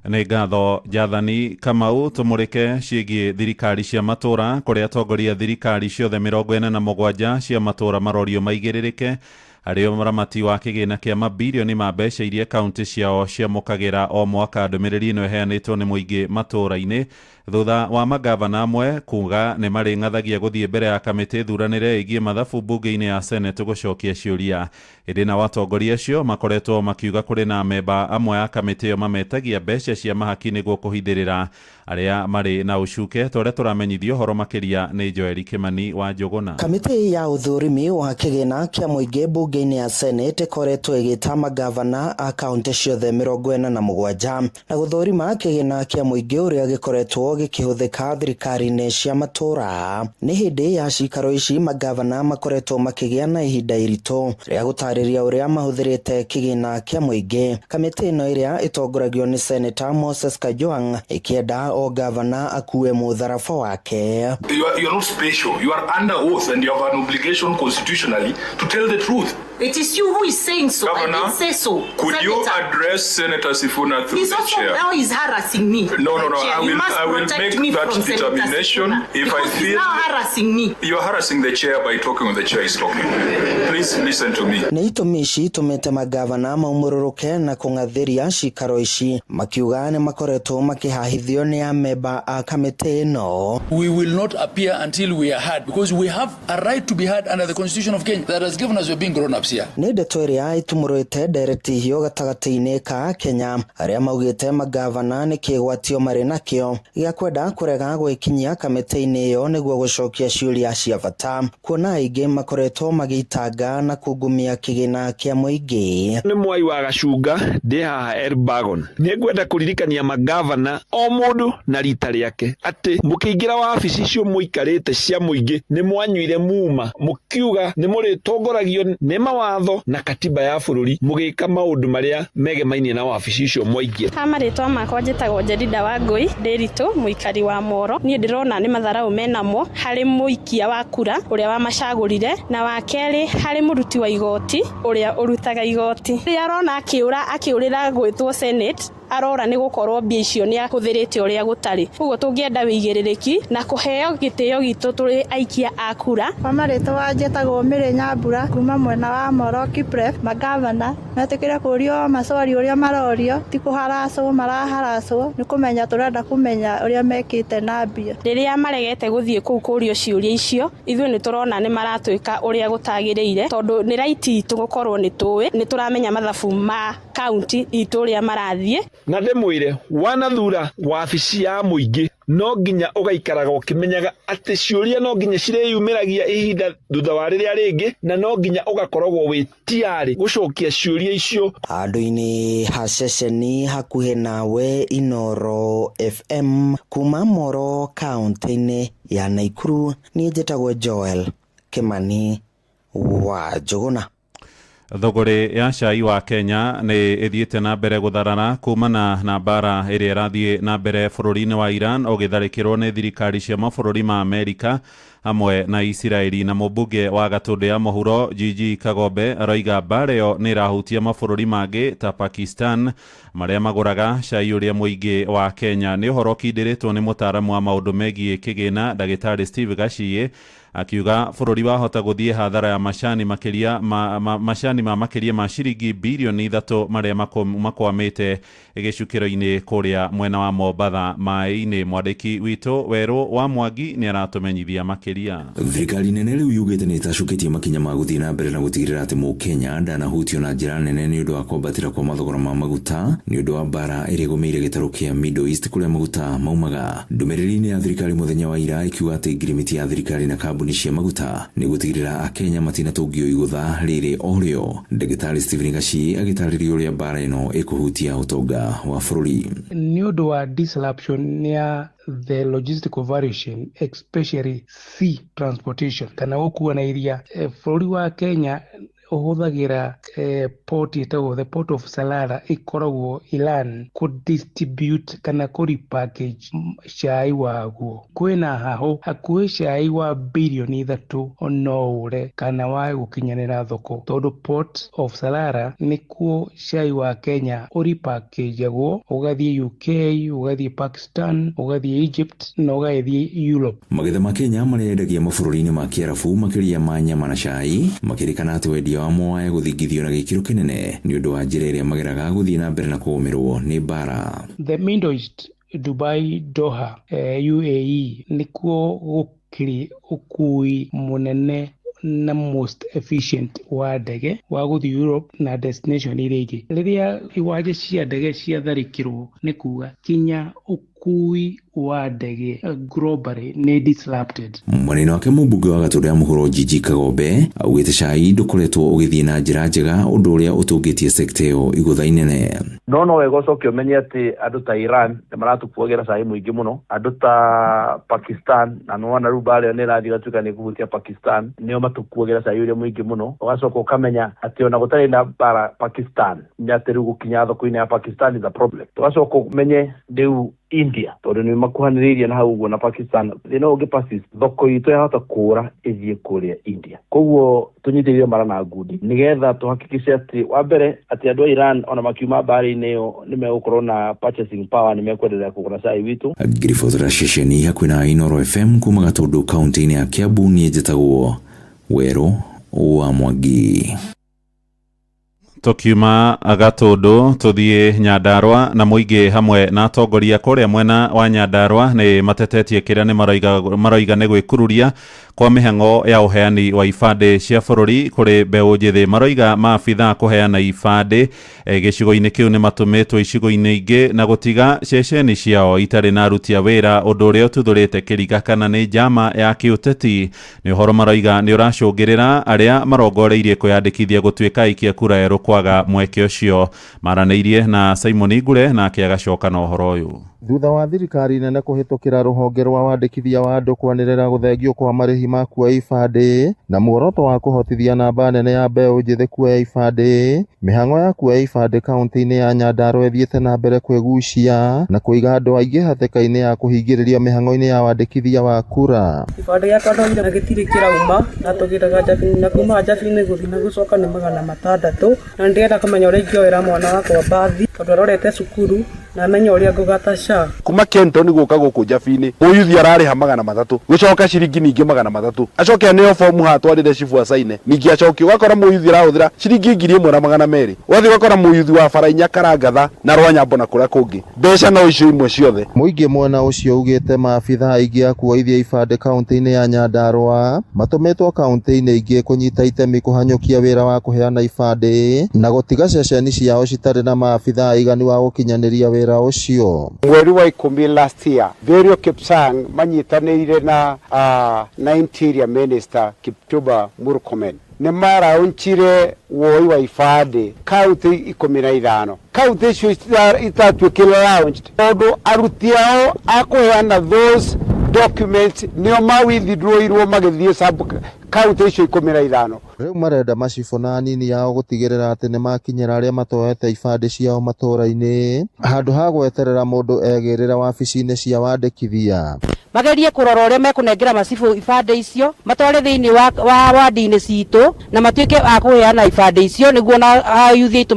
Nĩ ngatho Jathani Kamau. Tũmũrĩke ciĩgiĩ thirikari cia matũra, kũrĩa atongoria thirikari ciothe 47 cia matũra marorio maigĩrĩrĩke harĩ ũramati wa kĩgĩna kĩa mabirioni ma mbeca iria kaunti ciao ciamũkagĩra o mwaka. Ndũmĩrĩri ĩno ĩheanĩtwo nĩ mũingĩ matũra-inĩ thutha wa magavana amwe kuga nĩ marĩng'athagia gũthiĩ mbere ya kamĩtĩ thuranĩre ĩgiĩ mathabu mbunge-inĩ ya Senate gũcokia ciũria. Ĩndĩ nao atongoria acio makoretwo makiuga kũrĩ na amemba amwe a kamĩtĩ ĩyo mametagia mbeca cia mahaki nĩguo kũhithĩrĩra arĩa marĩ na ũcuke. Ta ũrĩa tũramenyithio ũhoro makĩria nĩ Joeli Kimani wa Njũgũna. Kamĩtĩ ya ũthũrimi wa kĩgĩna kĩa mũingĩ mbunge-inĩ ya Senate ĩkoretwo ĩgĩta magavana a kaunti ciothe 47 na gũthũrima kĩgĩna kĩa mũingĩ ũrĩa gĩkoretwo gĩkĩhũthĩka thirikari-inĩ cia matũra. Nĩ hĩndĩ ya cikaro ici magavana makoretwo makĩgĩa na ihinda iritũ rĩa gũtarĩria ũrĩa mahũthĩrĩte kĩgĩna kĩa mũingĩ. Kamĩtĩ ĩno ĩrĩa ĩtongoragio nĩ Senator Moses Kajwang' ĩkĩenda o gavana akue mũtharaba wake. You are not special. You are under oath and you have an obligation constitutionally to tell the truth. It is you who is saying so. Governor, I didn't say so. Could Senator, you address Senator Sifuna through he's the also, chair? Now he's harassing me. No. I will make that determination if I feel. He's now harassing me. You are harassing the chair by talking when the chair is talking. Please listen to me. Nĩ itũmi ici itũmĩte magavana maumũrũrũke na kũng'athĩria cikaro ici, makiuga nĩ makoretwo makĩhahithio nĩ amemba a kamĩtĩ ĩno. We will not appear until we are heard, because we have a right to be heard under the Constitution of Kenya that has given us we're being grown ups here. Nĩ ndeto ĩrĩa ĩtumũrĩte ndereti hiũ gatagatĩ-inĩ ka Kenya arĩa maugĩte magavana nĩ kĩgwatio marĩ nakĩo gĩa kwenda kũrega gwĩkinyia kamĩtĩ-inĩ ĩyo nĩguo gũcokia ciũria cia bata, kuona aingĩ makoretwo magĩitanga na kungumia kĩgĩna kĩa mũingĩ. Nĩ mwai wa Gacunga ndĩ haha Elbagon. Nĩ ngwenda kũririkania magavana o mũndũ na rita rĩake atĩ mũkĩingĩra wabici icio mũikarĩte cia mũingĩ nĩ mwanyuire muma mũkiuga nĩ mũrĩtongoragio nĩ mawatho na katiba ya bũrũri mũgĩka maũndũ marĩa megemainie na wabici icio mwaingĩra. Ha marĩtwa makwa njĩtagwo Jerida wa Ngũi, Ndĩritũ, mũikari wa Moro. Niĩ ndĩrona nĩ matharau menamo harĩ mũikia wa kura ũrĩa wamacagũrire, na wa kerĩ harĩ mũruti wa igoti ũrĩa ũrutaga igoti. Rĩrĩa arona akĩũra akĩũrĩra gwĩtwo Senate, arora nĩ gũkorwo mbia icio nĩ ahũthĩrĩte ũrĩa gũtarĩ. Ũguo tũngĩenda wĩigĩrĩrĩki na kũheo gĩtĩo gitũ tũrĩ aikia a kura. Kwa marĩtwa njĩtagwo Mĩrĩ Nyambura kuma mwena wa Moro Kipref. Magavana metĩkĩre kũũrio maswali ũrĩa marorio, ti kũharacwo maraharacwo, nĩ kũmenya tũrenda kũmenya ũrĩa mekĩte na mbia. Rĩrĩa maregete gũthiĩ kũu kũũrio ciũria icio, ithuĩ nĩ tũrona nĩ maratwĩka ũrĩa gũtagĩrĩire, tondũ nĩ right itũ gũkorwo nĩ tũĩ, nĩ tũramenya mathabu ma kaunti itũ ũrĩa marathiĩ. Na ndĩmwĩre wanathura wabici ya mũingĩ no nginya ũgaikaraga ũkĩmenyaga atĩ ciũria no nginya cirĩyumĩragia ihinda thutha wa rĩrĩa rĩngĩ, na no nginya ũgakoragwo wĩ tiarĩ gũcokia ciũria icio. Handũ-inĩ ha ceceni hakuhĩ nawe Inooro FM kuma Moro kaunti-inĩ ya Naikuru, niĩ njĩtagwo Joel Kimani wa Njũgũna. Thogorĩ ya cai wa Kenya nĩ ĩthiĩte na mbere gũtharara kumana na mbara ĩrĩa ĩrathiĩ na mbere bũrũri-inĩ wa Iran ũgĩtharĩkĩrwo nĩ thirikari cia mabũrũri ma Amerika. hamwe na Isiraeli. Na mũmbunge wa Gatũndũ ya Mũhuro Gigi Kagombe aroiga mbara ĩyo nĩ ĩrahutia mabũrũri mangĩ ta Pakistan marĩa magũraga cai ũrĩa mũingĩ wa Kenya. Nĩ ũhoro ũkindĩrĩtwo nĩ mũtaaramu wa maũndũ megiĩ kĩgĩna ndagĩtarĩ Steve Gachie akiuga bũrũri wahota gũthiĩ hathara ya macani makĩria macani ma makĩria ma ciringi birioni 3 marĩa makwamĩte gĩcukĩro-inĩ kũrĩa mwena wa Mombatha maĩ-inĩ. Mwandĩki witũ Werũ wa Mwangi nĩ aratũmenyithia makĩria. Thirikari nene rĩu yugĩte nĩ ĩtacũkĩtie makinya ma gũthiĩ na mbere na gũtigĩrĩra atĩ mũkenya ndanahutio na njĩra nene nĩ ũndũ wa kwambatĩra kwa mathogora ma maguta nĩ ũndũ wa mbara ĩrĩa ĩgũmĩire gĩtarũ kĩa Middle East kũrĩa maguta maumaga. Ndũmĩrĩri-inĩ ya thirikari mũthenya wa ira ĩkiuga atĩ ngirimiti ya thirikari na kambuni cia maguta nĩ gũtigĩrĩra akenya matinatũngio igũtha rĩrĩ o rĩo. Ndagĩtarĩ Stephen Gachie agĩtarĩria ũrĩa mbara ĩno ĩkũhutia ũtonga wa bũrũri. Nĩ ũndũ wa disruption ya the logistical variation, especially sea transportation kana gũkua na iria, bũrũri wa Kenya ũhũthagĩra port ĩtagwo the Port of Salalah ĩkoragwo Iran kũ distribute kana kũ repackage cai waguo. Kwĩna hahũ hakuhĩ cai wa birioni 3 no ũre kana wae gũkinyanĩra thoko tondũ Port of Salalah nĩkuo cai wa Kenya ũripackagagwo ũgathiĩ UK, ũgathiĩ Pakistan, ũgathiĩ Egypt na ũgathiĩ Europe. Magetha ma Kenya marĩa yendagia mabũrũri-inĩ ma Kĩarabu makĩria ma nyama na cai makĩrĩkana atĩ wendia wa wae gũthingithio na gĩkĩro kĩnene nĩ ũndũ wa njĩra ĩrĩa mageraga gũthiĩ na mbere na kũgũmĩrwo nĩ mbara. The Middle East, Dubai, Doha, UAE nĩkuo gũkĩrĩ ũkui mũnene na most efficient wa ndege wa gũthiĩ Europe na destination iria ingĩ. Rĩrĩa iwanja cia ndege ciatharĩkĩrwo nĩ kuga kinya ũkui wa ndege globally nĩ disrupted. Mwena-inĩ wake mũmbunge wa Gatũndũ ya Mũhuro Gigi Kagombe augĩte cai ndũkoretwo ũgĩthiĩ na njĩra njega ũndũ ũrĩa ũtũngĩtie sekta ĩyo igũtha inene. No wega ũcoke ũmenye atĩ andũ ta Iran nĩ maratũkuagĩra cai mũingĩ mũno, andũ ta Pakistan na nĩwona rĩu mbara ĩyo nĩ ĩrathiĩ ĩgatuĩka nĩ ĩkũhutia Pakistan, nĩo matũkuagĩra cai ũrĩa mũingĩ mũno. Ũgacoka ũkamenya atĩ ona gũtarĩ na mbara Pakistan, nĩ atĩ rĩu gũkinya thoko-inĩ ya Pakistan is a problem. Ũgacoka ũmenye rĩu India tondũ nĩ makuhanĩrĩirie na hau ũguo na Pakistan, thĩna ũngĩ persist, thoko itũ yahota kũra ĩthiĩ kũrĩa India. Koguo tũnyitĩrĩre mara na ngundi nĩgetha tũhakikice atĩ wa mbere atĩ andũ a Iran ona makiuma mbara-inĩ ĩyo nĩ megũkorwo na purchasing power, nĩ mekwendelea kũgũra cai witũ. Ngiribotera ceceni hakuhĩ na Inooro FM kuma Gatũndũ kaunti-inĩ ya Kiambu, niĩ njĩtagwo Werũ wa Mwangi. Tukiuma Gatũndũ tũthiĩ Nyandarua na mũingĩ hamwe na atongoria kũrĩa mwena wa Nyandarua nĩ matetetie kĩrĩa nĩ maroiga nĩ gwĩkururia kwa mĩhang'o ya ũheani wa ibandĩ cia bũrũri kũrĩ mbeũ njĩthĩ. Maroiga maabithaa kũheana ibandĩ gĩcigo-inĩ kĩu nĩ matũmĩtwo icigo-inĩ ingĩ na gũtiga ceceni ciao itarĩ na aruti a wĩra, ũndũ ũrĩa ũtuthũrĩte kĩriga kana nĩ njama ya kĩũteti. Nĩ ũhoro maroiga nĩ ũracũngĩrĩra arĩa marongoreirie kwĩyandĩkithia gũtuĩka aikia kura erũ kwaga mweke ũcio. Maranĩirie na Simon Ngure nake agacoka na ũhoro ũyũ. Thutha wa thirikari nene kũhĩtũkĩra rũhonge rwa wandĩkithia wa andũ kwanĩrĩra gũthengio kwa marĩhi ma kuoya ibandĩ na muoroto wa kũhotithia namba nene ya mbeũ njĩthĩ kuoya ibandĩ, mĩhang'o ya kuoya ibandĩ kaunti-inĩ ya Nyandarua ĩthiĩte na mbere kwĩgucia na kũiga andũ aingĩ hatĩka-inĩ ya kũhingĩrĩrio mĩhang'o-inĩ ya wandĩkithia wa kura. Kĩbandĩ gĩakwa ndoire na gĩtirĩ kĩrauma na tũgĩraga Njabini na kuma Njabini gũthiĩ na gũcoka nĩ 600 na ndĩrenda kũmenya ũrĩa ingĩoera mwana wakwa mbathi tondũ arorete cukuru na menye ũrĩa ngũgata SHA. Kuma Kenton gũka gũkũ Njabini mũyuthi ararĩha 300 gũcoka ciringi ningĩ 300 acoke aneo fomu hatwarĩre cibu acaine ningĩ acoke ũgakora mũyuthi arahũthĩra ciringi 1200 ũgathiĩ ũgakora mũyuthi wa bara inya Karangatha na Rwanyambo na kũrĩa kũngĩ mbeca no icio imwe ciothe. Mũingĩ mwena ũcio ugĩte maabithaa aingĩ a kuoithia ibandĩ kaunti-inĩ ya Nyandarua matũmĩtwo kaunti-inĩ ingĩ kũnyita itemi kũhanyũkia wĩra wa kũheana ibandĩ na gũtiga ceceni ciao citarĩ na maabithaa aiganu a gũkinyanĩria wĩra ũcio. Mweri wa 10 last year Berio Kipsang manyitanĩire na na Interior Minister Kipchumba Murkomen nĩ maraunchire woi wa ibandĩ kaunti 15. Kaunti icio itatuĩkire launched tondũ aruti ao a kũheana those documents nĩo mawithdraw magĩthiĩ sub kaunti icio 15. Rĩu marenda macibũ na anini ao gũtigĩrĩra atĩ nĩmakinyĩra arĩa matoete ibandĩ ciao matũũra-inĩ handũ ha gweterera mũndũ egĩrĩre wabici-inĩ cia wandĩkithia. Magerie kũrora ũrĩa mekũnengera macibũ ibandĩ icio, matware thĩinĩ wa wandi-inĩ citũ na matuĩke a kũheana ibandĩ icio nĩguo na ayuthi aitũ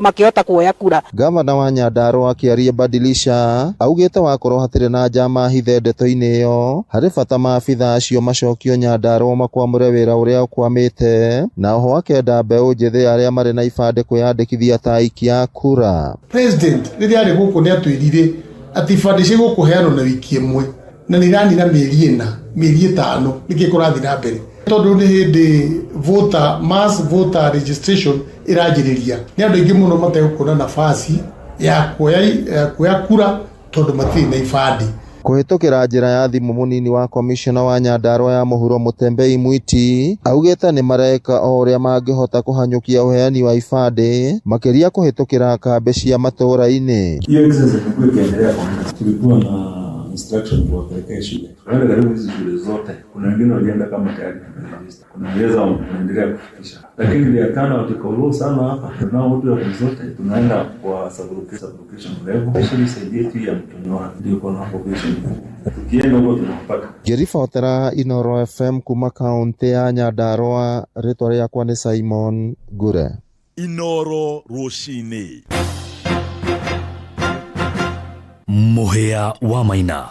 makĩhota kuoya kura. Gavana wa Nyandarua akĩaria Badilisha augĩte wakorwo hatirĩ na njama hithe ndeto-inĩ ĩyo, harĩ bata maabitha acio macokio Nyandarua makwamũre wĩra ũrĩa ũkwamĩte, na oho akenda mbeũ njĩthĩ arĩa marĩ na ibandĩ kwĩyandĩkithia ta aikia a kura. President rĩrĩa arĩ gũkũ nĩ atwĩrire atĩ ibandĩ cigũkũheanwo na wiki ĩmwe na nĩ iranina mĩeri 4, mĩeri 5, nĩkĩ kũrathiĩ na mbere? Tondũ nĩ hĩndĩ voter, mass voter registration ĩranjĩrĩria, nĩ andũ aingĩ mũno mategũkuona nafasi ya kuoya kura tondũ matirĩ na ibandĩ. Kũhĩtũkĩra njĩra ya thimũ, mũnini wa komishona wa Nyandarua ya mũhuro Mutembei Mwiti augĩte nĩ mareka o ũrĩa mangĩhota kũhanyũkia ũheani wa ibandĩ, makĩria kũhĩtũkĩra kambĩ cia matũũra-inĩ. Hiyo exercise imekuwa ikiendelea kwa muda. Tulikuwa na instruction kuwapelekea shule. Tunaenda karibu hizi shule zote. Kuna wengine walienda kama tayari tumeregister. Kuna wengine wanaendelea kufikisha. Lakini their turnout iko low sana hapa. Tunao watu wa zote tunaenda kwa sub-location level. Especially side yetu ya Mtonyora ndio kuna population kubwa. Tukienda huko tunawapata. Ngĩribotera Inooro FM kuma kaunti ya Nyandarua, rĩtwa rĩakwa nĩ Simon Ngure. Inooro rũcinĩ. Mũhĩa wa Maina.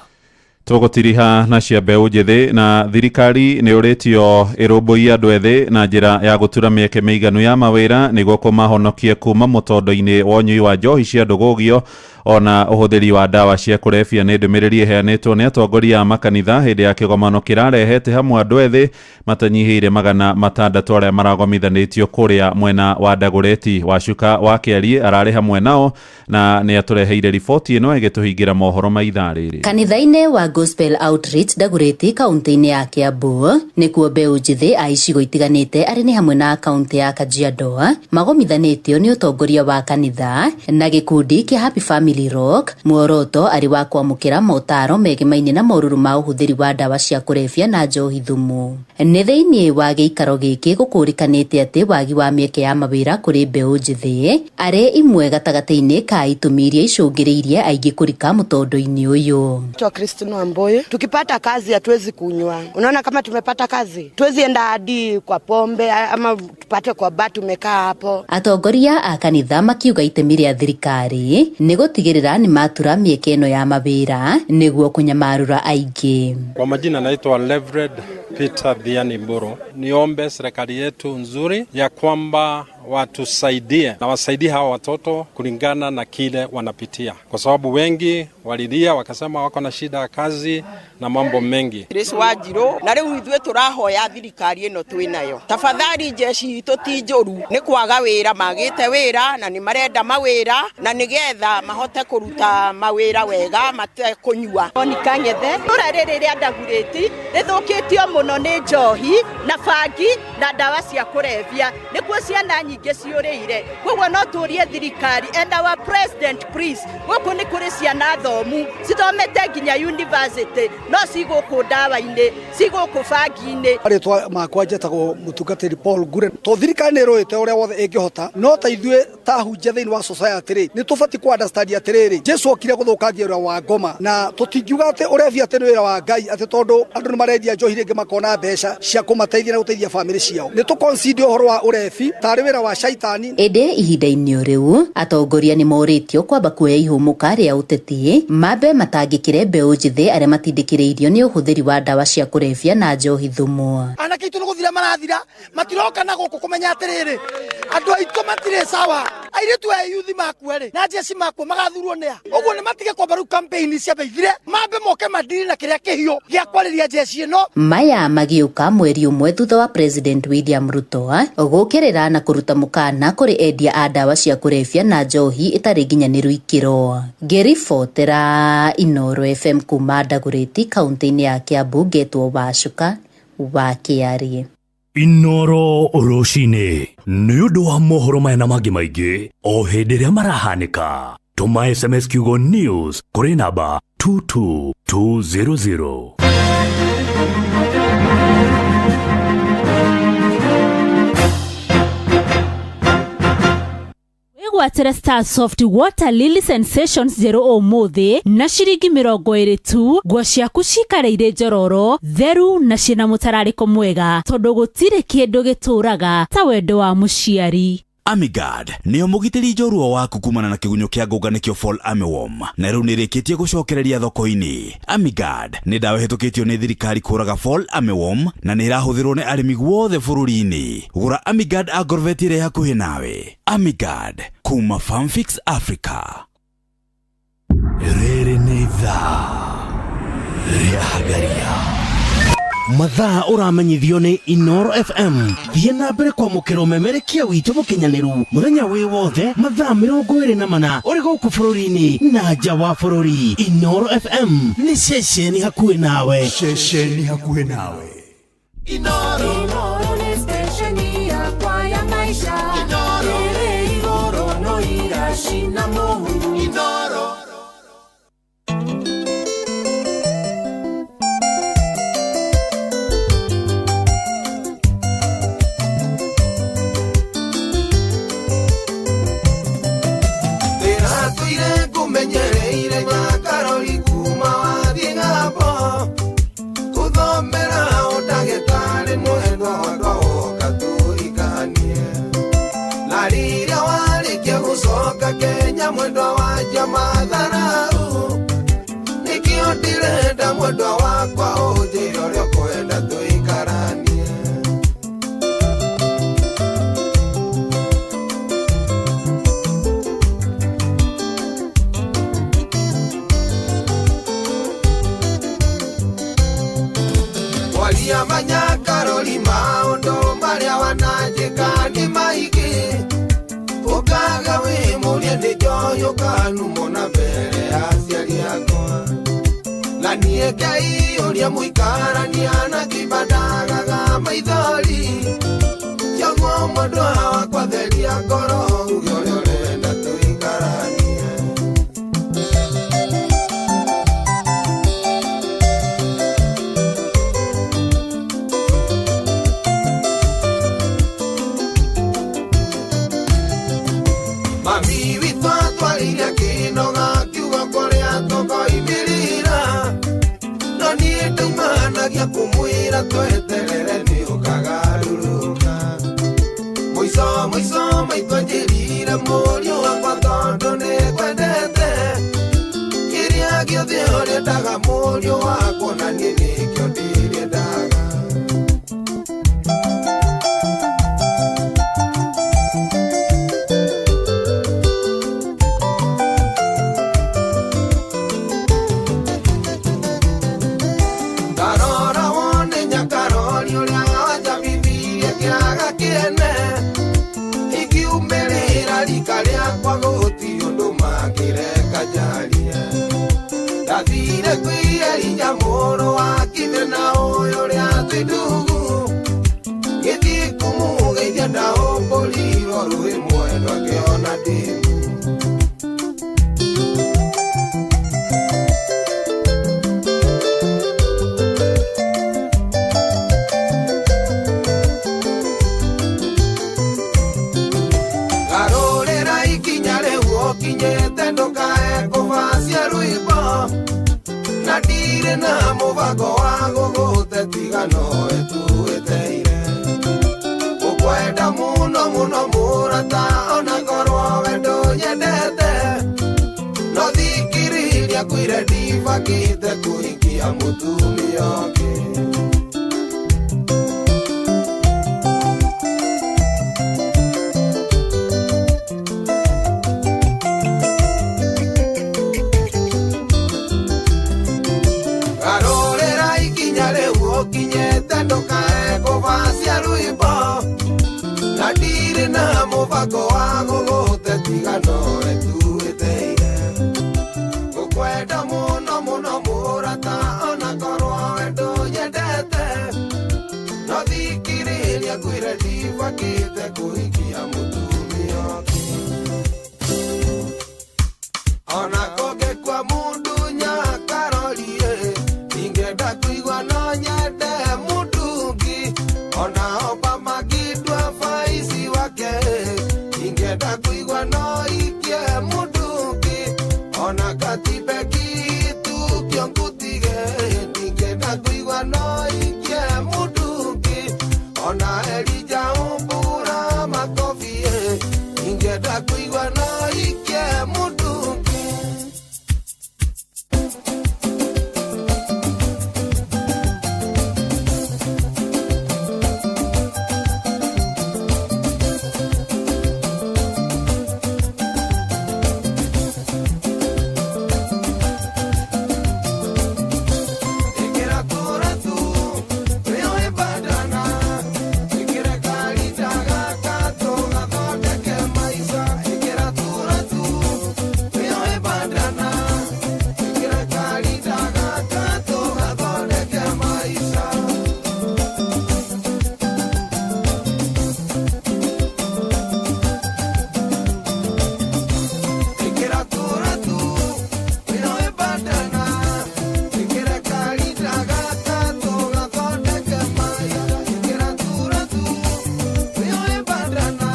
Tũgũtiriha na cia mbeũ njĩthĩ na thirikari nĩ ũrĩtio ĩrũmbũiye andũ ethĩ na njĩra ya gũtura mĩeke mĩiganu ya mawĩra nĩguo kũmahonokie kuma mũtondo-inĩ wa ũnyui wa njohi cia ndũgũgio ona ũhũthĩri wa ndawa cia kũrebia. Nĩ ndũmĩrĩri ĩheanĩtwo nĩ atongoria a makanitha hĩndĩ ya kĩgomano kĩrarehete hamwe andũ ethĩ matanyihĩire 600 arĩa maragomithanĩtio kũrĩa mwena wa Dagoretti. Wacuka wa Kĩariĩ ararĩ hamwe nao na nĩ atũreheire riboti ĩno ĩgĩtũhingĩra mohoro ma ithaa rĩrĩ. Kanitha-inĩ wa Gospel Outreach Dagoretti kaunti-inĩ ya Kiambu nĩkuo mbeũ njĩthĩ a icigo itiganĩte arĩ nĩ hamwe na kaunti ya Kajiado magomithanĩtio nĩ ũtongoria wa kanitha na gĩkundi kĩa Happy Family Rock, muoroto arĩ wa kwamũkĩra motaro megemaine na morũrũ ma ũhũthĩri wa ndawa cia kũrebia na njohi thumu. Nĩ thĩinĩ wa gĩikaro gĩkĩ gũkũrĩkanĩte atĩ wagi wa mĩeke ya mawĩra kũrĩ mbeũ njĩthĩ arĩ imwe gatagatĩ-inĩ ka itũmi iria icũngĩrĩirie aingĩ kũrika mũtondo-inĩ ũyũ. Christine Wamboye, tukipata kazi hatuwezi kunywa. Unaona kama tumepata kazi, tuwezi enda hadi kwa pombe ama tupate kwa bar tumekaa hapo. Atongoria a kanitha makiuga itemi rĩa thirikari nĩ gũtigĩrĩra nĩ matura mĩeke ĩno ya mawĩra nĩguo kũnyamarũra aingĩ. Kwa majina naitwa Reverend Peter Dhiani Mburu. Niombe serikali yetu nzuri ya kwamba watusaidie na wasaidie hawa watoto kulingana na kile wanapitia, kwa sababu wengi walilia wakasema wako na shida ya kazi na mambo mengi. Grace Wanjiru, na riu ithuĩ tũrahoya thirikari ĩno twĩnayo, tafadhali jeshi itũ ti njũru, nĩ kwaga wĩra magĩte wĩra na nĩ marenda mawĩra na nĩgetha mahote kũruta mawĩra wega matekũnyua. Monica Ngethe, itũra rĩrĩ rĩa Dagoretti rĩthũkĩtio mũno nĩ njohi na bangi na ndawa cia kũrebia, nĩkuo ciana nyingĩ ciũrĩire. Koguo no tũrie thirikari and our president please, gũkũ nĩ kũrĩ ciana thomu cithomete nginya university no cigũkũ ndawa-inĩ, cigũkũ bangi-inĩ. Rĩtwa makwa njetagwo mũtungatĩri Paul Ngure. To thirikari nĩ ĩrũĩte ũrĩa wothe ĩngĩhota, no ta ithuĩ ta ahunjia thĩinĩ wa society rĩ, nĩ tũbatiĩ kũ understand atĩrĩrĩ, Jesu okire gũthũkangia wĩra wa ngoma, na tũtingiuga atĩ ũrebia atĩ nĩ wĩra wa Ngai atĩ tondũ andũ nĩ marendia njohi rĩngĩ makona mbeca cia kũmateithia na gũteithia bamĩrĩ ciao. Nĩ tũ-concede ũhoro wa ũrebi tarĩ wĩra wa shaitani. Ĩndĩ ihinda-inĩ o rĩu atongoria nĩ morĩtio kwamba kuoya ihũmũka rĩa ũteti mambe matangĩkĩre mbeũ njĩthĩ arĩa matindĩkĩrĩirio nĩ ũhũthĩri wa ndawa cia kũrebia na njohi thumu. Anake aitũ nĩ gũthira marathira, matiroka na gũkũ kũmenya atĩrĩrĩ, andũ aitũ matirĩ sawa, airĩtu a yuthi makua rĩ na jeshi makua magathurwo nĩa. Ũguo nĩ matige kwamba rĩu campaign ciambe ithire, mambe moke mandiri na kĩrĩa kĩhiũ gĩa kwarĩria jeshi ĩno. Maya magĩũka mweri ũmwe thutha wa President William Ruto gũkĩrĩra na kũruta mũkana kũrĩ endia a ndawa cia kũrebia na njohi ĩtarĩ nginyanĩru ikĩro. Ngĩribotera Inooro FM kuma Dagoretti kaunti-inĩ ya Kiambu, ngetwo Wacuka wa Kĩariĩ. Inooro rũcinĩ nĩ ũndũ wa mohoro maya na mangĩ maingĩ o hĩndĩ ĩrĩa marahanĩka. Tũma SMS kiugo news kũrĩ namba 22200. Wĩgwatĩre Star Soft Water Lily Sensations njerũ ũmũthĩ na ciringi 20 tu, nguo ciaku cikare irĩ njororo, theru na ciĩna mũtararĩko mwega, tondũ gũtirĩ kĩndũ gĩtũraga ta wendo wa mũciari. Amigard nĩyo mũgitĩri njorua waku kumana na kĩgunyũ kĩa ngũnga nĩkĩo Fall Armyworm, na rĩu nĩrĩkĩtie gũcokereria thoko-inĩ. Amigard nĩ ndawa ĩhĩtũkĩtio nĩ thirikari kũraga Fall Armyworm na nĩ ĩrahũthĩrwo nĩ arĩmi guothe bũrũri-inĩ. Gũra Amigard Agrovet ĩrĩa ĩ hakuhĩ nawe. Amigard kuma Farmfix Africa. Rĩrĩ nĩ ithaa rĩa Hagaria. Mathaa ũramenyithio nĩ Inoro FM. Thiĩ na mbere kwamũkĩra ũmemerekia witũ mũkinyanĩru mũthenya wĩ wothe mathaa 24 ũrĩ gũkũ bũrũri-inĩ na nja wa bũrũri. Inoro FM nĩ ceceni hakuhĩ nawe. Ceceni hakuhĩ nawe. Inoro. Inoro nĩ stesheni yakwa ya maisha. Inoro. Ĩrĩ igũrũ no iracina mũhu. Inoro. Ndĩratũire ngũmenyereire nyakarori kuma wathiĩ ng'ambo gũthomera ũndagĩtarĩ mwendwa wakwa woka tũhikanie na rĩrĩa warĩkia gũcoka Kenya mwendwa wanja matharau nĩkĩo ndĩrenda mwendwa wakwa ũnjĩre ũrĩa ũkwenda tũikaranie. Waria manyakarori maũndũ marĩa wananjĩka nĩ maingĩ ũkaga wĩ mũrie nĩ njohi ũkanumwo na mbere ya aciari akwa na niĩ ngeiyũria mũikarania na ngĩimba ndagaga maithori kĩoguo mwendwa wakwa theria ngoro uge ũrĩa ũrenda tũikaranie. Mami witũ atwarire kĩnoga kiugo kũrĩa tũkoimĩrĩra no niĩ ndaumanagia kũmwĩra tweterere nĩ ũkagarũrũka mũico mũico maitũ anjĩrire mũriũ wakwa tondũ nĩ ngwendete kĩrĩa gĩothe ũrĩendaga mũriũ wakwa na niĩ nĩkĩo ndĩrĩendaga. Ndarora wone nyakarori ũrĩa wanjabithirie kĩaga kĩene ingiumĩrĩra rika rĩakwa gũtirĩ ũndũ mangĩreka njarie ndathire kwĩ Elija mũrũ wa Kithe na ũyũ ũrĩa twĩ ndungu ngĩthiĩ kũmũgeithia ndaũmbũrirwo rũĩ mwendwa ngĩona ndĩmu. Garũrĩra ikinya rĩu ũkinyĩte ndũkae kũbacia rwĩmbo na ndirĩ na mũbango wa gũgũte tiga nowe tu wĩteire ũkwenda mũno mũno mũrata ona korwo we ndũnyendete no thikĩrĩria kwĩre ndibangĩte kũhikia mũtumia ũngĩ. Garũrĩra ikinya rĩu ũkinyĩte ndũkae kũbacia rwĩmbo na ndirĩ na mũbango wa gũgũte tiga nowe tu wĩteire ngũkwenda mũno mũno mũrata ona korwo we ndũnyendete no thikĩrĩria kwĩre ndibangĩte kũhikia mũtumia ũngĩ ona kũngĩkua mũndũ nyakarorie ingĩenda kũigua no nyende mũndũ ũngĩ ona Obama ngĩtua baici wake ingĩenda kũigua no kũigua no ikie mũndungi ona Elija umbura makobi ingĩenda kũigua no ikie mũndungi. Ikira kura tu, wĩyoe bandana. Ikira karita gaka tũgathondeke maica. Ikira kura tu, wĩyoe bandana. Ikira karita gaka tũgathondeke maica. Ikira kura tu, wĩyoe bandana. Ikira karita gaka tũgathondeke maica. Ikira kura tu, wĩyoe bandana.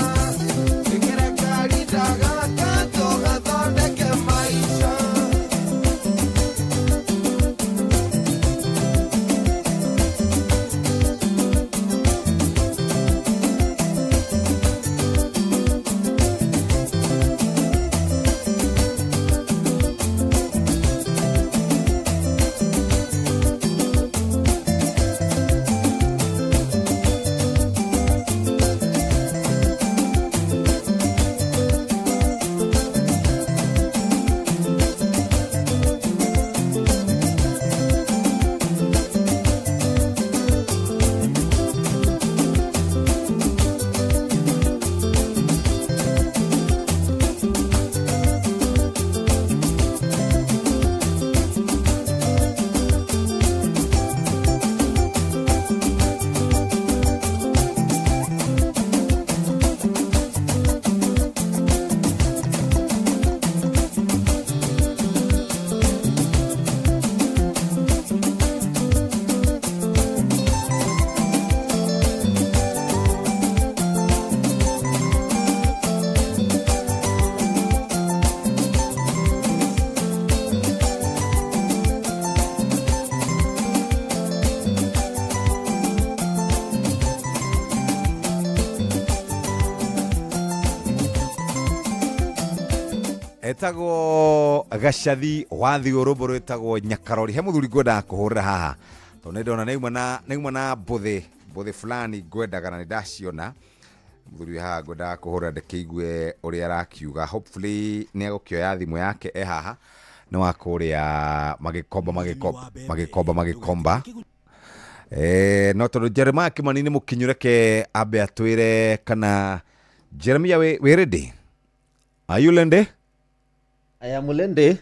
Ikira karita gaka tũgathondeke maica. Etagwo gacathi wa thiå rå mbo rwä tagwo nyakarori. He må thuri ngwendaga kå hå rä ra haha tondå nä ndona nä na mbå thä fulani ngwendaga na nä ndaciona. Må thuri wĩ haha ngwendaga kå hå rä ra ndäkä igue å rä a arakiuga. Hopefully nä egå kä oya thimå yake e haha nä wa kå rä a magäkomba magäkomba magäkomba magäkomba. No tondå Jeremiah Kimani nä må kinyu, reke ambe atwä re kana Jeremiah wä ready? Are you ready? Aya mulende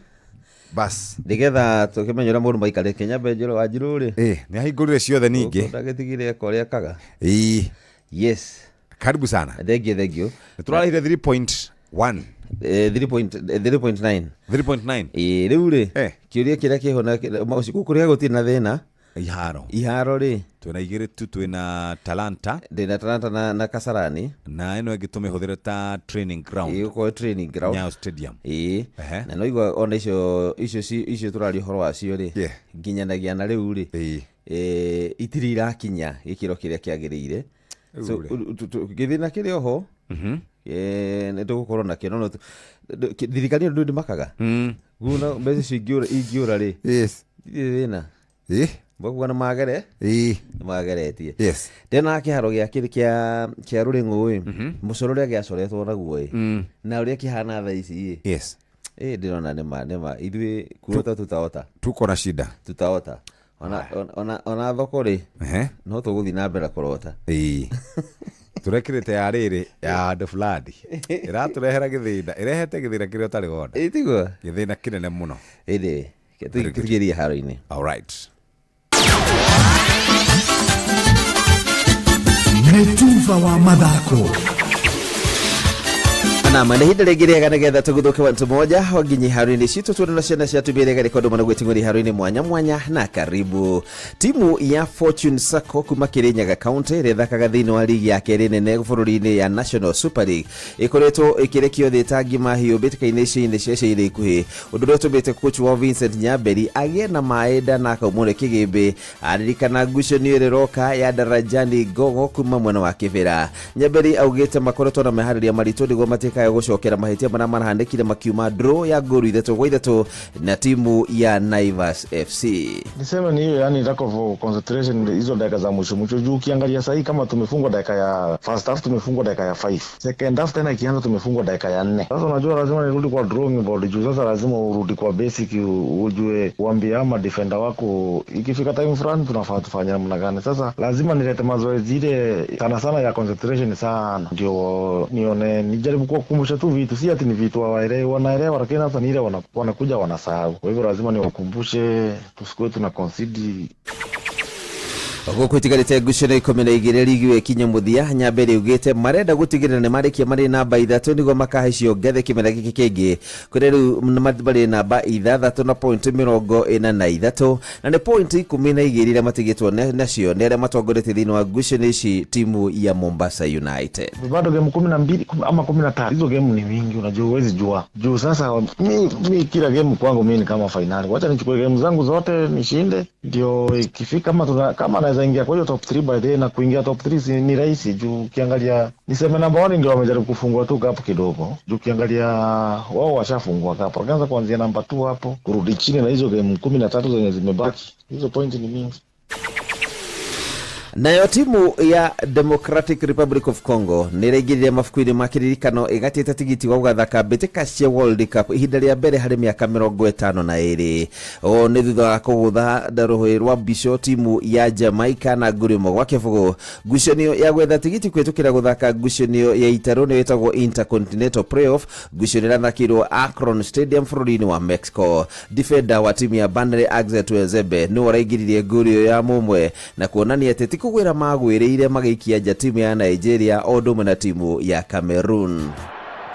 bas nigetha tukimenya uria mundu maikare Kenya Benjero wa Njiru ri nĩ ahingũrire ciothe ningĩ ndagĩtigire eka ũrĩa ekaga. Ĩĩ. Yes, karibu sana. Thengiũ, thengiũ. Nĩ tũrarĩhire 3.1. 3.9. 3.9. Ĩĩ, rĩu rĩ kĩũria kĩrĩa kĩho na gũkũ kũrĩa gũtirĩ na thĩna. Iharo iharo rĩ twĩna igĩrĩ tu, twĩna Talanta, ndĩna Talanta na Kasarani, na ĩno ĩngĩ tũmĩhũthĩre ta training ground. Ĩĩ, gũkorwo training ground Nyayo Stadium. Ĩĩ, na no igua ona icio icio icio tũraria ũhoro wacio rĩ, nginyanagia na rĩu rĩ itirĩ irakinya gĩkĩro kĩrĩa kĩagĩrĩire. So gĩthĩna kĩrĩ oho nĩ tũgũkorwo nakĩo, no thirikari ĩno ndĩmakaga guna mbeca icio ingĩũra rĩ. Yes. Itirĩ thĩna. Mbakuga nĩ magere nĩ mageretie. Yes. Ndĩna kĩharo gĩa kĩrĩ kĩa rũrĩng'ũ ĩ, mũcoro ũrĩa gĩacoretwo naguo ĩ, na ũrĩa kĩhana thaa ici ĩ. Yes. Ndĩrona nĩma nĩma ithuĩ kuota tutaota. Tuko na shida. Tutaota. Ona thoko rĩ no tũgũthiĩ na mbere kũrota. Ĩĩ. Tũrekĩrĩte ya rĩrĩ ya handũ fulani ĩratũrehera gĩthĩna, ĩrehete gĩthĩna kĩrĩa ũtarĩ wona. Ĩ tiguo? Gĩthĩna kĩnene mũno. Ĩndĩ tũingĩrie haro-inĩ. All right. Nĩ tuba wa mathako. Nama nĩ ihinda rĩngĩ rĩega nĩgetha tũguthũke wantu moja wanginyi haro-inĩ citũ tuone na ciana cia tumia rĩega rĩkondo mũno gwĩting'ũri haro-inĩ mwanya mwanya na karibu. Timu ya Fortune Sacco kuma Kirinyaga County ĩrĩa ĩthakaga thĩinĩ wa ligi ya kerĩ nene bũrũri-inĩ ya National Super League ĩkoretwo ĩkĩrekio thĩ ta ngima hiũ mbĩtĩka-inĩ ici-inĩ cia ica ikuhĩ, ũndũ ũrĩa ũtũmĩte coach wao Vincent Nyamberi agĩe na maĩ nda na akaumwo nĩ kĩgĩmbĩ aririkana ngucanio ĩrĩa ĩroka ya Darajani Gogo kuma mwena wa Kĩbĩra. Nyamberi augĩte makoretwo na meharĩria maritũ nĩguo matikae gũcokera mahĩtia marĩa marahanĩkire makiuma draw ya ngolu 3-3 na timu ya Naivas FC. Niseme ni hiyo, yani lack of concentration hizo dakika za mwisho mwisho, juu ukiangalia sahii kama tumefungwa dakika ya first half, tumefungwa dakika ya 5, second half tena ikianza tumefungwa dakika ya 4. Sasa unajua lazima nirudi kwa drawing board, juu sasa lazima urudi kwa basic, ujue uambie ama defender wako ikifika time fulani tunafaa tufanye namna gani. Sasa lazima nilete mazoezi ile sana sana ya concentration sana, ndio nione nijaribu kuwakumbusha tu vitu, si ati ni vitu hawaelewi, wanaelewa, lakini sasa ni ile wanakuja wanasahau. Kwa hivyo lazima niwakumbushe tusikuwe tuna concede. Gũkũ itigarĩte ngucanio 12 ligi ĩkinye mũthia, Nyamberi augĩte marenda gũtigĩrĩra nĩ marĩkia marĩ namba 3 nĩguo makahaicio ngathĩ kĩmera gĩkĩ kĩngĩ, kũrĩa rĩu marĩ namba 6 na point 43 na nĩ point 12 iria matigĩtwo nacio nĩ arĩa matongoretie thĩinĩ wa ngucanio ici timu ya Mombasa United. Bado game 12 ama 13, hizo game ni mingi, unajua huwezi jua juu. Sasa mi kila game kwangu mimi ni kama finali, wacha nichukue game zangu zote nishinde, ndio ikifika kama naweza ingia kwa hiyo top 3 by the na kuingia top 3 ni rahisi, juu ukiangalia niseme namba 1 ndio wamejaribu kufungua tu gap kidogo, juu ukiangalia wao washafungua gap, wakaanza kuanzia namba 2 hapo kurudi chini, na hizo game 13 zenye zimebaki hizo point ni mingi. Nayo timu ya Democratic Republic of Congo nĩĩraingĩrire mabuku-inĩ ma kĩririkano ĩgatĩte tigiti wa gũgathaka mbĩtĩka cia World Cup ihinda rĩa mbere harĩ mĩaka 52. Ũũ nĩ thutha wa kũgũtha rũhĩ rwa mbico timu ya Jamaica na nguru 1-0. Ngucanio ya gwetha tigiti kũhĩtũkĩra gũthaka ngucanio ya itarũ nĩyo ĩtagwo Intercontinental Playoff, ngucanio ĩrathakĩirwo Akron Stadium bũrũri-inĩ wa Mexico. Defender wa timu ya Burnley Axel Tuanzebe nĩwe ũraingĩririe ngolu ĩyo ya mũmwe na kuonania atĩ kugwira magwĩrĩire magĩikia nja timu ya Nigeria o ũndũ ũmwe na timu ya Cameroon.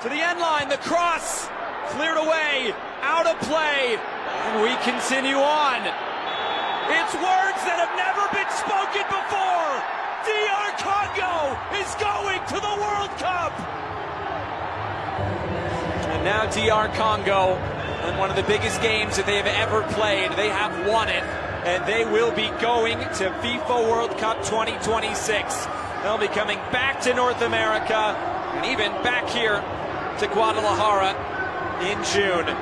To the end line, the cross cleared away, out of play, and we continue on. It's words that have never been spoken before. DR Congo is going to the World Cup. And now DR Congo, in one of the biggest games that they have ever played, they have won it. And they will be going to FIFA World Cup 2026. They'll be coming back to North America and even back here to Guadalajara in June.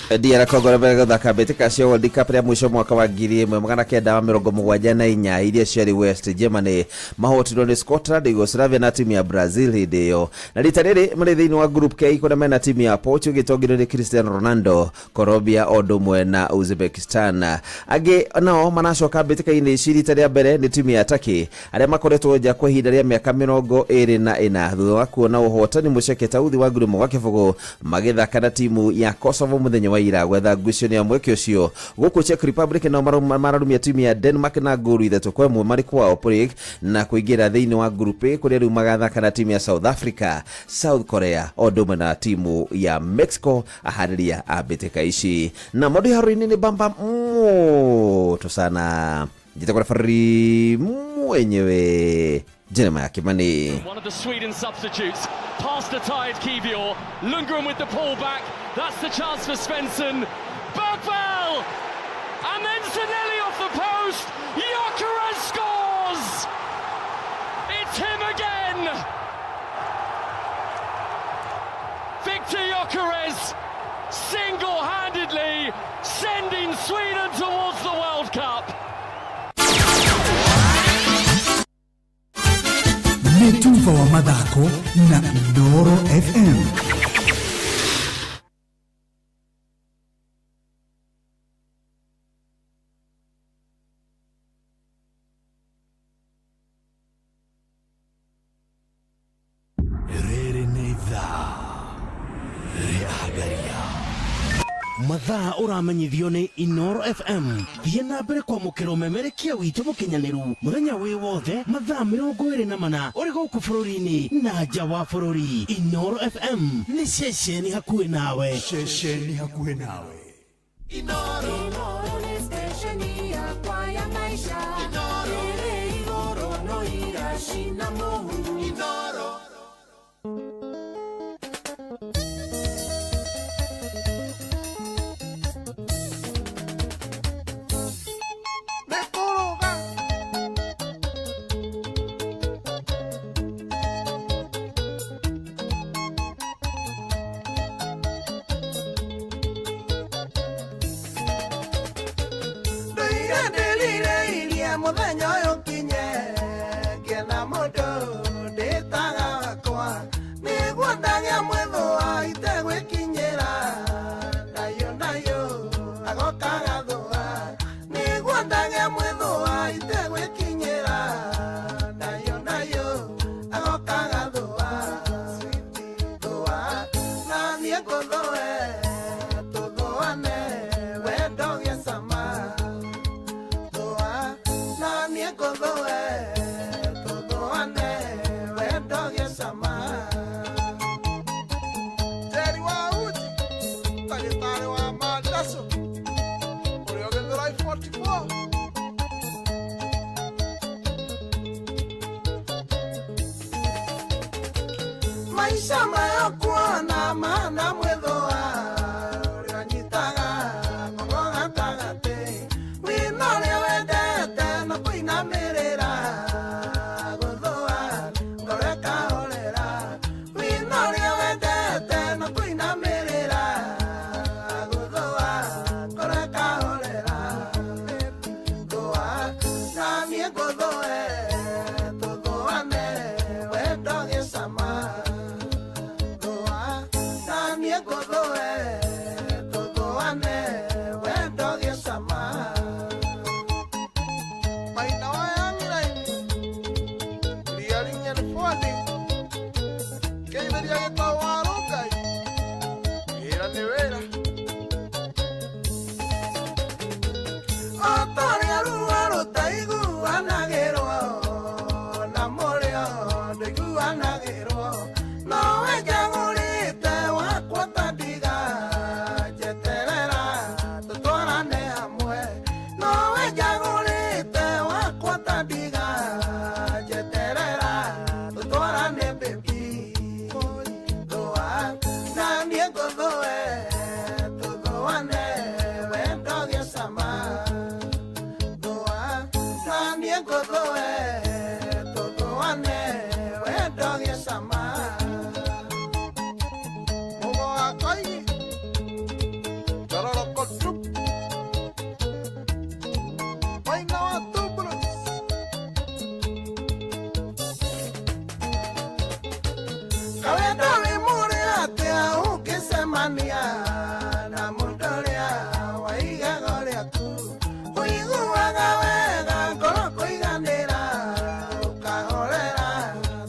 DR Congo mbere gũthaka mbĩtĩka cia World Cup rĩa mũico mwaka wa 1974 iria ciarĩ West Germany, mahotirwo nĩ Scotland, Yugoslavia na timu ya Brazil hĩndĩ ĩyo. Na rita rĩrĩ marĩ thĩinĩ wa Group K kũrĩa mena timu ya Portugal ĩtongoretio nĩ Cristiano Ronaldo, Colombia o ũndũ ũmwe na Uzbekistan. Angĩ nao maracoka mbĩtĩka-inĩ ici rita rĩa mbere nĩ timu ya Turkey arĩa makoretwo nja kwa ihinda rĩa mĩaka 24 thutha wa kuona ũhotani mũceke tauthi wa nguru 1-0 magĩthaka na timu ya Kosovo mũthenya wa ira gwetha ngucanio ya mweke ũcio. Gũkũ Czech Republic nao mararumia timu ya Denmark na ngolu 3-1 marĩ kwao Prague na kũingĩra thĩinĩ wa Group A kũrĩa rĩu magathaka na timu ya South Africa, South Korea o ũndũ ũmwe na timu ya Mexico aharĩria a mbĩtĩka ici. Na maũndũ haro-inĩ nĩ bamba moto sana. Njĩtagwo referee mwenyewe Jeremiah Kimani. One of the Sweden substitutes, past the tired Kivior, Lundgren with the pull back, that's the chance for Svensson, Bergvall! And then Zanelli off the post, Gyökeres scores! It's him again! Victor Gyökeres single-handedly sending Sweden towards the World Cup. Nĩ tuba wa mathako na Inooro FM. Rĩrĩ nĩ ithaa rĩa Hagaria. Mathaa ũramenyithio nĩ Inoro FM. Thiĩ na mbere kwamũkĩra ũmemerekia witũ mũkinyanĩru mũthenya wĩ wothe mathaa 24 ũrĩ gũkũ bũrũri-inĩ na nja wa bũrũri. Inoro FM nĩ ceceni hakuhĩ nawe. Ceceni hakuhĩ nawe. Inoro nĩ stesheni yakwa ya maisha. Inoro ĩrĩ igũrũ no iracina mũhu. Inoro. Nĩkũrũga. Ndũire ndĩrirĩirie mũthenya ũyũ ũkinye, ngĩona mũndũ ndĩtaga wakwa, nĩguo ndagĩa mwĩthũa itegwĩkinyĩra, ndayũ ndayũ agoka gathũa, nĩguo ndagĩa mwĩthũa itegwĩkinyĩra, ndayũ ndayũ agoka gathũa, sweetie thũa, na niĩ ngũthũe tũthũane wendo gĩa cama. Thũa na niĩ ngũthũe tũthũane wendo gĩa cama. Jerry wa Uji, ndagĩtarĩ wa Mandaco, ũrĩa ũgĩthũrai 44. Maisha maya kuona mana mwĩthũa ũrĩa ũnyitaga ng'ong'o gatagatĩ, wĩna ũrĩa wendete na kũinamĩrĩra, gũthũa ngoro ĩkahorera, wĩna ũrĩa wendete na kũinamĩrĩra, gũthũa ngoro ĩkahorera, thũa na niĩ ngũthũe tũthũane wendo gĩcama. Thũa na niĩ ngũthũe tũthũane wendo gĩcama. Maina wa Yang'iraini, Rearing and forwarding, Keitharia gĩtaũ wa Rũngai, wĩra nĩ wĩra. O ta ũrĩa ruo rũtaiguanagĩrwo na mũrĩo ndũiguanagĩrwo, nowe njagũrĩte wakwa ta ndiga, njeterera tũtwarane hamwe, nowe njagũrĩte wakwa ta ndiga, njeterera tũtwarane baby. Thũa na niĩ ngũthũe tũthũane wendo gĩcama. Thũa na niĩ ngũthũe tũthũane wendo gĩcama. Mũgo wa Koigi, Njororoko Troop, Maina wa Tubulus. Kawendo wĩ mũrĩ atĩa ũngĩcemania na mũndũ ũrĩa wa igego rĩaku, ũiguaga wega ngoro kũiganĩra, ũkahorera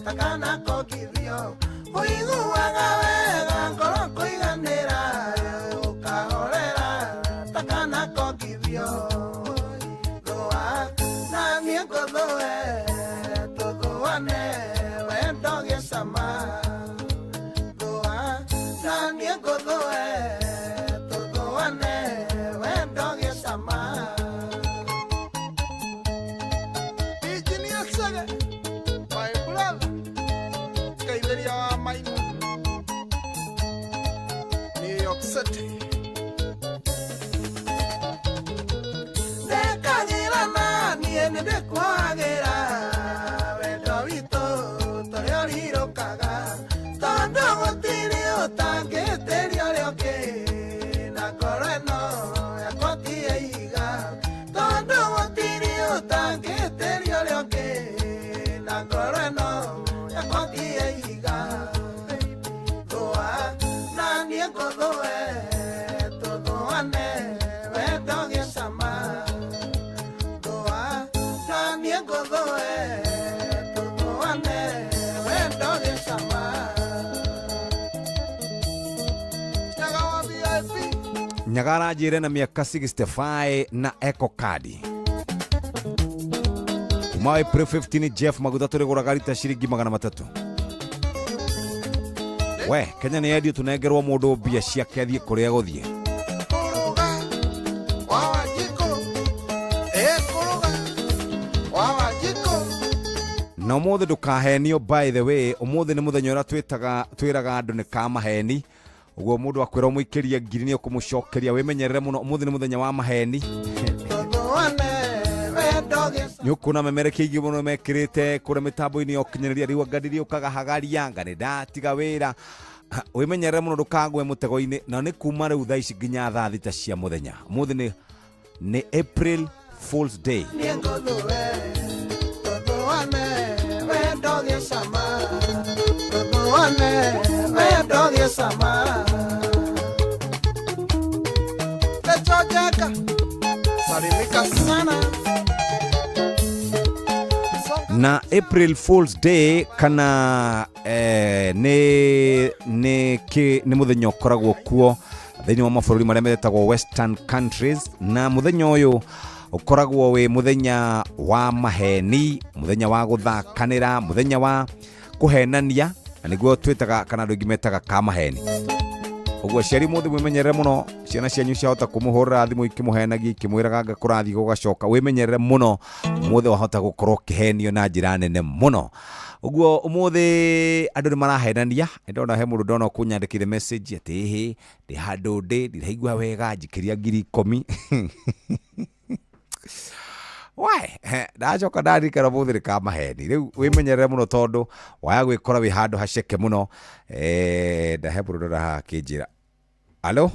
ta kana kongithio, ũiguaga wega ngoro kũiganĩra, ũkahorera ta kana kongithio. Thũa na niĩ ngũthũe tũthũane wendo gĩcama. Thũa na niĩ ngũthũe tũthũane wendo gĩcama. Engineer Chege, my brother, Keitharia wa Maina, New York City. Ndekagĩra na niĩ nĩndĩkwagĩra wendo witũ tũrĩa ũrirũkaga, tondũ gũtirĩ ũtangĩtĩria ũrĩa ũngĩ, na ngoro ĩno yakwa ti ya ihiga, tondũ gũtirĩ ũtangĩtĩria ũrĩa ũngĩ, na ngoro ĩno yakwa ti ya ihiga. Thũa na niĩ ngũthũe tũthũane wendo gĩcama. Thũa na niĩ ngũthũe tũthũane wendo gĩcama. Nyaga wa VIP, Nyaga aranjĩre na mĩaka 65 na eco card kuma April 15 Jeff maguta tũrĩgũraga rita ciringi 300. We Kenya nĩ yendio tũnengerwo mũndũ mbia ciake athiĩ kũrĩa gũthiĩ. Na ũmũthĩ ndũkahenio, by the way, ũmũthĩ nĩ mũthenya ũrĩa twĩtaga twĩraga andũ nĩ ka maheni. Ũguo mũndũ akwĩra ũmũikĩrie ngiri nĩ ũkũmũcokeria, wĩmenyerere mũno, ũmũthĩ nĩ mũthenya wa maheni. Nĩ ũkuona memerekia aingĩ mũno mekĩrĩte kũrĩa mĩtambo-inĩ ya ũkinyanĩria, rĩu anga ndiriũkaga hagaria, anga nĩ ndatiga wĩra. Wĩmenyerere mũno ndũkagwe mũtego-inĩ, na nĩ kuma rĩu thaa ici nginya thaa 6 cia mũthenya. Ũmũthĩ nĩ April Fool's Day. Na April Fool's Day kana nĩ mũthenya ũkoragwo kuo thĩinĩ wa mabũrũri marĩa metagwo Western countries, na mũthenya ũyũ ũkoragwo wĩ mũthenya wa maheni, mũthenya wa gũthakanĩra, mũthenya wa kũhenania, na nĩguo twĩtaga kana andũ aingĩ metaga ka maheni. Ũguo aciari mũthĩ mwĩmenyerere mũno, ciana cianyu ciahota kũmũhũrĩra thimũ ikĩmũhenagia ikĩmwĩraga anga kũrathiĩ gũgacoka, wĩmenyerere mũno, ũmũthĩ wahota gũkorwo ũkĩhenio na njĩra nene mũno. Ũguo ũmũthĩ andũ nĩ marahenania, ndona he mũndũ ndona ũkũnyandĩkĩire message atĩ ĩhĩ ndĩ handũ ndĩ ndiraigua wega njikĩria 10,000. Why? Ndacoka ndarikara ũmũthĩ nĩ ka maheni. Rĩu wĩmenyerere mũno tondũ waya gwĩkora wĩ handũ haceke mũno. Ndahe mũndũ ndona haha akĩnjĩra. Alo?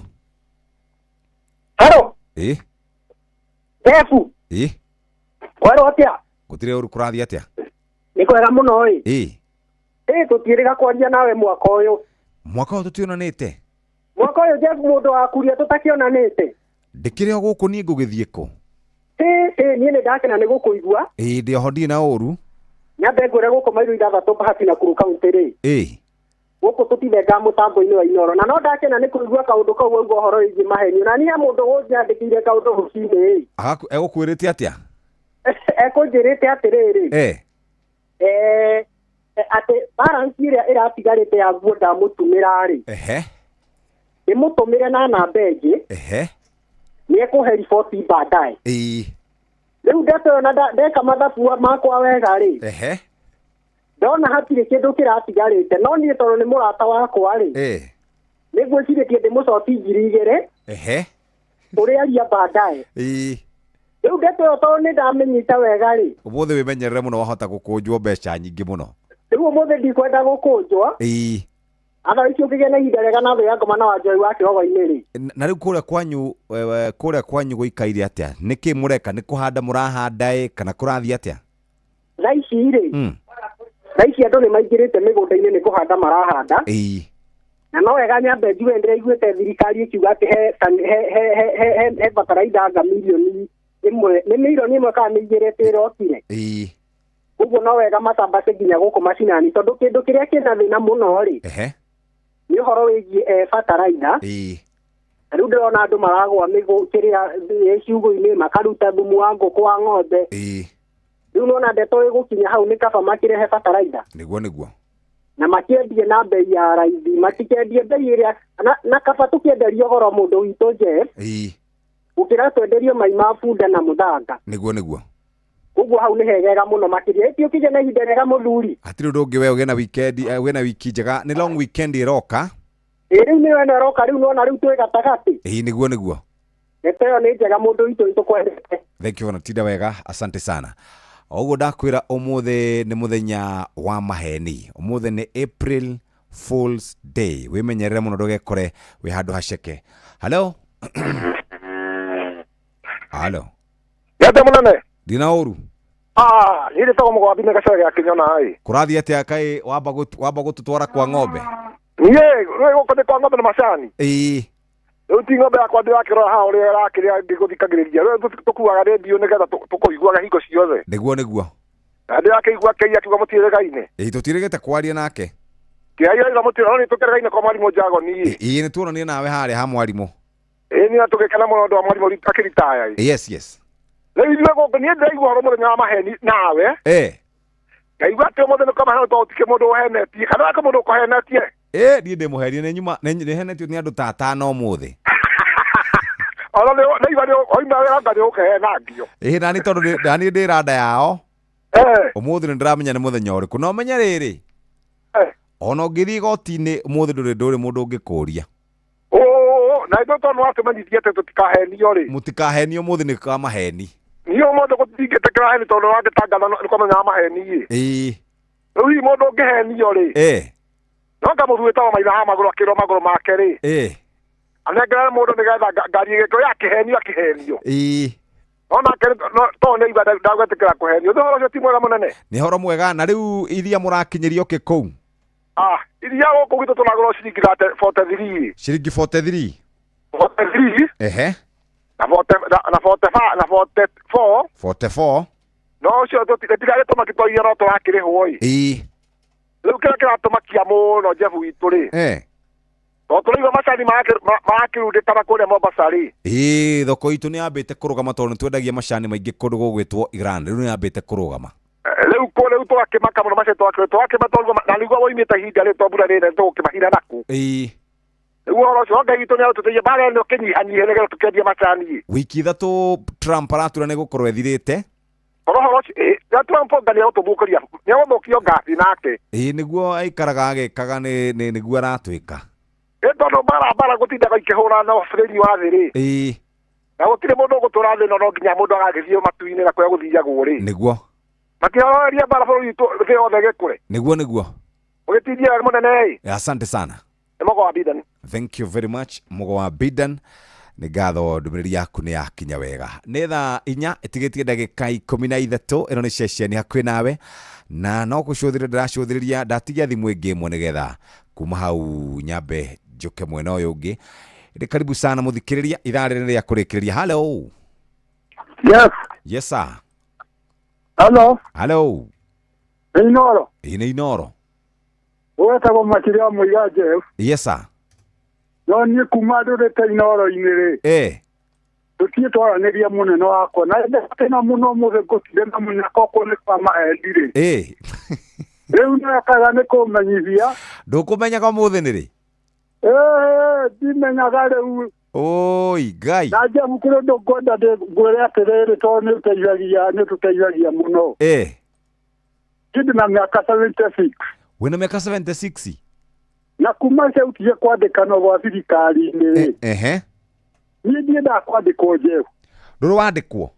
Halo? Ĩ? Jefu? Ĩ? Kwerwo atĩa? Gũtirĩ ũru, kũrathiĩ atĩa? Nĩ kwega mũno ĩ. Ĩ? Ĩ tũtiĩrĩga kwaria nawe mwaka ũyũ. Mwaka ũyũ tũtionanĩte? Mwaka ũyũ Jeff mũndũ wakuria tũtakĩonanĩte. Ndĩkĩrĩ o gũkũ niĩ ngũgĩthiĩ kũ? Ĩ niĩ nĩ ndakena nĩ gũkũigua. Ĩ ndĩ oho ndirĩ na ũru. Nyambe ngwĩre gũkũ mairo 6 Bahati na Nakuru kaunti rĩ. Ĩ. Gũkũ tũtithengaga mũtambo-inĩ wa Inooro, na no ndakena nĩ kũigua kaũndũ kau waigua ũhoro wĩgiĩ maheni. Na niĩ he mũndũ ũnjandĩkĩire kaũndũ rũcinĩ ĩ. Egũkwĩrĩte atĩa? Ekũnjĩrĩte atĩrĩrĩ. Atĩ balance ĩrĩa ĩratigarĩte ya nguo ndamũtũmĩra rĩ. Ehe. Ndĩmũtũmĩre na namba ĩngĩ. Ehe. Nĩ ekũhe riboti baadaye. Ĩĩ. Rĩu ndeto ĩyo na ndeka mathabu makwa wega rĩ. Ehe. Ndona hatirĩ kĩndũ kĩratigarĩte, no niĩ tondũ nĩ mũrata wakwa rĩ. Nĩ ngwĩcirĩtie ndĩmũcoti 2,000. Ehe. Ũrĩaria baadaye. Ĩĩ. Rĩu ndeto ĩyo tondũ nĩ ndamĩnyita wega rĩ. Ũmũthĩ wĩmenyerere mũno wahota gũkũnjwo mbeca nyingĩ mũno. Rĩu ũmũthĩ ndikwenda gũkũnjwo. Ĩĩ. Atha icio ũkĩgĩa na ihinda rĩega na thũ ya ngoma na wanjoi wa kĩhogo-inĩ rĩ. Na rĩu kũrĩa kwanyu, kũrĩa kwanyu gũikaire atĩa? Nĩkĩ mũreka? Nĩ kũhanda mũrahanda ĩ kana kũrathiĩ atĩa? Thaa ici rĩ. Thaa ici andũ nĩ maingĩrĩte mĩgũnda-inĩ nĩ kũhanda marahanda. Ĩĩ. Na no wega nyambe njuge ndĩraiguĩte thirikari ĩkiuga atĩ he bataraitha anga mirioni 1, nĩ mirioni 1 kana nĩ 2 ĩrokire. Ĩĩ. Ũguo no wega macambace nginya gũkũ macinani tondũ kĩndũ kĩrĩa kĩna thĩna mũno rĩ. Ehe. Nĩ ũhoro wĩgiĩ bataraitha. Ĩĩ. Rĩu ndĩrona andũ maragũa kĩrĩa ciugũ-inĩ makaruta thumu wa ngũkũ wa ng'ombe. Ĩĩ. Rĩu nĩwona ndeto ĩgũkinya hau nĩ kaba makĩrehe bataraitha. Nĩguo nĩguo. Na makĩendie na bei ya raithi, matikendie bei ĩrĩa na kaba tũkĩenderio goro mũndũ witũ Jeff. Ĩĩ. Gũkĩra twenderio mai ma bunda na mũthanga. Nĩguo nĩguo. Ũguo hau nĩ hegega mũno makĩria. Ĩti ũkĩgĩa na ihinda rĩega mũthuri. Hatirĩ ũndũ ũngĩ we ũgĩe na weekend, ũgĩe na wiki njega. Nĩ long weekend ĩroka. Ĩ rĩu nĩyo ĩno ĩroka, rĩu nĩwona rĩu twĩ gatagatĩ. Ĩĩ nĩguo nĩguo. Ndeto ĩyo nĩ njega mũndũ witũ nĩtũkwendete. Thank you, tinda wega, asante sana. Ũguo ndakwĩra ũmũthĩ nĩ mũthenya wa maheni. Ũmũthĩ nĩ April Fool's Day. Wĩmenyerere mũno ndũgekore wĩ handũ haceke. Hello? Hello? Yate mũnene? Ndina ũru. Ah, niĩ ndĩtagwo Mũgwambi nĩ gacere gĩa Kĩnyona ĩ. Kũrathiĩ atĩa kaĩ wamba gũtũtwara kwa ng'ombe? Niĩ gũkũ nĩ kwa ng'ombe na macani. Ĩĩ. Rĩu ti ng'ombe yakwa ndĩrakĩrora haha ũrĩa ĩrakĩrĩa ngĩgũthikagĩrĩria. Rĩu tũkuaga rĩndiũ nĩgetha tũkũiguaga hingo ciothe. Nĩguo nĩguo. Na ndĩrakĩigua Kei akiuga mũtirĩgaine. Ĩĩ tũtirĩgĩte kwaria nake. Kei oiga mũtirĩ, no nĩ tũkĩregaine kwa mwarimũ Njagoni. Ĩĩ nĩ tuonanie nawe harĩa ha mwarimũ. Ĩĩ nĩ tũgĩkena mũno ũndũ wa mwarimũ akĩritaya ĩ. Yes, yes. Rĩu ithuĩ gũkũ niĩ ndĩraigua ũhoro mũthenya wa maheni nawe. Ngaigua atĩ ũmũthĩ nĩ kwamaheni tondũ gũtikĩrĩ mũndũ ũhenetie. Kana wake mũndũ ũkũhenetie? Niĩ ndĩ mũhenie nĩ nyuma nĩ henetio nĩ andũ ta atano ũmũthĩ. Ona nĩ ndaigua nĩ oima wĩra anga nĩ ũkũhenangio. Ĩĩ nani tondũ nani ndĩ randa yao. Ũmũthĩ nĩ ndĩramenya nĩ mũthenya ũrĩkũ. No menye rĩrĩ. Ona ũngĩthiĩ igoti-inĩ ũmũthĩ ndũrĩ mũndũ ũngĩkũria. Na ithuĩ tondũ nĩwatũmenyithia atĩ tũtikahenio rĩ. Mũtikahenio ũmũthĩ nĩ kwa maheni. Niĩ ũmũthĩ gũtingĩtĩkĩra heni tondũ nĩwangĩtangatha nĩ kwa mũthenya wa maheni ĩ. Ĩĩ. Rĩu hihi mũndũ ũngĩhenio rĩ. No nga mũthuri wĩtagwo Maitha wa magũrũ akĩrwo magũrũ make rĩ. Anengerere mũndũ nĩgetha ngari ĩgĩkorwo yakĩhenio akĩhenio. Ĩĩ. No nake tondũ nĩ aigua ndagwĩtĩkĩra kũhenio. Ũndũ ũhoro ũcio ti mwega mũnene. Nĩ ũhoro mwega na rĩu iria mũrakinyĩrio kĩ kũu? Iria gũkũ gwitũ tũragũra ciringi 43. Ciringi 43. 43. Ehe. Na na 44. 44. No ũcio tũtiragĩtũma kĩtwaire no tũrakĩrĩhwo ĩ. Ĩĩ. Rĩu kĩrĩa kĩratũmakia mũno Jeff witũ rĩ. No tũraigua macani marakĩrundĩkana kũrĩa Mombasa rĩ. Ĩĩ thoko itũ nĩ yambĩte kũrũgama tondũ nĩ twendagia macani maingĩ kũndũ gũgwĩtwo Iran. Rĩu nĩ yambĩte kũrũgama. Rĩu rĩu tũgakĩmaka mũno macani tũgakĩma tondũ na nĩguo woimĩte ihinda rĩrĩ tondũ mbura nĩ nene tũgũkĩmahitha nakũ. Ĩĩ. Rĩu ũhoro ũcio Ngai witũ nĩ arũtũteithia mbara ĩno ĩkĩnyihanyihe nĩgetha tũkĩendie macani. Wiki ithatũ Trump aratura nĩ gũkorwo ethirĩte. Ũhoro ũcio ĩ Trump anga nĩ egũtũthũkĩria nĩ egũthũkio ngasi nake. Ĩĩ nĩguo aikaraga agĩkaga nĩguo aratwĩka. Ĩ tondũ mbara gũtindaga ikĩhũrana thĩinĩ wa thĩ rĩ. Ĩĩ. Na gũtirĩ mũndũ ũgũtũra thĩ ĩno no nginya mũndũ agagĩthiĩ matu-inĩ na kũrĩa gũthiagwo rĩ. Nĩguo. Makĩhoreria mbara bũrũri witũ thĩ yothe gĩkũre. Nĩguo nĩguo. Ũgĩtindie wega mũnene ĩ. Asante sana. Nĩ Mũgo wa Bidan. Thank you very much Mũgo wa Bidan. Nĩ ngatho ndũmĩrĩri yaku nĩ yakinya wega. Nĩ thaa 4 ĩtigĩtie ndagĩka 13 ĩno nĩ ceceni hakuhĩ nawe na no gũcũthĩrĩria ndĩracũthĩrĩria ndatigia thimũ ĩngĩ ĩmwe nĩgetha kuma hau nyambe njoke mwena ũyũ ũngĩ. Ĩndĩ karibu sana mũthikĩrĩria ithaa rĩrĩ rĩa kũrĩkĩrĩria. Hello. Yes. Yes sir. Hello. Hello. Nĩ Inooro. Ĩ nĩ Inooro. Wetagwo Makiria Mũiga Jeff. Yes sir. No niĩ kuma ndũrĩte Inooro-inĩ rĩ. Tũtiĩ twaranĩria mũnene wakwa na ndakena mũno ũmũthĩ ngũtinde na mũnyaka okorwo nĩ kwa maheni rĩ. Rĩu nekaga nĩ kũmenyithia. Ndũkũmenyaga ũmũthĩ nĩ rĩ? Ndimenyaga rĩu. Oi Ngai. Na Jeff kũrĩ ũndũ ngwenda ngwĩre atĩrĩrĩ tondũ nĩ ũtũteithagia mũno. Niĩ ndĩna mĩaka 76. Wĩna mĩaka 76? Na kuma ciautirie kwandĩkanwo gwa thirikari-inĩ rĩ. Niĩ ndiendaga kwandĩkwo Jeff. Ndũrĩ wandĩkwo?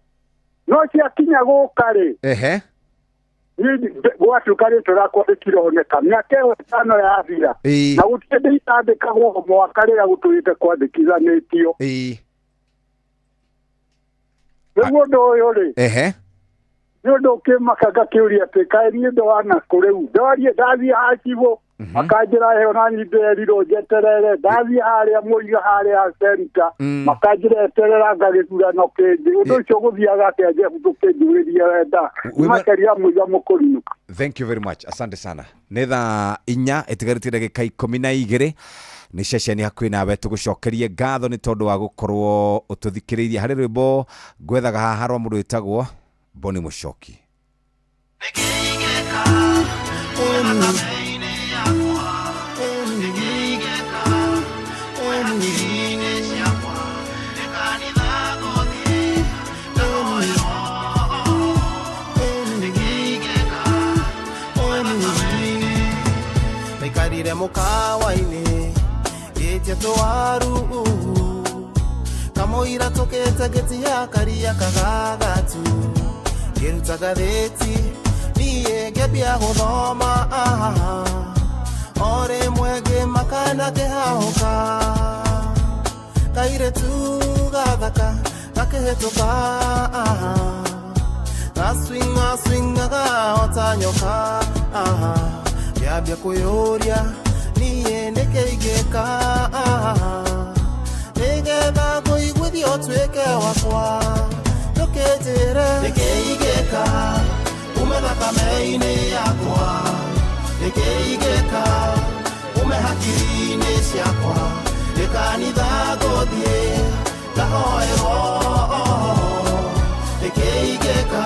No ciakinya gũka rĩ. Niĩ gwatuĩka rĩtwa rĩakwa rĩtironeka mĩaka ĩyo ĩtano yathira. Na gũtirĩ hĩndĩ itandĩkagwo mwaka rĩrĩa gũtũrĩte kwandĩkithanĩtio. Rĩu ũndũ ũyũ rĩ. Nĩ ũndũ ũkĩmaka ngakĩũria atĩ kaĩ niĩ ndoana kũ rĩu. Ndathiĩ hacibũ makanjĩra ĩyo nani ndĩrerirwo njeterere. Ndathiĩ harĩa Mũiga harĩa center makanjĩra eterera ngagĩthurano kĩngĩ. Ũndũ ũcio ũgũthiaga atĩa Jeff ndũkĩnjũrĩrie wenda. Makĩria Mũiga mũkũrinũ. Thank you very much. Asante sana. Nĩ thaa 4 ĩtigarĩtie ndagĩka 12 nĩ ceceni hakuhĩ nawe tũgũcokerie ngatho nĩ tondũ wa gũkorwo ũtũthikĩrĩirie harĩ rwĩmbo ngwethaga haha rwa mũndũ wĩtagwo Boni Mũcoki. Ndaikarire mũkawa-inĩ ngĩtia tũwaru kamũira tũkĩte ngĩtia karia kagagatu ngĩruta ngathĩti niĩ ngĩambia gũthoma o rĩmwe ngĩmaka na ngĩhahũka kairĩtu gathaka gakĩhĩtũka gaswinga swingaga o ta nyoka ngĩambia kwĩyũria niĩ nĩkĩ ingĩka nĩgetha ngũiguithio ũtuĩke wakwa ndũkĩnjĩre nĩkĩ ingĩka ume thakame-inĩ yakwa nĩkĩ ingĩka ume hakiri-inĩ ciakwa nĩ kanitha ngũthiĩ ngahoerwo nĩkĩ ingĩka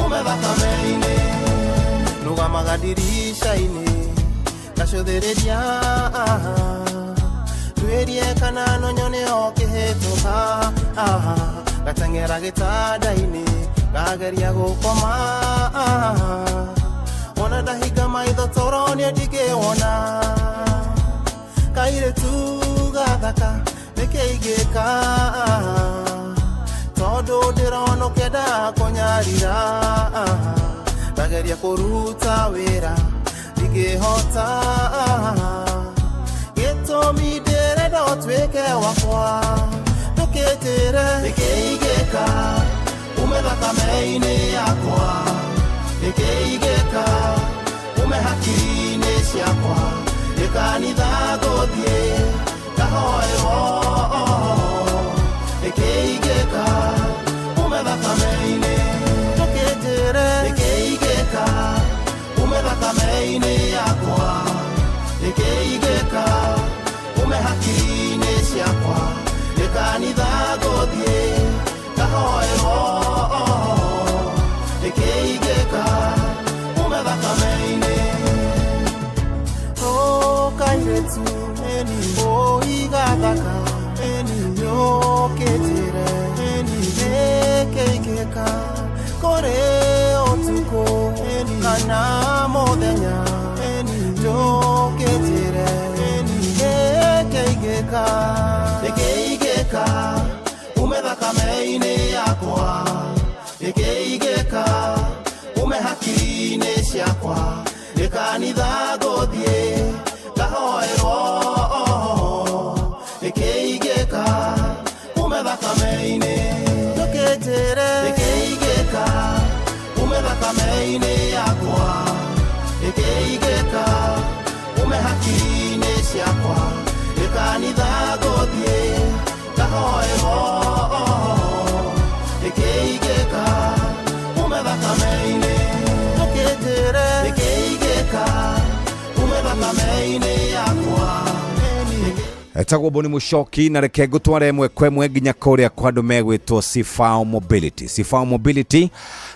ume thakame-inĩ nũgamaga ndirica-inĩ ngacũthĩrĩria twĩrie kana no nyone o kĩhĩtũka gateng'era gĩtanda-inĩ ngageria gũkoma wona ndahinga maitho toro niĩ ndingĩwona kairĩtu gathaka nĩkĩ ingĩka tondũ ndĩrona ũkĩenda kũnyarira ndageria kũruta wĩra ndingĩhota gĩtũmi ndĩrenda ũtuĩke wakwa ndũkĩnjĩre nĩkĩ ingĩka ume thakame-inĩ yakwa nĩkĩ ingĩka ume hakiri-inĩ ciakwa nĩ kanitha ngũthiĩ ngahoerwo nĩkĩ ingĩka ume thakame-inĩ ndũkĩnjĩre nĩkĩ ingĩka ume thakame-inĩ yakwa nĩkĩ ingĩka ume hakiri-inĩ ciakwa nĩ kanitha ngũthiĩ ngahoerwo nĩkĩ ingĩka ume thakame-inĩ kairĩtu ũigathaka yũkĩnjĩre nĩkĩ ingĩka kũrĩ ũtukũ kana mũthenya ndũkĩnjĩre nĩkĩ ingĩka nĩkĩ ingĩka ume thakame-inĩ yakwa nĩkĩ ingĩka ume hakiri-inĩ ciakwa nĩ kanitha ngũthiĩ ngahoerwo nĩkĩ ingĩka ume thakame-inĩ ndũkĩnjĩre nĩkĩ ingĩka ume thakame-inĩ yakwa nĩkĩ ingĩka ume hakiri-inĩ ciakwa nĩ kanitha ngũthiĩ ngahoerwo nĩkĩ ingĩka ume thakame-inĩ ndũkĩnjĩre nĩkĩ ingĩka ume thakame-inĩ yakwa. Etagwo Boni Mucoki na reke ngũtware ĩmwe kwa ĩmwe nginya kũrĩa kwa andũ megwĩtwo Sifao Mobility. Sifao Mobility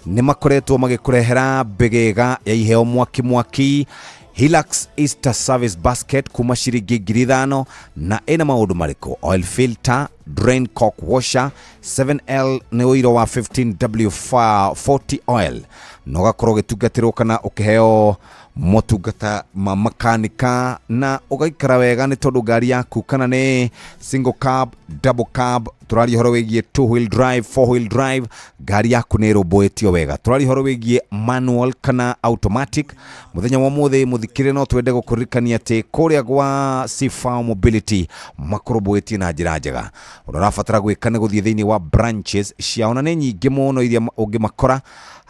nĩ makoretwo magĩkũrehera mbĩgĩga ya iheo mwaki mwaki Hilux Easter Service Basket kuma ciringi 5,000 na ĩna maũndũ marĩkũ? Oil filter, drain cork washer, 7L nĩ ũiro wa 15W40 oil na ũgakorwo ũgĩtungatĩrwo kana ũkĩheo motungata ma makanika na ũgaikara wega nĩ tondũ ngari yaku kana nĩ single cab, double cab, tũraria ũhoro wĩgiĩ two wheel drive, four wheel drive, ngari yaku nĩ ĩrũmbũĩtio wega. Tũraria ũhoro wĩgiĩ manual kana automatic. Mũthenya wa ũmũthĩ mũthikĩrĩria no twende gũkũririkania atĩ kũrĩa gwa Sifao Mobility makũrũmbũĩtie na njĩra njega. Ũndũ ũrabatara gwĩka nĩ gũthiĩ thĩinĩ wa branches ciao na nĩ nyingĩ mũno iria ũngĩmakora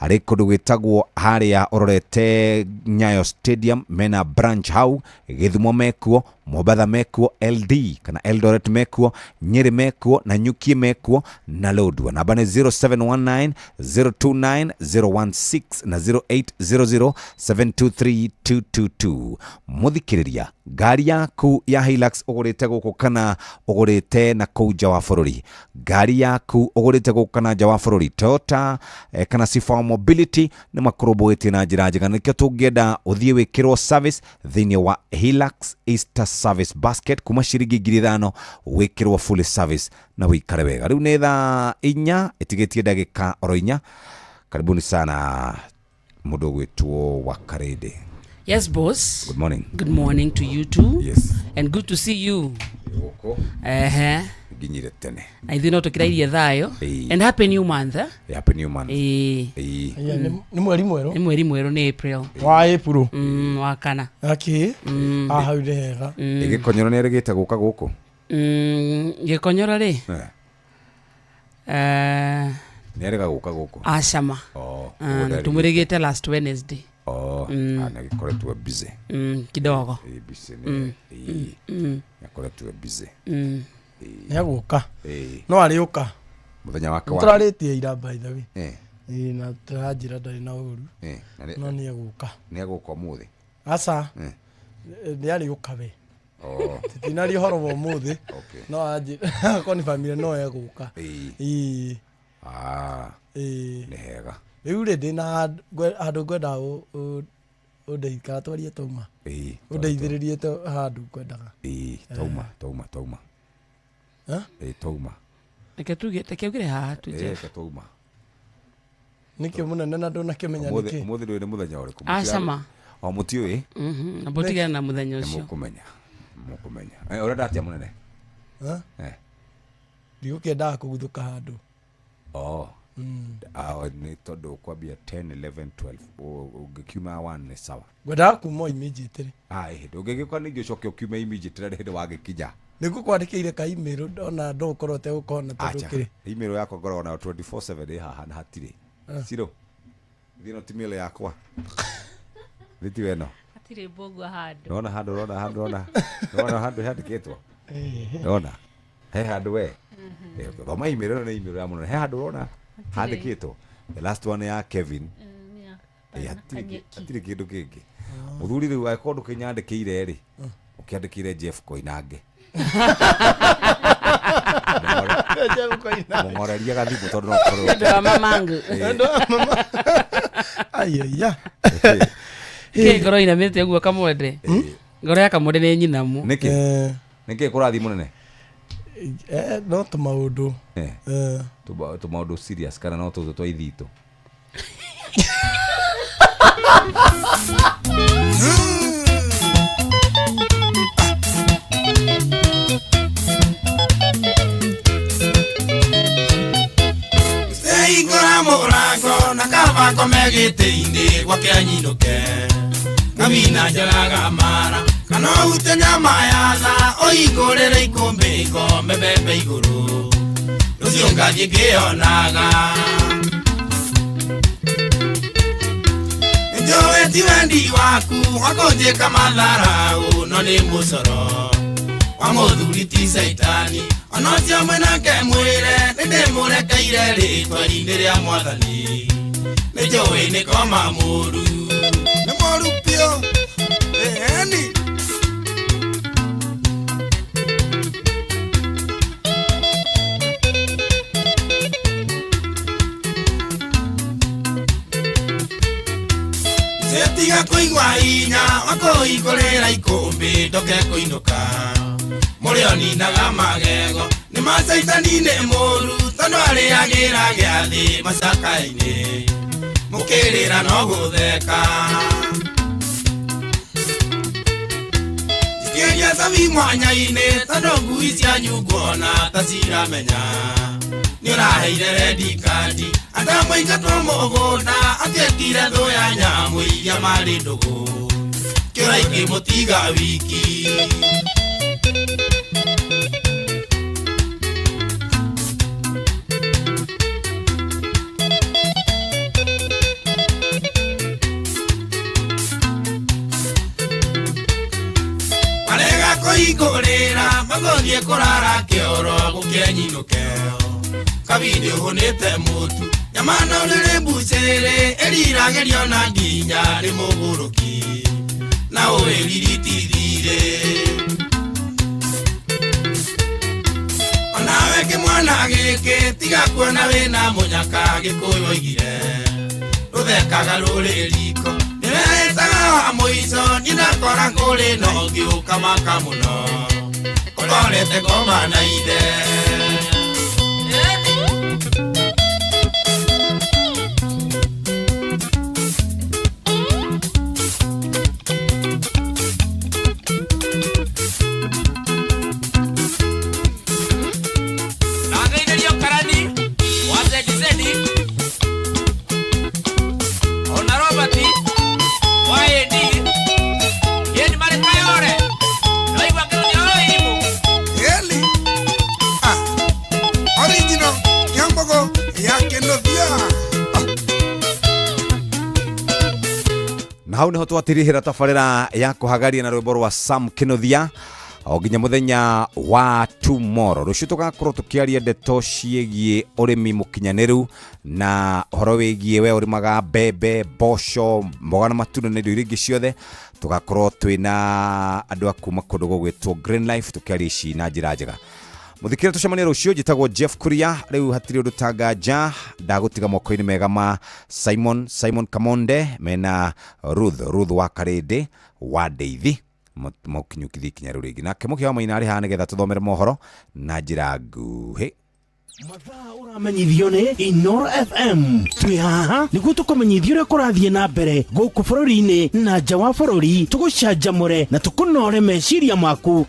harĩ kũndũ gwĩtagwo harĩa ũrorete Nyayo Stadium mena branch hau, Gĩthumo mekuo, Mombatha mekuo, LD kana Eldoret mekuo, Nyeri mekuo na Nyuki mekuo na Lodwar. Namba nĩ 0719 029 016 na 0800 723 222. Mũthikĩrĩria, ngari yaku ya Hilux ũgũrĩte gũkũ kana ũgũrĩte na kũu nja wa bũrũri, ngari yaku ũgũrĩte gũkũ kana nja wa bũrũri, Toyota kana Sifao Mobility nĩ makũrũmbũĩtie na njĩra njega. Nĩkĩo tũngĩenda ũthiĩ wĩkĩrwo service thĩinĩ wa Hilux Easter Service Basket kuma ciringi 5,000 wĩkĩrwo full service na wĩikare wega. Rĩu nĩ thaa 4 ĩtigĩtie ndagĩka oro 4. Karibuni sana mũndũ ũgwĩtwo Wakarĩndĩ. Yes, boss. Good morning. Good morning to you too. Yes. And good to see you. Gũkũ. Nginyire tene. Na ithuĩ no tũkĩrairie thayũ. And happy new month. Eh? Happy new month. Nĩ mweri mwerũ. Nĩ mweri mwerũ nĩ April. Wa April. Wa kana. Akĩ. Hau nĩ hega. Gĩkonyoro nĩ erĩgĩte gũka gũkũ? Gĩkonyoro rĩ? Nĩ erĩga gũka gũkũ? Acama. Tũmũrĩgĩte last Wednesday. Agĩkoretwo busy. Kidogo. Busy nĩ. Akoretwo busy. Nĩ agũka. No arĩũka. Mũthenya wake wa tũrarĩtie ira by the way. Na tũranjĩra ndarĩ na ũru. No nĩ egũka. Nĩ egũka ũmũthĩ? Aca. Nĩ arĩũka we. Titinaria ũhoro wa ũmũthĩ. No anjĩ akorwo nĩ family no egũka. Ĩĩ. Ah, Ĩĩ. Nĩ hega. Rĩu rĩ, ndĩna handũ ngwenda ũndeithie, kana twarie tauma. Ĩĩ. Ũndeithĩrĩrie handũ ngwendaga. Ĩĩ, tauma, tauma, tauma. Eh? Ĩĩ, tauma. Reke tuge, reke augire haha tu Ĩĩ, Jeff. reke tauma. Nĩkĩ mũnene na ndũnakĩmenya Ũmũthĩ nĩkĩ? ũmũthĩ ndũĩ nĩ mũthenya ũrĩkũ? Aca ma. O mũtiũĩ? Na mũtigane na mũthenya Nĩ ũcio. mũkũmenya. Mũkũmenya. Eh, ũrenda atĩa mũnene? Eh? Eh. Ndigũkĩendaga kũguthũka handũ. Oh. Ah, nĩ tondũ kwambia 10, 11, 12. Ũngĩkiuma 1 nĩ sawa. Ngwendaga kuma immediately. Ah, ĩhĩ, ndũngĩgĩũka ningĩ ũcoke ũkiume immediately na hĩndĩ wagĩkinya. Nĩngũkwandĩkĩire ka email ndona ndũgũkorwo ũtegũkona tondũ Acha. kĩrĩ. Email yakwa ngoragwo nayo 24/7 ĩ haha na hatirĩ. Ah. Ciro. Thiĩ no ti mail yakwa. Thĩ tiwe ĩno. Hatirĩ mbũngua handũ. Ndona handũ, ndona handũ, ndona. Ndona handũ handĩkĩtwo. Ndona. He handũ we. Eh, thoma email ĩno nĩ email ya mũnene. He handũ ũrona handĩkĩtwo. The last one ya Kevin. Eh, hatirĩ kĩndũ kĩngĩ. Mũthuri rĩu angĩkorwo ndũkĩnyandĩkĩire rĩ, ũkĩandĩkĩire Jeff Koinange. Jeff Koinange. Mũng'orerie gathimũ tondũ no ũkorwo- Nĩ ũndũ wa mamangu. Eh. Nĩ ũndũ wa mama. Aiya. Kĩ ngoro inamĩte ũguo kamwende? Ngoro ya kamwende nĩ nyinamu. Nĩkĩ? Nĩkĩ kũrathiĩ mũnene? Eh, no tũmaũndũ. Eh. Eh. Tũmaũndũ serious kana no tũtũ twa ithitũ? Hingũra mũrango na kaba ngome gĩtĩ-inĩ gwake anyinũke ngamina njaraga mara kana ũhute nyama ya tha ũhingũrĩre ikũmbĩ ngome mbembe igũrũ rũciũ ngathiĩ ngĩonaga njũĩ ti wendi waku wa kũnjĩka matharau no nĩ mũcoro wa mũthuri ti caitani ona ũcio mwenake mwĩre nĩ ndĩmũrekeire rĩtwa-inĩ rĩa mwathani nĩ njũĩ nĩ koma mũru Nĩ mũru biũ. Ĩni. Tiga kũigua hinya wa kũhingũrĩra ikũmbĩ ndoke kũinũka mũrĩo ninaga magego nĩ macaitani nĩ mũru tondũ arĩagĩra gĩathĩ macaka-inĩ mũkĩrĩra no gũtheka Njikĩria cabi mwanya-inĩ tondũ ngui cianyu nguona ta ciramenya nĩ ũraheire rendi kandi atamũingatwo mũgũnda atuĩkire thũ ya nyamũ iria marĩ ndũgũ kĩũra ikĩmũtiga wiki. Marega kũhingũrĩra magũthiĩ kũrara kĩoro gũkĩenyinũke kabindi ũhũnĩte mũtu nyama no rĩrĩ mbucĩrĩ ĩriragĩrio na nginya nĩ mũgũrũki na ũĩriritithire onawe kĩmwana gĩkĩ tiga kuona wĩna mũnyaka gĩkũyũ oigire rũthekaga rũrĩ riko nĩwetaga wa mũico niĩ ndakora kũrĩ no ngĩũka maka mũno ũkorete ngoma na ithe. Nageithĩrio karani wa zedizedi ona Robert wa AD yeni marĩ kayore naigua kĩronia o irimũ. Eli. Ah. Original. Kiambogo ya Kenothia. Na hau niho twatirihira tabarĩra ya kũhagaria na rwĩmbo rwa Sam Kĩnuthia. O nginya mũthenya wa tomorrow. Rũciũ tũgakorwo tũkĩaria ndeto ciĩgiĩ ũrĩmi mũkinyanĩru na ũhoro wĩgiĩ we ũrĩmaga mbembe, mboco, mboga na matunda na indo iria ingĩ ciothe. Tũgakorwo twĩna andũ a kuma kũndũ gũgwĩtwo Green Life tũkĩaria ici na njĩra njega. Muthikire tucemanie rũciũ. Njĩtagwo Jeff Kuria. Rĩu hatirĩ ũndũ tanganja, ndagũtiga moko-inĩ mega ma Simon Kamonde mena Ruth wa Karĩndĩ wa Ndeithi mũkinyũkithie ikinya rĩu rĩngĩ, nake mũkĩa wa Maina arĩ haha nĩgetha tũthomere mohoro na njĩra nguhĩ. Ũramenyithio nĩ Inoro FM. Twĩ haha nĩguo tũkũmenyithia ũrĩa kũrathiĩ na mbere gũkũ bũrũri-inĩ na nja wa bũrũri, tũgũcanjamũre na tũkũnore meciria maku.